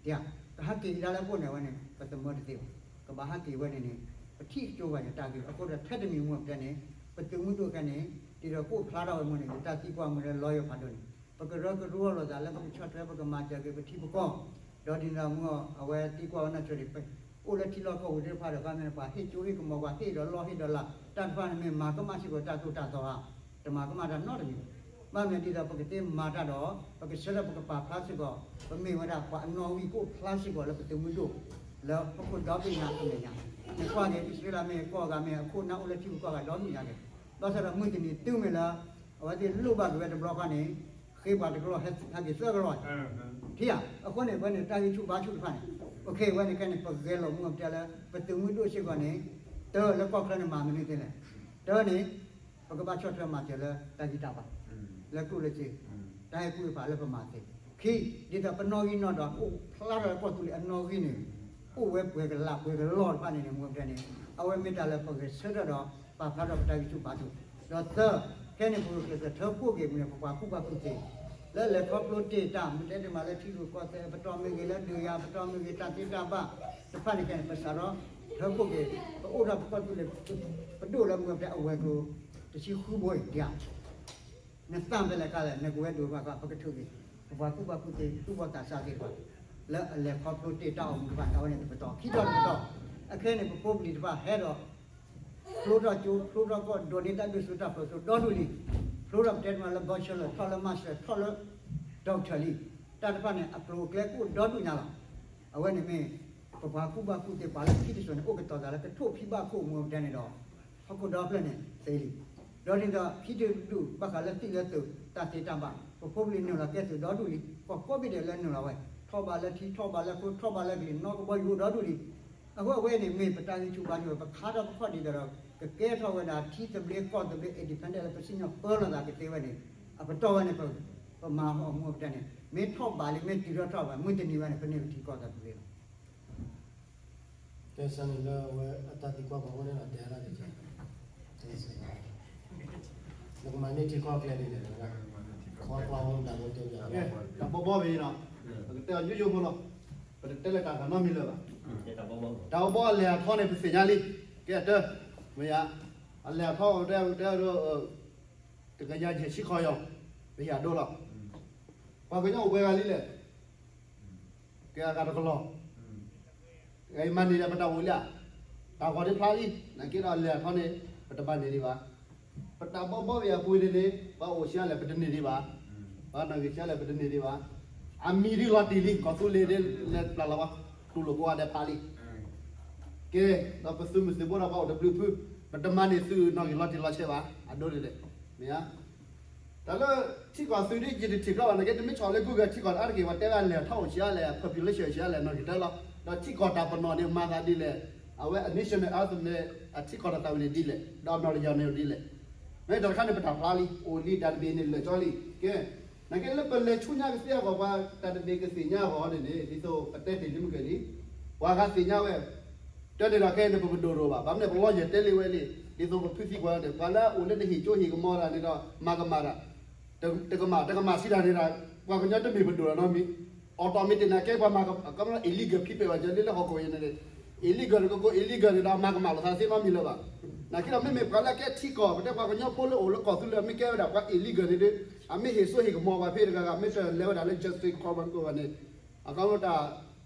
သ့, တဟးက့ၤကဒါလၢပှၢ်န့ၣ် အဝဲန့ၣ် ပသမၢတသ့ဘၣ်, ကဘၣ်ဟးက့ၤဝဲန့ၣ်န့ၣ် ပထံၣ်ကၠိဘၣ်ယတၢ်ဂ့ၢ် အဃိဒီးထဲတမံၤမုၢ်ပတဲန့ၣ် ပသုးမုၢ်ဒိၣ်ခဲန့ၣ် ဒ်သိးကအိၣ်ဖျါထီၣ်ဝဲမုၢ်န့ၣ် ယတၢ်သံကွၢ်မုၢ်လၢလီၤယိၤဖးဒိၣ်န့ၣ် ပကရၢကရိလိာ်သးလၢပကဆီၣ်ထွဲ ပကမၤစၢၤက့ၤပထံပကီၢ်, ဒီးဒ်န့ၣ်ဒီးမုၢ်အဝဲသံကွၢ်ဝဲနီၢ်ဆိဒံး အိၣ်လၢထံလီၢ်ကီၢ်ပူၤသ့ၣ်တဖၣ်ဒီး ခီမ့ၢ်ပှၤဟ့ၣ်ကၠိဟ့ၣ်ကမီၤ ပှၤဟ့ၣ်ဒီးလီၢ်ဟ့ၣ်ဒီးလၤ တၢ်တဖၣ်န့ၣ်မ့ၢ်မၤကမၣ်စ့ၢ်ကီးတၢ်သိၣ်တၢ်သီဧါ, တမၤကမၣ်တၢ်နီတမံၤ, ဘၣ်မနုၤဒ်သိးပကသ့မၤတၢ်ဒီး ပကဆၢထၢၣ်ပကပာ်ဖျါစ့ၢ်ကီး ပမ့ၢ်ဝဲဒၣ်ပှၤအနီၣ်ဂံၢ်ကအိၣ်ဖျါစ့ၢ်ကီးလၢပသုးမုၢ်ဒိၣ် လၢဟီၣ်ခိၣ်ဒီဘ့ၣ်ညါအမဲာ်ညါ, နကွၢ်က့ၤ အံၣ်စရ့လးမ့ၢ်ဂ့ၤ ကီၢ်ဂၤမ့ၢ်ဂ့ၤ အခိၣ်အနၢ်အိၣ်လၢထံဂုၤကီၢ်ဂၤဒီဒူၣ်ညါက့ၤ, ဘၣ်ဆၣ်ဒီးမုၢ်တနံၤတုၤမ့ၢ်လၢ အဝဲသ့ၣ်လိၣ်ဘၣ်က့ၤဝဲတဘျီဃီန့ၣ် ဃ့ပှၤတကလီၢ် ဟဲက့ၤသၢကလီၢ်, ထံၣ်ဧါ, အဃိန့ၣ် ပဝဲန့ၣ်တၢ်ဂံၢ်ဆူၣ်ဘါဆူၣ်တဖၣ်န့ၣ်, အဝဲန့ၣ်ခဲန့ၣ် ပဂဲၤလိာ်မုၢ်ပတဲလၢ ပသုးမုၢ်ဒိၣ်စ့ၢ်ကီးန့ၣ် တၢလၢကီၢ်ချၢန့ၣ်မၤမနုၤသ့လဲၣ်, တၢန့ၣ် ပကဘၣ်ဆီၣ်ထွဲမၤစၢၤလၢတၢ်ဂံၢ်တၢ်ဘါ လၢကျိၣ်လၢစ့ တၢ်ဟဲကူၣ်ဟ့ၣ်ဖးလၢပမၤသ့, ခံ, ဒ်သိးပနီၣ်ဂံၢ်နီၣ်ဒွးအိၣ်ဖျါထီၣ်လၢကီၢ်သူလ့ၤအနီၣ်ဂံၢ်န့ၣ် အိၣ်ဝဲပှဲၤကလးပှဲၤကလီၢ်တဖၣ်န့ၣ်န့ၣ် မုၢ်ပတဲန့ၣ် အဝဲမ့ၢ်တၢ်လၢပဂဲၤဆၢထၢၣ်ဒီး ပာ်ဖျါထီၣ်ပတၢ်ဂံၢ်ဆူၣ်ဘါဆူၣ်, ဒီးသၢ, ခဲန့ၣ် ပကက့ၤကထၢဖှိၣ်က့ၤမုၢ်န့ၣ် ပပှၤကူၣ်ဘၣ်ကူၣ်သ့ လၢလဲၤခီဖျိတ့ၢ်တၢ် မ့ၢ်တဲတ့ၢ်မးလၢထံရူၢ်ကီၢ်သဲး ပတီၢ်မ့ၢ်ဂ့ၤ လၢဒုးယၤ ပတီၢ်မ့ၢ်ဂ့ၤ တၢ်သ့တၢ်ဘၣ်တဖၣ်န့ၣ် ခဲန့ၣ် ပစးထီၣ်ထၢဖှိၣ်က့ၤ ပအိၣ်ထီၣ်ပကီၢ်သူလ့ၤ ပဒိၣ်လၢမုၢ်ပတဲအဝဲၤကျိၤ တဆံဃုဘိအံၤ ယၤ နသၣ်ဖဲလဲၣ်ခါလဲၣ် နကဝဲၤဒိၣ်တဖၣ်ခါ ပကထုးက့ၤ ပပှၤကူၣ်ဘၣ်ကူၣ်သ့ သူၣ်ဘီၣ်သးစၢ်သ့ၣ်တဖၣ် လၢအလဲၤခီဖျိတ့ၢ်တၢ်အိၣ်မူတဖၣ် အဝဲန့ၣ်တပတီၢ် ခံတီၤတပတီၢ် အခဲန့ၣ် ပဖိပလံၤတဖၣ်ဟဲဒီး ဖျိထီၣ်ကၠိ ဖျိထီၣ်ကီၢ် ဒိးန့ၢ်တၢ်ဒုးဆူၣ်တၢ်ဖျိးဆူၣ်ဒီဒူၣ်လံ ဖျိထီၣ်ပတဲတမးလၢ bachelor ထီၣ်လၢ master ထီၣ်လၢ doctor လံ တၢ်တဖၣ်န့ၣ် အကျိၤအကျဲကအိၣ်ဒီဒူၣ်ညါလီၤ. အဝဲန့ၣ်မ့ၢ် ပပှၤကူၣ်ဘၣ်ကူၣ်သ့ပှၤလၢခံတစိၤန့ၣ် အိၣ်ကတီၤသးလၢကထိၣ်ဖံဘၣ်ခိၣ်မူပတဲန့ၣ်ဒီး ဟီၣ်ခိၣ်ဒီဖျၢၣ်န့ၣ်သ့လံ. ဒီးဒ်သိး ခံတဒူၣ်ဘၣ်ဃးလၢသံၣ်လၢသုး တၢ်သ့တၢ်ဘၣ် ပဖိပလံၤနုာ်လီၤကဲသုးဒီဒူၣ်လံ. ပှၤကိးဘ့ၣ်ဒဲးလၢနုာ်လီၤဝဲ ထီၣ်ဘးလၢထံ ထီၣ်ဘးလၢခိ ထီၣ်ဘးလၢကလံၤ နီၢ်ကဘီယူၤအိၣ်ဒီဒူၣ်လံ. အဃိအဝဲန့ၣ်မ့ၢ်ပတၢ်ဂံၢ်ဆူၣ်ဘါဆူၣ် ပခါထီၣ်ပခီၣ်ဒ်သိးဒီး ကကဲထီၣ်ဝဲဒၣ်ထံသဘျ့ကီၢ်သဘျ့ independent လၢပစံၣ်ညီၣ်ပၢလီၤသးကသ့ဝဲန့ၣ် အပတီၢ်ဝဲန့ၣ် ပမၤဟီၣ်မူပတဲန့ၣ် မ့ၢ်ထီၣ်ဘးလံ မ့ၢ်တုၤထီၣ်ထီၣ်ဘး မုၢ်တနံၤဝဲန့ၣ် ပန့ၢ်ပထံကီၢ်သဘျ့လီၤ. ကဲဆၢန့ၣ်လၢအဝဲအတၢ်သံကွၢ်ပှၤအိၣ်န့ၣ်ဒီး တဲဒၣ်တက့ၢ် နကမၤန့ၢ်ထံကီၢ်ကျဲဒ်လဲၣ် တၢ်ဘီဘီဘၣ်အံၤနီၤ ပကတဲအီၤယိယိဖိလီၤ. ပတတဲလၢတၢ်ဂၤနီတမံၤလၢၤဘၣ်. တၢ်ဘီဘီအလဲၤအထီန့ၣ် ပသ့ၣ်ညါလံ. ကဲအတၢ် မ့ၢ်ယါ အလဲၤအထီ ပတဲပတဲ တကယၤယဲၢ်ဆံခီယီၤ ပယၤဒိၣ်လီၤ. ပှၤကညီအိၣ်ပှဲၤဂၤလံလဲၣ် ကဲအဂၤတကလီၤ. မၤန့ၢ်ဒီးပတၢ်အိၣ်လံဧါ. တၢ်ဂီၤဒ်ဖျါလံ နာ်က့ဒီးအလဲၤအထီန့ၣ် ပတဘၣ်န့ၢ်ဒံးဘၣ်. ပတၢ်ဘီဘီဝံၤအပူၤန့ၣ်န့ၣ် ပှၤအိၣ်ဆံးလဲၣ် ပတန့ၢ်ဒံးဘၣ်, ပှၤနီၣ်ဂံၢ်ဆံးလဲၣ် ပတန့ၢ်ဒံးဘၣ်. အမံၤဒ်လီၤတံၢ်လံ ကီၢ်သူလ့ၤဒ်လဲၣ် ပျၢ်လီၤဝဲ တူၢ်လိာ်ကိးဂၤဒဲးဖျါလံ. ကဲ, ဒီးပသုးမုၢ်သံၣ်ဘိဒီးပှၤအိၣ်တဘျုးဖု, ပတမၤန့ၢ်သုးနီၣ်ဂံၢ်လီၤတံၢ်လီၤဆဲးဘၣ်, အဒိန့ၣ်လဲၣ်, မ့ၢ်ဧါ. တၢ်လၢထံကီၢ်သုးဒ်ယတထံၣ်ကျီဘၣ် နာ်က့ တမ့ၢ်ဆီၣ်လၢ Google ထံကီၢ်တအါတက့ၢ် ပှၤတဲဝဲအလဲၤထီၣ်အိၣ်ဆံးလဲၣ် population ဆံးလဲၣ် နီၣ်ဂံၢ်တၢလီၤ. ဒီးထံကီၢ်တၢ်ပနီၣ်န့ၣ် မၤသးဒ်လဲၣ်, အဝဲအ national anthem န့ၣ် အထံကီၢ်တၢ်သးဝံၣ်န့ၣ်ဒ်လဲၣ်, ဒီးနီၣ်တယၤန့ၣ်ဒ်လဲၣ်. မ့ၢ်တၢ်တခါန့ၣ် ပတၢ်ဖျါလံ အိၣ်လံ တၢ်တဘ့ၣ်န့ၣ် လၢာ်ကၠီလံ. ကဲ, နာ်က့လၢပလဲၤဆူညါကသ့အဂီၢ် ပှၤတၢ်တဘ့ၣ်ကသ့ၣ်ညါအဂီၢ်န့ၣ်န့ၣ် ဒ်သိးပတဲတ့ၢ်လံမ့ၢ်ကဲလံ, ပှၤဂၤသ့ၣ်ညါဝဲ တဲန့ၣ်ဒီး ခဲအံၤန့ၣ် ပပဒိၣ်တအိၣ်ဘၣ်. ဘၣ်မနုၤလဲၣ် ပလီၢ်ယဲၢ်တဲလံဝဲလံ, ဒ်သိးပဖုသံကွၢ်န့ၣ် ပှၤလၢအအိၣ်လၢနဟ့ၣ်ကၠိဟ့ၣ်ကမီၤတၢ်န့ၣ်ဒီး မၤကမၣ်တၢ်, တကမၣ် တကမၣ်စံးတၢ်န့ၣ်ဒီး ပှၤကညီတမ့ၢ်ပဒိၣ်လီၤနီတမံၤ. automatic န့ၣ် ကဲပှၤမၤကမၣ် illegal ဖံးပဲာ်ဘၣ် ကဲလၢလၢဟီၣ်ခိၣ်အံၤန့ၣ် illegal န့ၣ် ကကိး illegal န့ၣ်ဒီး မၤကမၣ်လိာ်သးသ့နီတမံၤလၢၤဘၣ်. နာ်က့ဒီး မ့မ့ၢ်ပှၤလၢအကဲထံကီၢ် ပတဲပှၤကညီဖိလၢအိၣ်လၢကီၢ်သူလ့ၤ မ့ၢ်ကဲဝဲဒၣ်ပှၤ illegal န့ၣ်ဒီး အမ့ၢ်ဟ့ၣ်စိဟ့ၣ်ကမီၤပှၤဖဲတဂၤဂၤ မ့ၢ်တလဲၤဝဲဒၣ်လၢ justice ကီၢ်ဘၣ်န့ၣ် အခီပညီတၢ်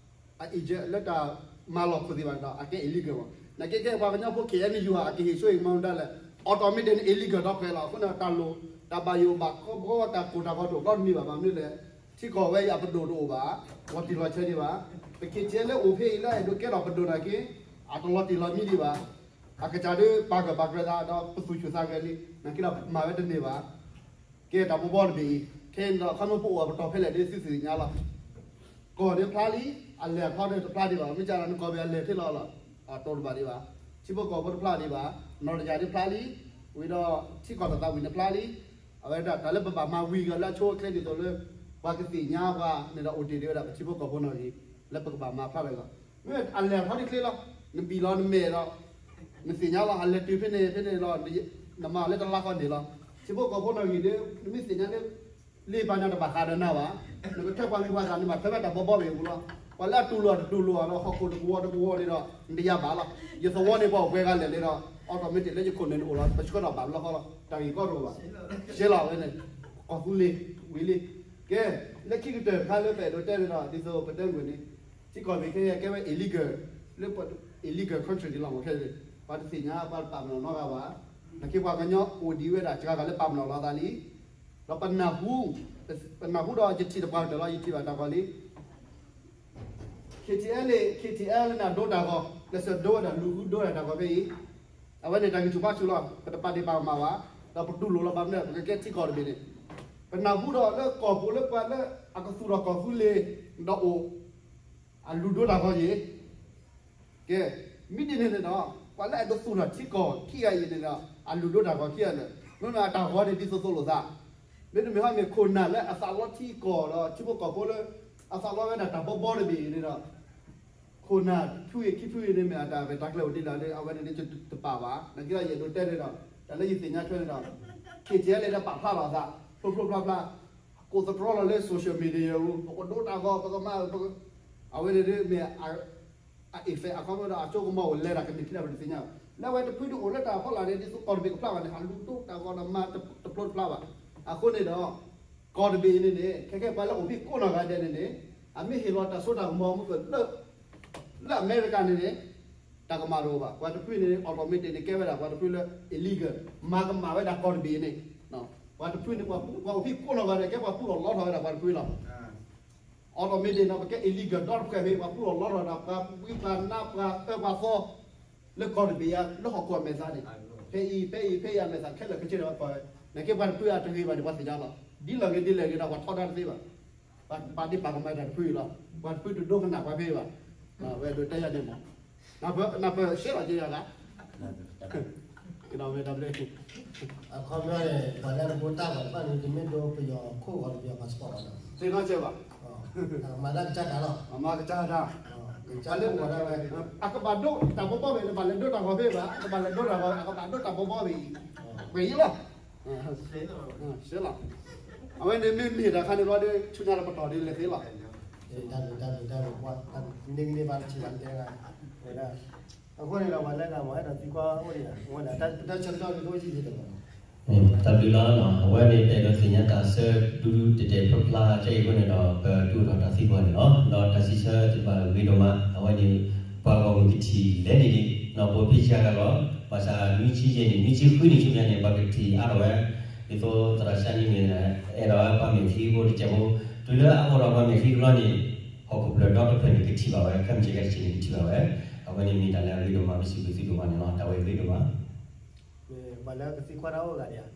အ agent လၢတၢ်မၤလီၢ်ခိၣ်သ့ၣ်တဖၣ်န့ၣ်ဒီး အကဲ illegal မး. နာ်က့ကဲပှၤကညီဖိ K N U ဧါ အကဟ့ၣ်စိဟ့ၣ်ကမီၤဒၣ်လဲာ် automatic န့ၣ် illegal ဒီးဖဲလီၤ. အဃိန့ၣ် တၢ်လိၣ် တၢ်ဘၣ်ယိၣ်ဘၣ်ကီဘၣ် တၢ်ကိၢ်တၢ်ဂီၤတအိၣ်နီတမံၤဘၣ်. ဘၣ်မနုၤလဲၣ် ထံကီၢ်ဝဲအံၤအပဒိၣ်တအိၣ်ဘၣ်, လီၤတံၢ်လီၤဆဲးဒံးဘၣ်. ပ K T L လၢအိၣ်ဖဲအံၤလၢအဲၣ်ဒိးကဲထီၣ်ပဒိၣ်နာ်က့ အတလီၤတံၢ်လီၤမံဒံးဘၣ်. အကစၢ်ဒုးပာ်ဂၢၢ်ပာ်ကျၢၤသးဒီး ပသူၣ်ဆူၣ်သးဂဲၤလံ နာ်က့ဒီးမၤဝဲတန့ၢ်ဘၣ်. ကဲတၢ်ဘီဘီတဘ့ၣ်အံၤ ခဲအံၤန့ၣ်ဒီး ခီဖျိပအိၣ်အပတီၢ်ဖဲလဲၣ်ဒ်သုသ့ၣ်ညါလီၤ. ကီၢ်န့ၣ်ဖျါလံ, အလဲၤအခီန့ၣ်တဖျါဒံးဘၣ်. မ့ၢ်ကန့ၣ် နကီၢ်ပယီၤလဲၤထဲလီၤလီၤ, အတီတဘၣ်ဒံးဘၣ်. ထံဖိကီၢ်ဖိတဖျါဒံးဘၣ်, နီၣ်တယၤဒ်ဖျါလံ, ဝံၤဒီးထံကီၢ်တၢ်သးဝံၣ်န့ၣ်ဖျါလံ. အဝဲဒၣ်တၢ်လၢပဘၣ်မၤဝံၤကလၢအဆိအချ့ဒ်သိးလၢ ပှၤကသ့ၣ်ညါပှၤန့ၣ်ဒီးအိၣ်တ့ၢ်ဒံးဝဲဒၣ် ပထံဖိကီၢ်ဖိနီၣ်ဂံၢ် လၢပကဘၣ်မၤဖျါလီၤကီး. မ့ၢ်အလဲၤအခီတချ့လီၤ, နဘံၣ်လီၤနမဲာ်ဒီး နသ့ၣ်ညါလီၤ အလဲၤတုၤဖဲန့ၣ်ဖဲန့ၣ်လီၤ, နမၤလၢတလါဃီန့ၣ်လီၤ. ထံဖိကီၢ်ဖိနီၣ်ဂံၢ်ဒီး နမ့ၢ်သ့ၣ်ညါလၢ လ့ပာ်ညါတဘၣ်ဃးဒီးနၤဘၣ်. နကထၢပှၤဂ့ၤပှၤသးန့ၣ် မၤထွဲဘၣ်တၢ်ဘီဘီဘ့ၣ်အပူၤလီၤ. ပှၤလၢအတူၢ်လိာ်တတူၢ်လိာ်ဒီး ဟီၣ်ခိၣ်တကဝီၤတကဝီၤန့ၣ်ဒီး နတယါဘၣ်လီၤ. ယသဝီန့ၣ် ပှၤအိၣ်ပှဲၤဂၤလဲၣ်လဲၣ်ဒီး automatic လၢယခိၣ်နၢ်န့ၣ်အိၣ်လီၤ. ပဆှၢထီၣ်ဘၣ်လီၤဃီလီၤ. တၢ်ဂ့ၢ်ကီတအိၣ်ဘၣ်. ရှဲလီၤဝဲန့ၣ် ကီၢ်သူလ့ၤဝံၤလံ. ကဲ, လၢခံကတၢၢ်တခါလၢပအဲၣ်ဒိးတဲန့ၣ်ဒီး ဒ်သိးပတဲမုၢ်န့ၣ် ထံကီၢ်မ့ၢ်ခဲအံၤကဲဝဲ illegal လၢ illegal country ဒ်လီၤမ့ၢ်ခဲအံၤ ပှၤတသ့ၣ်ညါ ပှၤတပာ်ပနီၣ်နီတဂၤဘၣ်. နာ်က့ပှၤကညီအိၣ်ဒံးဝဲဒၣ်စှၤဂၤလၢပာ်ပနီၣ်လီၤသးလံ. ဒီးပနၢ်ဟူ, ပနၢ်ဟူဒီးယထံၣ်တပှၢ်ကတၢၢ်လီၤ ယထံၣ်ဘၣ်တၢ်ဂီၤလံ K T L K T L န့ၣ်ဒိတၢ်ဂီၤ ကျဲးစၢးဒိဝဲဒၣ် လူၤဃုဒိဝဲဒၣ်တၢ်ဂီၤဖဲအံၤ, အဝဲန့ၣ်တၢ်ဂံၢ်ဆူၣ်ဘါဆူၣ်လီၤ. ပတပာ်ဒ့ၣ်ပာ်ကမၣ်ဘၣ်, ဒီးပတူၢ်လိာ်လီၤဘၣ်မနုၤ ပကကဲထံကီၢ်တဘ့ၣ်န့ၣ်, ပနၢ်ဟူဒီးလၢကီၢ်ပူၤလၢပှၤလၢအကသူၣ်ထီၣ်ကီၢ်သူလ့ၤ ဒီးအိၣ် အလူၤဒိတၢ်ဂီၤယ့ၣ် ကဲ, မ့ၢ်ဒ်န့ၣ်န့ၣ်ဒီး ပှၤလၢအဲၣ်ဒိးသူၣ်ထီၣ်ထံကီၢ်ခံဂၤအံၤန့ၣ်ဒီး အလူၤဒိတၢ်ဂီၤခံဂၤန့ၣ်, မ့ၢ်မ့ၢ်အတၢ်ဂီၤန့ၣ်ဒ်သိးသိးလိာ်သး, မ့တမ့ၢ်ဟီန့ၣ် ခိၣ်နၢ်လၢအသးလီထံကီၢ်ဒီးထံဖိကီၢ်ဖိလၢ အသးလီဝဲဒၣ်တၢ်ဘီဘီတဘ့ၣ်အံၤန့ၣ်ဒီး ခိၣ်နၢ်ဖုဂ့ၤခံဖုဂ့ၤန့ၣ် မ့ၢ်အတၢ်ရဲၣ်တၢ်ကျဲၤအိၣ်ဒ်လဲၣ်ဒီး အဝဲန့ၣ်ဒ်တပာ်ဘၣ်. နာ်က့ဒီးယအဲၣ်ဒိးတဲန့ၣ်ဒီး တၢ်လၢယသ့ၣ်ညါထွဲန့ၣ်ဒီး K T L လၢပာ်ဖျါလီၤအသး ဖျိဖျိဖျါဖျါ ကိးသတြီလီၤလၢ social media ပကဒိတၢ်ဂီၤ ပကမၤ အဝဲန့ၣ်ဒ်မ့ၢ် အ effect အခီပညီဒီး အစိကမီၤအိၣ်လဲၤတၢ်ကန့ၢ်ခံဒီး ပတသ့ၣ်ညါဘၣ်. လၢအဝဲတဖုဒုးအိၣ်လၢတၢ်ဖီလာ်န့ၣ် ဒ်သိးကီၢ်တဘ့ၣ်ကဖျါဘၣ်န့ၣ် အလူၤဒိတၢ်ဂီၤဒီးမၤတဖျိတဖျါဘၣ်. အဃိန့ၣ်ဒီး ကီၢ်တဘ့ၣ်အံၤန့ၣ်န့ၣ် ခဲကဲပှၤလၢအိၣ်ဖဲကိးနီၢ်ဂၤဒဲးန့ၣ်န့ၣ် အမ့ၢ်ဟ့ၣ်လီၤတၢ်စိတၢ်ကမီၤမုၢ်ကလၢ လၢအမဲရကၤန့ၣ်န့ၣ် တၢ်ကမၣ်တအိၣ်ဘၣ်. ပှၤတဖုန့ၣ် automatic န့ၣ် ကဲဝဲဒၣ်ပှၤတဖုလၢ illegal မၤကမၣ်ဝဲဒၣ်ကီၢ်တဘ့ၣ်အံၤန့ၣ်, ပှၤတဖုန့ၣ် ပှၤအိၣ်ဖဲကိးနီၢ်ဂၤဒဲး ကဲပှၤပူၢ်ထီၣ်လီထီၣ်ဝဲဒၣ်ပှၤတဖုလီၤ. automatic န့ၣ် ပကဲ illegal ဒီတဖုဖဲ ပှၤပူၢ်ထီၣ်လီထီၣ်ဝဲဒၣ် ပှၤဝံပှၤနါ ပှၤအၢပှၤသီ လၢကီၢ်တဘ့ၣ်အံၤ လၢဟီၣ်ခိၣ်အမဲာ်သးန့ၣ် ဖဲအံၤ ဖဲအံၤ ဖဲအံၤ အမဲာ်သးခဲလၢာ်ခဲဆ့န့ၣ် ပှၤကွၢ်ဝဲ. နာ်က့ပှၤတဖုအတဂ့ၤဘၣ်န့ၣ် ပှၤသ့ၣ်ညါလီၤ. ဒ်လဲၣ်ဂ့ၤဒ်လဲၣ်ဂ့ၤဒီး ပှၤထီဒါတသ့ဘၣ်. ပှၤပာ်ဒ့ၣ်ပာ်ကမၣ်တၢ်တဖုအံၤလီၤ. ပှၤတဖုတဒိကနၣ်ပှၤဖဲအံၤဘၣ်. ဝဲဒိးတဲယၤန့ၣ်မး နၢ်ပၢၢ် နၢ်ပၢၢ်ရှဲလီၤက့ၤယၤဂၤ ကဒီးဝဲဒၣ်ဘျဲၣ် အခီပညီန့ၣ် ပှၤလၢတဘိတၢ်ဂီၤတဖၣ်န့ၣ် တမ့ၢ်ဒိပယီၤခိၣ်ဂီၤတပယီၤ passport ဘၣ်နီၤ. သ့ၣ်နီၣ်စဲးဘၣ်. မၤတၢ်ကစၢ်တၢ်လီၤ. မၤကစၢ်တၢ်. ကစၢ်လၢပှၤဒၣ်ဝဲ အကဘၣ်ဒိတၢ်ဘီဘီဘ့ၣ် နဘၣ်လဲၤဒိတၢ်ဂီၤဖဲဘၣ် နဘၣ်လဲၤဒိတၢ်ဂီၤ အကဘၣ်ဒိတၢ်ဘီဘီဘ့ၣ်အံၤ ပှဲၤယံၤလီၤ. စဲလီၤ. အဝဲန့ၣ်မ့ၢ်မ့ၢ်တၢ်ခါန့ၣ်ဘျီဒီး ဆူညါဒီးပတီၢ်ဒ်လဲၣ်သ့လီၤ. တၢ်ဘျုး တၢ်ဘျုး တၢ်ဘျုး ပှၤ တၢ်ဘျုး န့ၢ်ကန့ၢ်ဘၣ်တဆံးဘၣ်တဲဂၤ ဝဲဒၣ် အဃိန့ၣ်ဒီး ပှၤလၢဂၤမ့ၢ်အဲၣ်ဒိးသံကွၢ်အိၣ်ဒံးဧါ ဝဲဒၣ် တၢ်ဆၢကတီၢ်ဒ်သိးအိၣ်ယံာ်ယံာ်တဂၤ တၢ်ဘျုးလီၤနီၤ အဝဲန့ၣ် ပအဲၣ်ဒိးသ့ၣ်ညါတၢ်ဆၢဒူဒူတဲာ်တဲာ်ဖျါဖျါကဲအံၤအဃိန့ၣ်ဒီး ပဒုးအိၣ်ထီၣ်တၢ်သံကွၢ်န့ၣ်လီၤ. ဒီးတၢ်စံးဆၢတဘၣ်ဂ့ၤဒိၣ်မး အဝဲန့ၣ် ပှၤဂီၢ်မုၢ်ကထံၣ်လဲၣ်န့ၣ် နီၢ်ပိၢ်ဖံဆံးတၢ်လီၤ, ဘၣ်ဆၣ်နွံဆံယဲၢ်နံၣ် နွံဆံဃုနံၣ်ဆူညါန့ၣ် ပှၤကထံၣ်အါထီၣ်ဝဲ, ဒ်သိးသရၣ်စၢ်နံၣ်န့ၣ် အဲၣ်ဒိးဝဲပှၤမဲာ်ချံဖိတစဲးဖိ, တုၤလၢအအိၣ်ဒီးပှၤမဲာ်ချံတဘျီန့ၣ် ဟီၣ်ခိၣ်ဖျၢၣ်ဒီတဖျၢၣ်န့ၣ် ကထံၣ်ဘၣ်ဝဲ, ခဲမုၢ်ဆ့ၣ်ကဲဆ့ၣ်န့ၣ် ကထံၣ်ဘၣ်ဝဲ, အဝဲန့ၣ်မ့ၢ်တၢ်လၢအရ့ဒိၣ်မး ပစံးဘျုးသုဒိၣ်မးန့ၣ်လီၤ, တၢ်ဝဲအရ့ဒိၣ်မး ပှၤလၢကသံကွၢ်တၢ်အိၣ်ဂၤဒံးဧါ,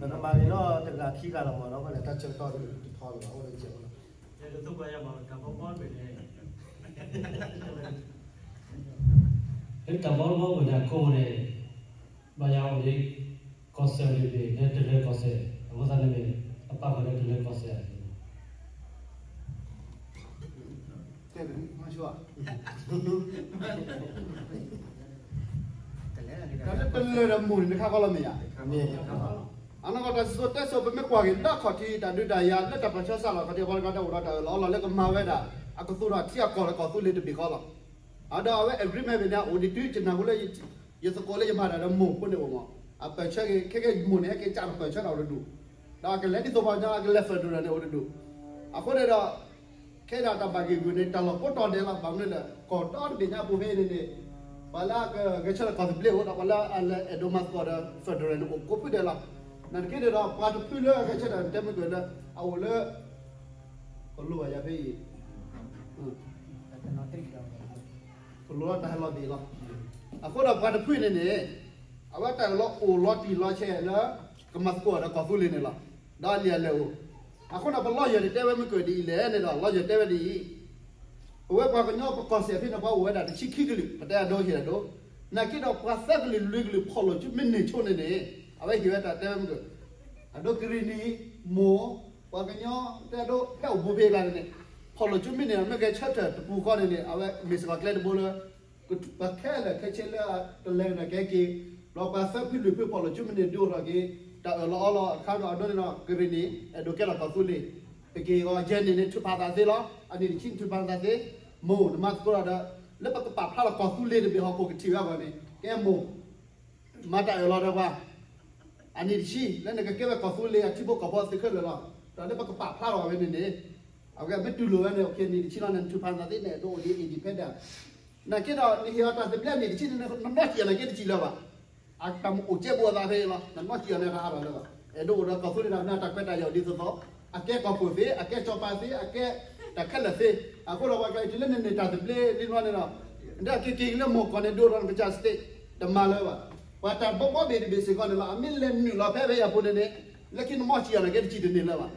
ပကမၤဂ့ၤနီၢ်တဂၤခံဂၤလီၤမးနီၤ, ဖဲလဲၣ်တၢ်ဆၢကတီၢ်တထီလၢၤဘၣ် အိၣ်လၢကဲးဖိလီၤ, လၢတၢ်ဘီတဘီပူၤန့ၣ် အခိၣ်န့ၣ် ဘၣ်ယၤအိၣ်လံ ကီၢ်စဲၣ်တဘ့ၣ် လၢတလၢကီၢ်စဲၣ်, အဃိသတးန့ၣ် အပာ်ဃုာ်လၢတလၢကီၢ်စဲၣ် တၢ်လၢတလၢဒီးမိၢ်န့ၣ် နခါဃီလီၤမ့ၢ်ဧါ, အနီၢ်ကီၢ်တၢ်စံၣ်စိၤတဲစိၤ ပမ့ၢ်ကွၢ်က့ၤလၢအခီၣ်ထံး တၢ်ဒုးတၢ်ယၤလၢတၢ်ပၢၢ်ဆၢစးလီၤခီၣ်ထံး အဝဲတခီတၢ်အိၣ်ဒီးတၢ်အၢၣ်လီၤအီလီၤလၢကမၤဝဲဒၣ် အကသူၣ်ထီၣ်ထံအကီၢ်လၢကီၢ်သူလ့ၤတဘ့ၣ်ဃီလီၤ. အဒီးအဝဲ agreement မ့ၢ်န့ၣ် အိၣ်ဒံးတုၤယနၢ်ဟူလၢ ယသကိးလၢယမၤတၢ်ဒီးမိၢ်ဖိန့ၣ်အိၣ်မး, အပၢၢ်ဆၢက့ၤ ခဲကဲမိၢ်န့ၣ် ဟဲက့ၤကးဒီးပၢၢ်ဆၢတၢ်အိၣ်တဒူၣ်, ဒီးအကလဲၤဒ်သိးပှၤကညီအကလဲၤ federal န့ၣ်အိၣ်တဒူၣ်, အဃိန့ၣ်ဒီး ခဲဒၣ်တၢ်ဘၣ်ဂ့ၢ်ဂုာ်န့ၣ် တၢ်လီၢ်ကိးတီၤဒဲးလီၤ, ဘၣ်မနုၤလဲၣ် ကီၢ်ဒီတဘ့ၣ်ညါအပူၤဖဲအံၤန့ၣ်န့ၣ် ပှၤလၢအကဂဲၤဆၢထၢၣ်ကီၢ်သဘျ့အိၣ်ဒီး ပှၤလၢအလဲၤအဲၣ်ဒိးမၤသကိးဒီး federal န့ၣ် အိၣ်ကိးဖုဒဲးလီၤ. နာ်သက့န့ၣ်ဒီး ပှၤတဖုလၢအဂဲၤဆၢထၢၣ်တဲမုၢ်ကွဲးလၢ အအိၣ်လၢ ကလိဘၣ်ယၤဖဲအံၤ ကလိလီၤတၢ်ဟဲလီၤသ့ၣ်လီၤ. အဃိဒီးပှၤတဖုန့ၣ်န့ၣ် အဝဲတၢ်လီၤအိၣ်လီၤတံၢ်လီၤဆဲးလၢ ကမၤသကိးဒီးကီၢ်သူလ့ၤန့ၣ်လီၤ. ဒီးအလံာ်အလဲၢ်အိၣ်. အဃိဒီးပ lawyer န့ၣ် တဲဝဲမုၢ်ကွဲးဒ်အံၤလဲၣ်န့ၣ်ဒီး lawyer တဲဝဲဒ်အံၤ, ပဝဲပှၤကညီပကီၢ်စဲၣ်ဖဲန့ၣ် ပှၤအိၣ်ဝဲဒၣ်တဆံခံကလုာ် ပတဲအဒိဟ့ၣ်အဒိ, နာ်က့ဒီးပှၤသၢကလုာ်လွံၢ်ကလုာ် ဖီၣ်လိာ်စုမ့ၢ်န့ၢ်ဆိန့ၣ်န့ၣ် အဝဲဟ့ၣ်ဝဲတၢ်တဲဝဲမုၢ်ကွဲး အဒိကရ့ၣ်နံၣ် မိၢ် ပှၤကညီတဲအဒိ ဟဲအိၣ်ဘူးဖဲအကျါန့ၣ်န့ၣ် ဖီၣ်လိာ်စုမ့ၢ်န့ၢ် မ့ၢ်ဂဲၤဆၢထၢၣ်တပူၤဃီန့ၣ်န့ၣ် အဝဲမ့ၢ်စ့ၢ်ကီးကျဲတဘိလၢ ပှၤခဲလၢာ်ခဲဆ့လၢတလဲၤဒီးကဟဲက့ၤ, ဒီးပှၤသၢဖုလွံၢ်ဖုဖီၣ်လိာ်စုမ့ၢ်န့ၢ်ဒုးအိၣ်ထီၣ်က့ၤ တၢ်အၢၣ်လီၤအီလီၤအခါဒီးအဒိန့ၣ်ဒီး ကရ့ၣ်နံၣ် အဲၣ်ဒိးကဲထီၣ်ကီၢ်သူလ့ၤ, ပက့ၤဂီၤယဲၢ်နံၣ်န့ၣ် ထုးဖးသးသ့လီၤ. အနံၣ်တဆံနထုးဖးသးသ့, မိၢ်နမၤသကိးဒီး လၢပကပာ်ဖျါလီၤကီၢ်သူလ့ၤတဘ့ၣ်ဟီၣ်ခိၣ်ကထံၣ်ဝဲအဂီၢ်န့ၣ် ကဲမိၢ် မၤတၢ်အၢၣ်လီၤဒီးပှၤ အနံၣ်တဆံ လၢနကကဲဝဲကီၢ်သူလ့ၤအထံဖိကီၢ်ဖိသုးခဲလၢာ်လီၤ. ဒီးလၢပကပာ်ဖျါထီၣ်ဝဲန့ၣ်န့ၣ် အဝဲမ့ၢ်တူၢ်လိာ်ဝဲန့ၣ် အနံၣ်တဆံလီၤန့ၣ် နထုးဖးသးသ့န့ၣ် ဒ်အိၣ်ဒ် independent နာ်က့ဒီး နဟ့ၣ်အီၤတၢ်သဘျ့အနံၣ်တဆံန့ၣ် နနီၢ်စံၣ်အီၤနာ်က့တစံၣ်လၢၤဘၣ်. အတၢ်မ့ၢ်အိၣ်ကဲဘူးအသးဖဲအံၤလီၤ. နနီၢ်စံၣ်အီၤန့ၣ် တဟးထီၣ်လၢၤဘၣ်. အဲၣ်ဒိးအိၣ်ဒီးကီၢ်သူလ့ၤန့ၣ် မ့ၢ်တၢ်ခွဲးတၢ်ယာ်ဒ်သိးသိး အကဲကီၢ်ခိၣ်သ့ အကဲစီၤပၤသ့ အကဲတၢ်ခဲလၢာ်သ့. အဃိဒီးပှၤကျါအံၤ တုၤလၢနန့ၢ်တၢ်သဘျ့လံဘျီန့ၣ်ဒီး နတၢ်က့ၤက့ၤလၢမိၢ်ကီၢ်န့ၣ် ဒိၣ်ဒီးနကစၢ် state တမၤလၢၤဘၣ်. ပှၤတၢ်ဘီဘီဘ့ၣ်တဘ့ၣ်စ့ၢ်ကီးန့ၣ်လီၤ. အမ့ၢ်လဲၤနုာ်လီၤဖဲအဝဲအပူၤန့ၣ်န့ၣ် လၢခံနနီၢ်စံၣ်အီၤန့ၣ် ကဲတစံၣ်တန့ၢ်လၢၤဘၣ်.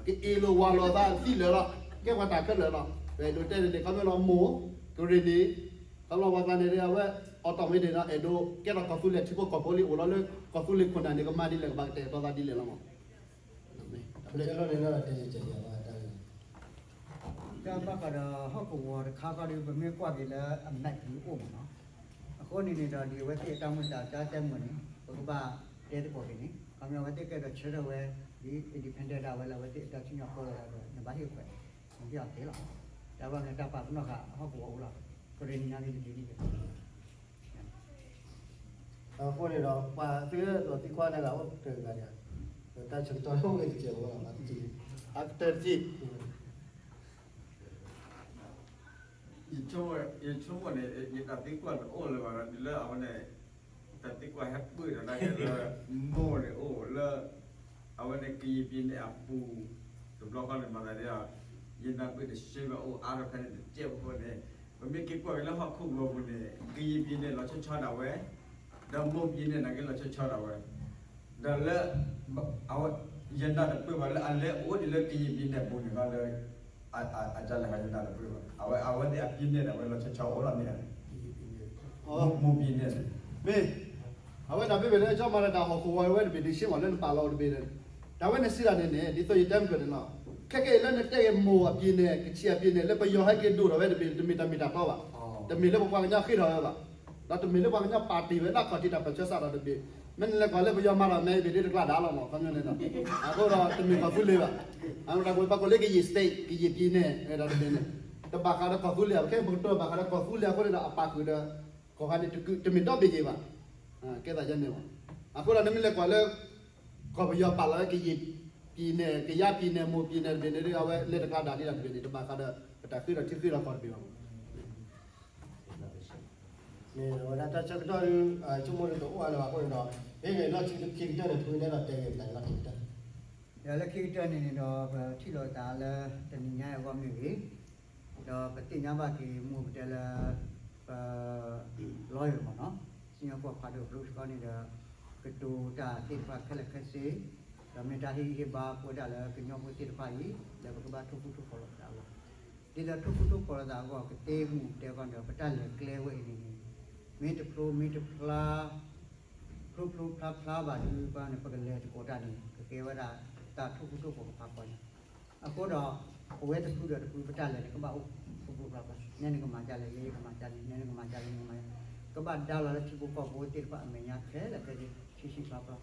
ကအ့ၣ်လိာ်ဝၤလိာ်သးသံလၢာ်လီၤ. ကဲပှၤတၢ်ခဲလၢာ်လီၤ. ပအဲၣ်ဒိးတဲန့ၣ်န့ၣ် ခီဖျိလၢမိၢ် ကရ့ၣ်နံၣ် ခီဖျိပှၤကျါန့ၣ် အဝဲ automatic န့ၣ်ဒီး အဲၣ်ဒိးကဲထီၣ်ကီၢ်သူလ့ၤထံဖိကီၢ်ဖိလံ အိၣ်လီၤလၢကီၢ်သူလ့ၤခိၣ်နၢ်န့ၣ် ကမၤဒ်လဲၣ်ကဘၣ်ကတဲာ်ကတီၤသးဒ်လဲၣ်လီၤမး. တၢ်ဘၣ်ဃးဒီးဟီၣ်ကဝီၤတခါခီဒီး ပမ့ၢ်ကွၢ်က့ၤလၢအ map ဒ်အိၣ်မးနီၤ. အဃိန့ၣ်န့ၣ်ဒီး ဒ်အဝဲသ့ၣ်အတၢ်မုာ်တၢ်တၢ်တဲမုာ်န့ၣ် ပကဘၣ်တဲသကိးက့ၤန့ၣ် ခီဖျိအဝဲသ့ၣ်ကဲဒီးဆၢထၢၣ်ဝဲ ဒ် independent ဒၣ်ဝဲလၢအဝဲသ့ၣ်အတၢ်ထုကဖၣ်ဃီလီၤဒီး နဘၣ်ဟ့ၣ်ခွဲး နက့ၤအီၤသ့လီၤ. တၢ်ဘၣ်မနုၤတၢ်ပာ်ပနီၣ်ဃာ်ဟီၣ်ကဝီၤအိၣ်လီၤ. ကရ့ၣ်နံၣ်နာ်က့ၤတက့ၤန့ၣ် အဃိန့ၣ်ဒီး ပှၤသုးဒီးသံကွၢ်န့ၣ်ဂ့ၤ အိၣ်တဂၤန့ၣ် တၢ်ဆၢကတီၢ်အိၣ်ဂ့ၤတကဲးဝဲလီၤ အကတၢၢ်တက့ၢ် ယဆိကမိၣ်န့ၣ် ယတၢ်သံကွၢ်န့ၣ်အိၣ်လၢၤဘၣ်ဒီး ဒ်လၢအဝဲန့ၣ် တၢ်သံကွၢ်ဟဲပၢၢ်ဒီးနာ်က့ၤလၢ မိၢ်န့ၣ်အိၣ်လၢ အဝဲန့ၣ်ကယံာ်ပံၤန့ၣ်အပူၤ တဘျီဃီန့ၣ် မၤသးဒ် ယနၢ်ပၢၢ်န့ၣ် ရှဲဘၣ်အိၣ်အါထီၣ်ဖဲန့ၣ်တကဲးဖိန့ၣ် ပမ့ၢ်က့ၤကွၢ်က့ၤလၢဟီၣ်ခိၣ်ကဝီၤပူၤန့ၣ် ကယံာ်ပံၤန့ၣ် လီၤဆီဆီဒၣ်ဝဲ ဒီးမိၢ်ပံၤန့ၣ် နာ်က့ၤလီၤဆီဆီဒၣ်ဝဲ ဒီးလၢ အဝဲ ယနၢ်တပၢၢ်ဘၣ်လၢအလဲၤအိၣ်ဒ်လၢကယံာ်ပံၤန့ၣ်အပူၤန့ၣ်လီၤလၢ အကလဲၤဟးယနၢ်တပၢၢ်ဘၣ် အဝဲ အဝဲသ့ၣ်အပံၤန့ၣ်ဒီး အဝဲလီၤဆီဆီအိၣ်လီၤန့ၣ် မိၢ်ပံၤန့ၣ် မ့ၢ် အဝဲဒၣ်မ့ၢ်ဝဲလၢ ကၠီမၤတၢ်ဟီၣ်ခိၣ်ဝီၤဝဲတဘ့ၣ် ဒ်ရှ့မးလၢနပာ်လီၤအိၣ်တဘ့ၣ်န့ၣ် တၢ်ဝဲန့ၣ်စံးဒၣ်န့ၣ်န့ၣ် ဒ်သိးယတဲမုၢ်ကၢၢ်န့ၣ်လီၤ. ခဲကဲအံၤလၢနတဲဂ့ၤမိၢ်အပံၤန့ၣ် ကဆံးအပံၤန့ၣ် လၢပယီၤဟဲက့ၤဒိၣ်ထီၣ်ဝဲတဘ့ၣ် တမ့ၢ်တၢ်မ့ၢ်တၢ်တီဘၣ်. တမ့ၢ်လၢပပှၤကညီဃ့ထီၣ်ဝဲဘၣ်. ဒီးတမ့ၢ်လၢပှၤကညီပာ်တ့ၢ်ဝဲလၢအခီၣ်ထံးတၢ်ပၢၢ်ဆၢစးထီၣ်တဘ့ၣ်. မ့ၢ်နလဲၤကွၢ်လၢပယီၤမၤထီၣ်မဲအံၤဘ့ၣ်ဒ်တကျးဒၣ်လီၤမး ခီပညီန့ၣ်ဒီး အဃိဒီးတမ့ၢ်ကီၢ်သူလ့ၤဘၣ်. အတၢ်ကွဲးပှၤကိးလၢကယံာ် state ကယံာ်ပံၤန့ၣ် ဝဲဒၣ်တဘ့ၣ်န့ၣ် တဘၣ်ဃးဒီးကီၢ်သူလ့ၤ ပခဲအံၤပကတိၤဘၣ်ဃးဒီးကီၢ်သူလ့ၤအဃိန့ၣ်ဒီး အပာ်ဃုာ်ဒီး ကီၢ်ခါန့ၣ် တမ့ၢ်ဒီဘ့ၣ်က့ၤဘၣ်. ကဲသးယဲန့ၣ်မး. အဃိဒီးနမ့ၢ်လဲၤကွၢ်လၢ ကီၢ်ပယီၤပာ်လီၤဝဲကယံာ်ပံၤန့ၣ် ကယါပံၤန့ၣ် မိၢ်ပံၤန့ၣ်တဘ့ၣ်န့ၣ်ဒီး အဝဲလဲၤတကျးဒၣ်လံဒၣ်တဘ့ၣ်န့ၣ် တဘၣ်ဃးဒီး ပတၢ်ဃ့ထီၣ်ထံဃ့ထီၣ်ကီၢ်တဘ့ၣ်ဘၣ်မး. မ့ၢ်ဝဲဒၣ်တၢ်ဆၢကတီၢ်ဒုး ဆိကမိၣ်ဒုးတအိၣ်အါလၢၤဘၣ်အဃိန့ၣ်ဒီး မ့ၢ်ဂ့ၤလီၢ်ခံကတၢၢ်န့ၣ် ဖုကနဲဒီးတဲဂ့ၤပျဲလီၢ်ခံကတၢၢ် ဒီးလၢခံကတၢၢ်န့ၣ်န့ၣ်ဒီး ပထံၣ်လိာ်သးလၢတနံၤညါအံၤအဂီၢ်မ့ၢ်ဂ့ၤ, ဒီးပသ့ၣ်ညါဘၣ်က့ၤမူပတဲလၢ ပ lawyer မ့ၢ်နီၤ, စံၣ်ညီၣ်ကွီၢ်ဖးဒိၣ် Bruce ခီန့ၣ်ဒီး ကတိၤတၢ်သ့ၣ်တဖၣ်ခဲလၢာ်ခဲဆ့, ဒီးမ့ၢ်တၢ်ဟ့ၣ်ဂံၢ်ဟ့ၣ်ဘါပဝဲဒၣ်လၢကညီဖိသ့ၣ်တဖၣ်အံၤ လၢပကဘၣ်ထိၣ်ဃူထိၣ်ဖိးလိာ်သးအဂီၢ်, ဒ်သိးထိၣ်ဃူထိၣ်ဖိးလိာ်သးအဂီၢ် ကသ့မူပတဲကီၢ်န့ၣ်ဒီး ပတၢ်လဲၤကျဲဝဲအံၤန့ၣ်န့ၣ် မ့ၢ်တဖျိမ့ၢ်တဖျါ ဖျိဖျိဖျါဖျါဘၣ်ဒုး ပှၤန့ၣ် ပကလဲၤသကိးတၢ်န့ၣ် ကကဲဝဲဒၣ်တၢ်ထိၣ်ဃူထိၣ်ဖိးကဖးကီၢ်န့ၣ်, အဃိဒီး ပဝဲတဖုဒီးတဖု ပတၢ်လဲၤန့ၣ် ကဘၣ်အိၣ်ဖျိဖျိဖျါဖျါ, နဲနကမၤဒ်လဲၣ် ယဲယကမၤဒ်န့ၣ် နဲနကမၤဒ်လဲၣ် နကမၤဒ်, ကဘၣ်ဒါလီၤလၢထံဖိကီၢ်ဖိသ့ၣ်တဖၣ်အမဲာ်ညါခဲလၢာ်ခဲဆ့ ဆံးဆံးဖျါဖျါ,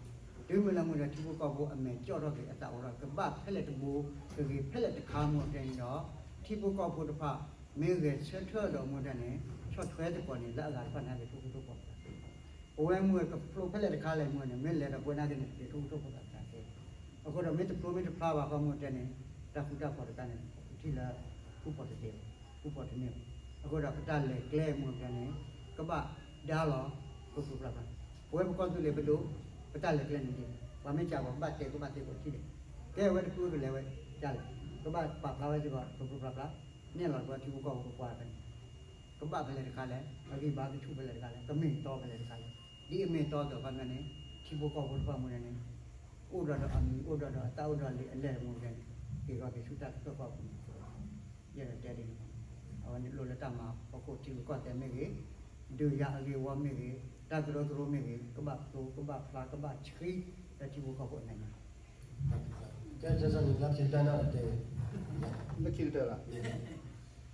တုၤမ့ၢ်လၢမူဒီးထံဖိကီၢ်ဖိအမဲာ်ကၠီၣ်ထီၣ်က့ၤအသးအိၣ်ထီၣ် ကဘၣ်ဖဲလဲၣ်တဘိ ကဂ့ၤဖဲလဲၣ်တခါမူအပတဲန့ၣ်ဒီး ထံဖိကီၢ်ဖိတဖၣ် မ့ၢ်ဂဲၤဆၢထၢၣ်ဒီးမူတဲန့ၣ် ဆီၣ်ထွဲသကိးန့ၣ် လၢအဂၤတဖၣ်န့ၣ်က့ၤထိၣ်ဃူထိၣ်ဖိး ပဝဲမူကဖျိဖဲလဲၣ်တခါလဲၣ်မူန့ၣ် မ့ၢ်လဲၤဒီးပဝဲနာ်က့န့ၣ် ကက့ၤထိၣ်ဃူထိၣ်ဖိးသးတက့ၢ်. အဃိဒီးမ့ၢ်တဖျိမ့ၢ်တဖျါဘၣ်ဃီမူတဲန့ၣ် တၢ်ဃူတၢ်ဖိးတခါန့ၣ် ပထံၣ်လၢ ဃူဖိးတသ့ဘၣ် ဃူဖိးတန့ၢ်ဘၣ်. အဃိဒီးပတၢ်လဲၤကျဲမူတဲန့ၣ် ကဘၣ်ဒါလီၤ ဖျိဖျိဖျါဖျါ, ပဝဲပကီၢ်သူလ့ၤပဒိၣ် ပတၢ်လဲၤကျဲန့ၣ်ဒ်လဲၣ် ပှၤမ့ၢ်စံးပှၤဘၣ်တဲကဘၣ်တဲကိးထံၣ်လဲၣ်, ကဲဝဲတဖုကလဲၤဝဲဒ်လဲၣ်, ကဘၣ်ပာ်ဖျါဝဲစ့ၢ်ကီးဖျိဖျိဖျါဖျါ, နဲၣ်လီၤကဘၣ်ထံဖိကီၢ်ဖိကပှၤဖဲန့ၣ် ကဘၣ်ဖဲလဲၣ်တခါလဲၣ် အဂံၢ်ဘါကဆူၣ်ဖဲလဲၣ်တခါလဲၣ် ကမ့ၢ်တီဖဲလဲၣ်တခါလဲၣ်, ဒ်အမ့ၢ်တီသိးခီပညီန့ၣ် ထံဖိကီၢ်ဖိတဖၣ်မူန့ၣ် အိၣ်ဒီးဒီးအမံၤ အိၣ်ဒီးဒီးအသးအိၣ်ဒီးလံာ်အလဲၢ်မူန့ၣ် က့ၤဂီၤက့ၤဆူတၢ်ကစီၣ်ကီၢ်ပူၤန့ၣ် ယဲဒၣ်တဲဒ်န့ၣ်, အဝဲန့ၣ်လိၣ်လၢတၢ်မၤဖီခိၣ်ထံရူၢ်ကီၢ်သဲးမ့ၢ်ဂ့ၤ, ဒုးယၤအဂ့ၢ်ဝီမ့ၢ်ဂ့ၤ, တၢ်ကရၢကရိမ့ၢ်ဂ့ၤ, ကဘၣ်ဖျိ ကဘၣ်ဖျါ ကဘၣ်ဆှံ လၢထံဖိကီၢ်ဖိအမဲာ်ညါ ကဲ ကဲ ကဲ လၢခံကတၢၢ်လီၤ, ဒီးပ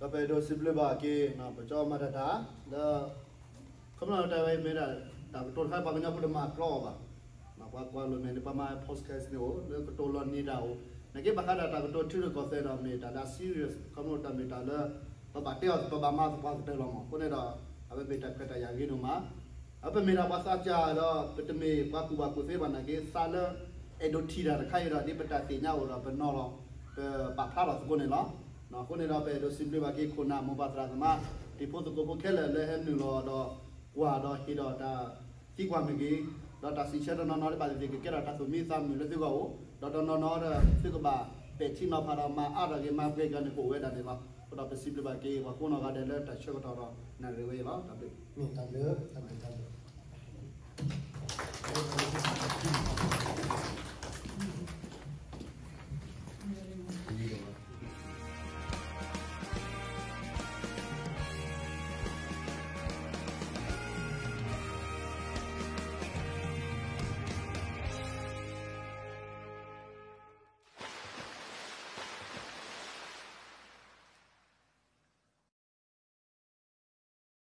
အဲၣ်ဒိးစံးဘျုးဘၣ်က့ၤ ပကၠီမၤတၢ်တၢ် လၢ ခီဖျိတဲဝဲမ့ၢ်ဒၣ် တၢ်ကတိၤတခါ ပှၤကညီဖိတမၤကျီအီၤဘၣ်, ပှၤကွၢ်လိာ်မဲာ်န့ၣ် ပှၤမၤ podcast န့ၣ်အိၣ် လၢကတိၤလီၤနံၤတၢ်အိၣ် နာ်က့ဘၣ်ဃးဒီးတၢ်ကတိၤထံရူၢ်ကီၢ်သဲးဒီး မ့ၢ်တၢ်လၢအ serious ခီဖျိတၢ်မ့ၢ်တၢ်လၢ ပဘၣ်တဲအီၤ ပဘၣ်မၤသပှၢ်ကတၢၢ်လီၤမး. အဃိန့ၣ်ဒီး အဝဲမ့ၢ်တၢ်ခွဲးတၢ်ယာ်ဂ့ၤဒိၣ်မး အပမ့ၢ်ဒၣ်ပှၤသးစၢ်ဒီး ပတမ့ၢ်ပှၤကူၣ်ဘၣ်ကူၣ်သ့ဘၣ်နာ်က့ သးလၢအဲၣ်ဒိးထံၣ်တၢ်တခါအံၤဒီး ဒ်ပတၢ်သ့ၣ်ညါအိၣ်ဒီး ပနီၤလီၤ ပပာ်ဖျါထီၣ်သကိးန့ၣ်လီၤ. အဃိန့ၣ်ဒီး ပအဲၣ်ဒိးစံးဘျုးဘၣ်က့ၤ ခိၣ်နၢ်မိၢ်ပၢ်သရၣ်သမါ တံၤဖိသကိးဖိခဲလၢာ်လၢဟဲနုာ်လီၤဒီး ကွၢ်ဒီးဟ့ၣ်ဒီးတၢ်သံကွၢ်မ့ၢ်ဂ့ၤ, ဒီးတၢ်စံးဆၢတနီၤနီၤလၢဘၣ်သ့ၣ်သ့ၣ် ကကဲထီၣ်တၢ်သူၣ်မံသးမုာ်လၢသုဂီၢ်အိၣ်, ဒီးတနီၤနီၤဒီး သုကဘၣ်ပဲာ်ထံနီၤဖးဒီး မၤအါထီၣ်ဂ့ၤ မၤပှဲၤက့ၤန့ၣ် ကအိၣ်ဝဲဒၣ်န့ၣ်လီၤ. အဃိဒီးပစံးဘျုးဘၣ်က့ၤ ပှၤကိးနီၢ်ဂၤဒဲးလၢတၢ်ဆၢကတီၢ်ဒီး နၣ်ရံၣ်ဝဲအံၤလီၤ. တၢ်ဘျုး မ့ၢ်တၢ်ဘျုး တၢ်ဘျုး တၢ်ဘျုး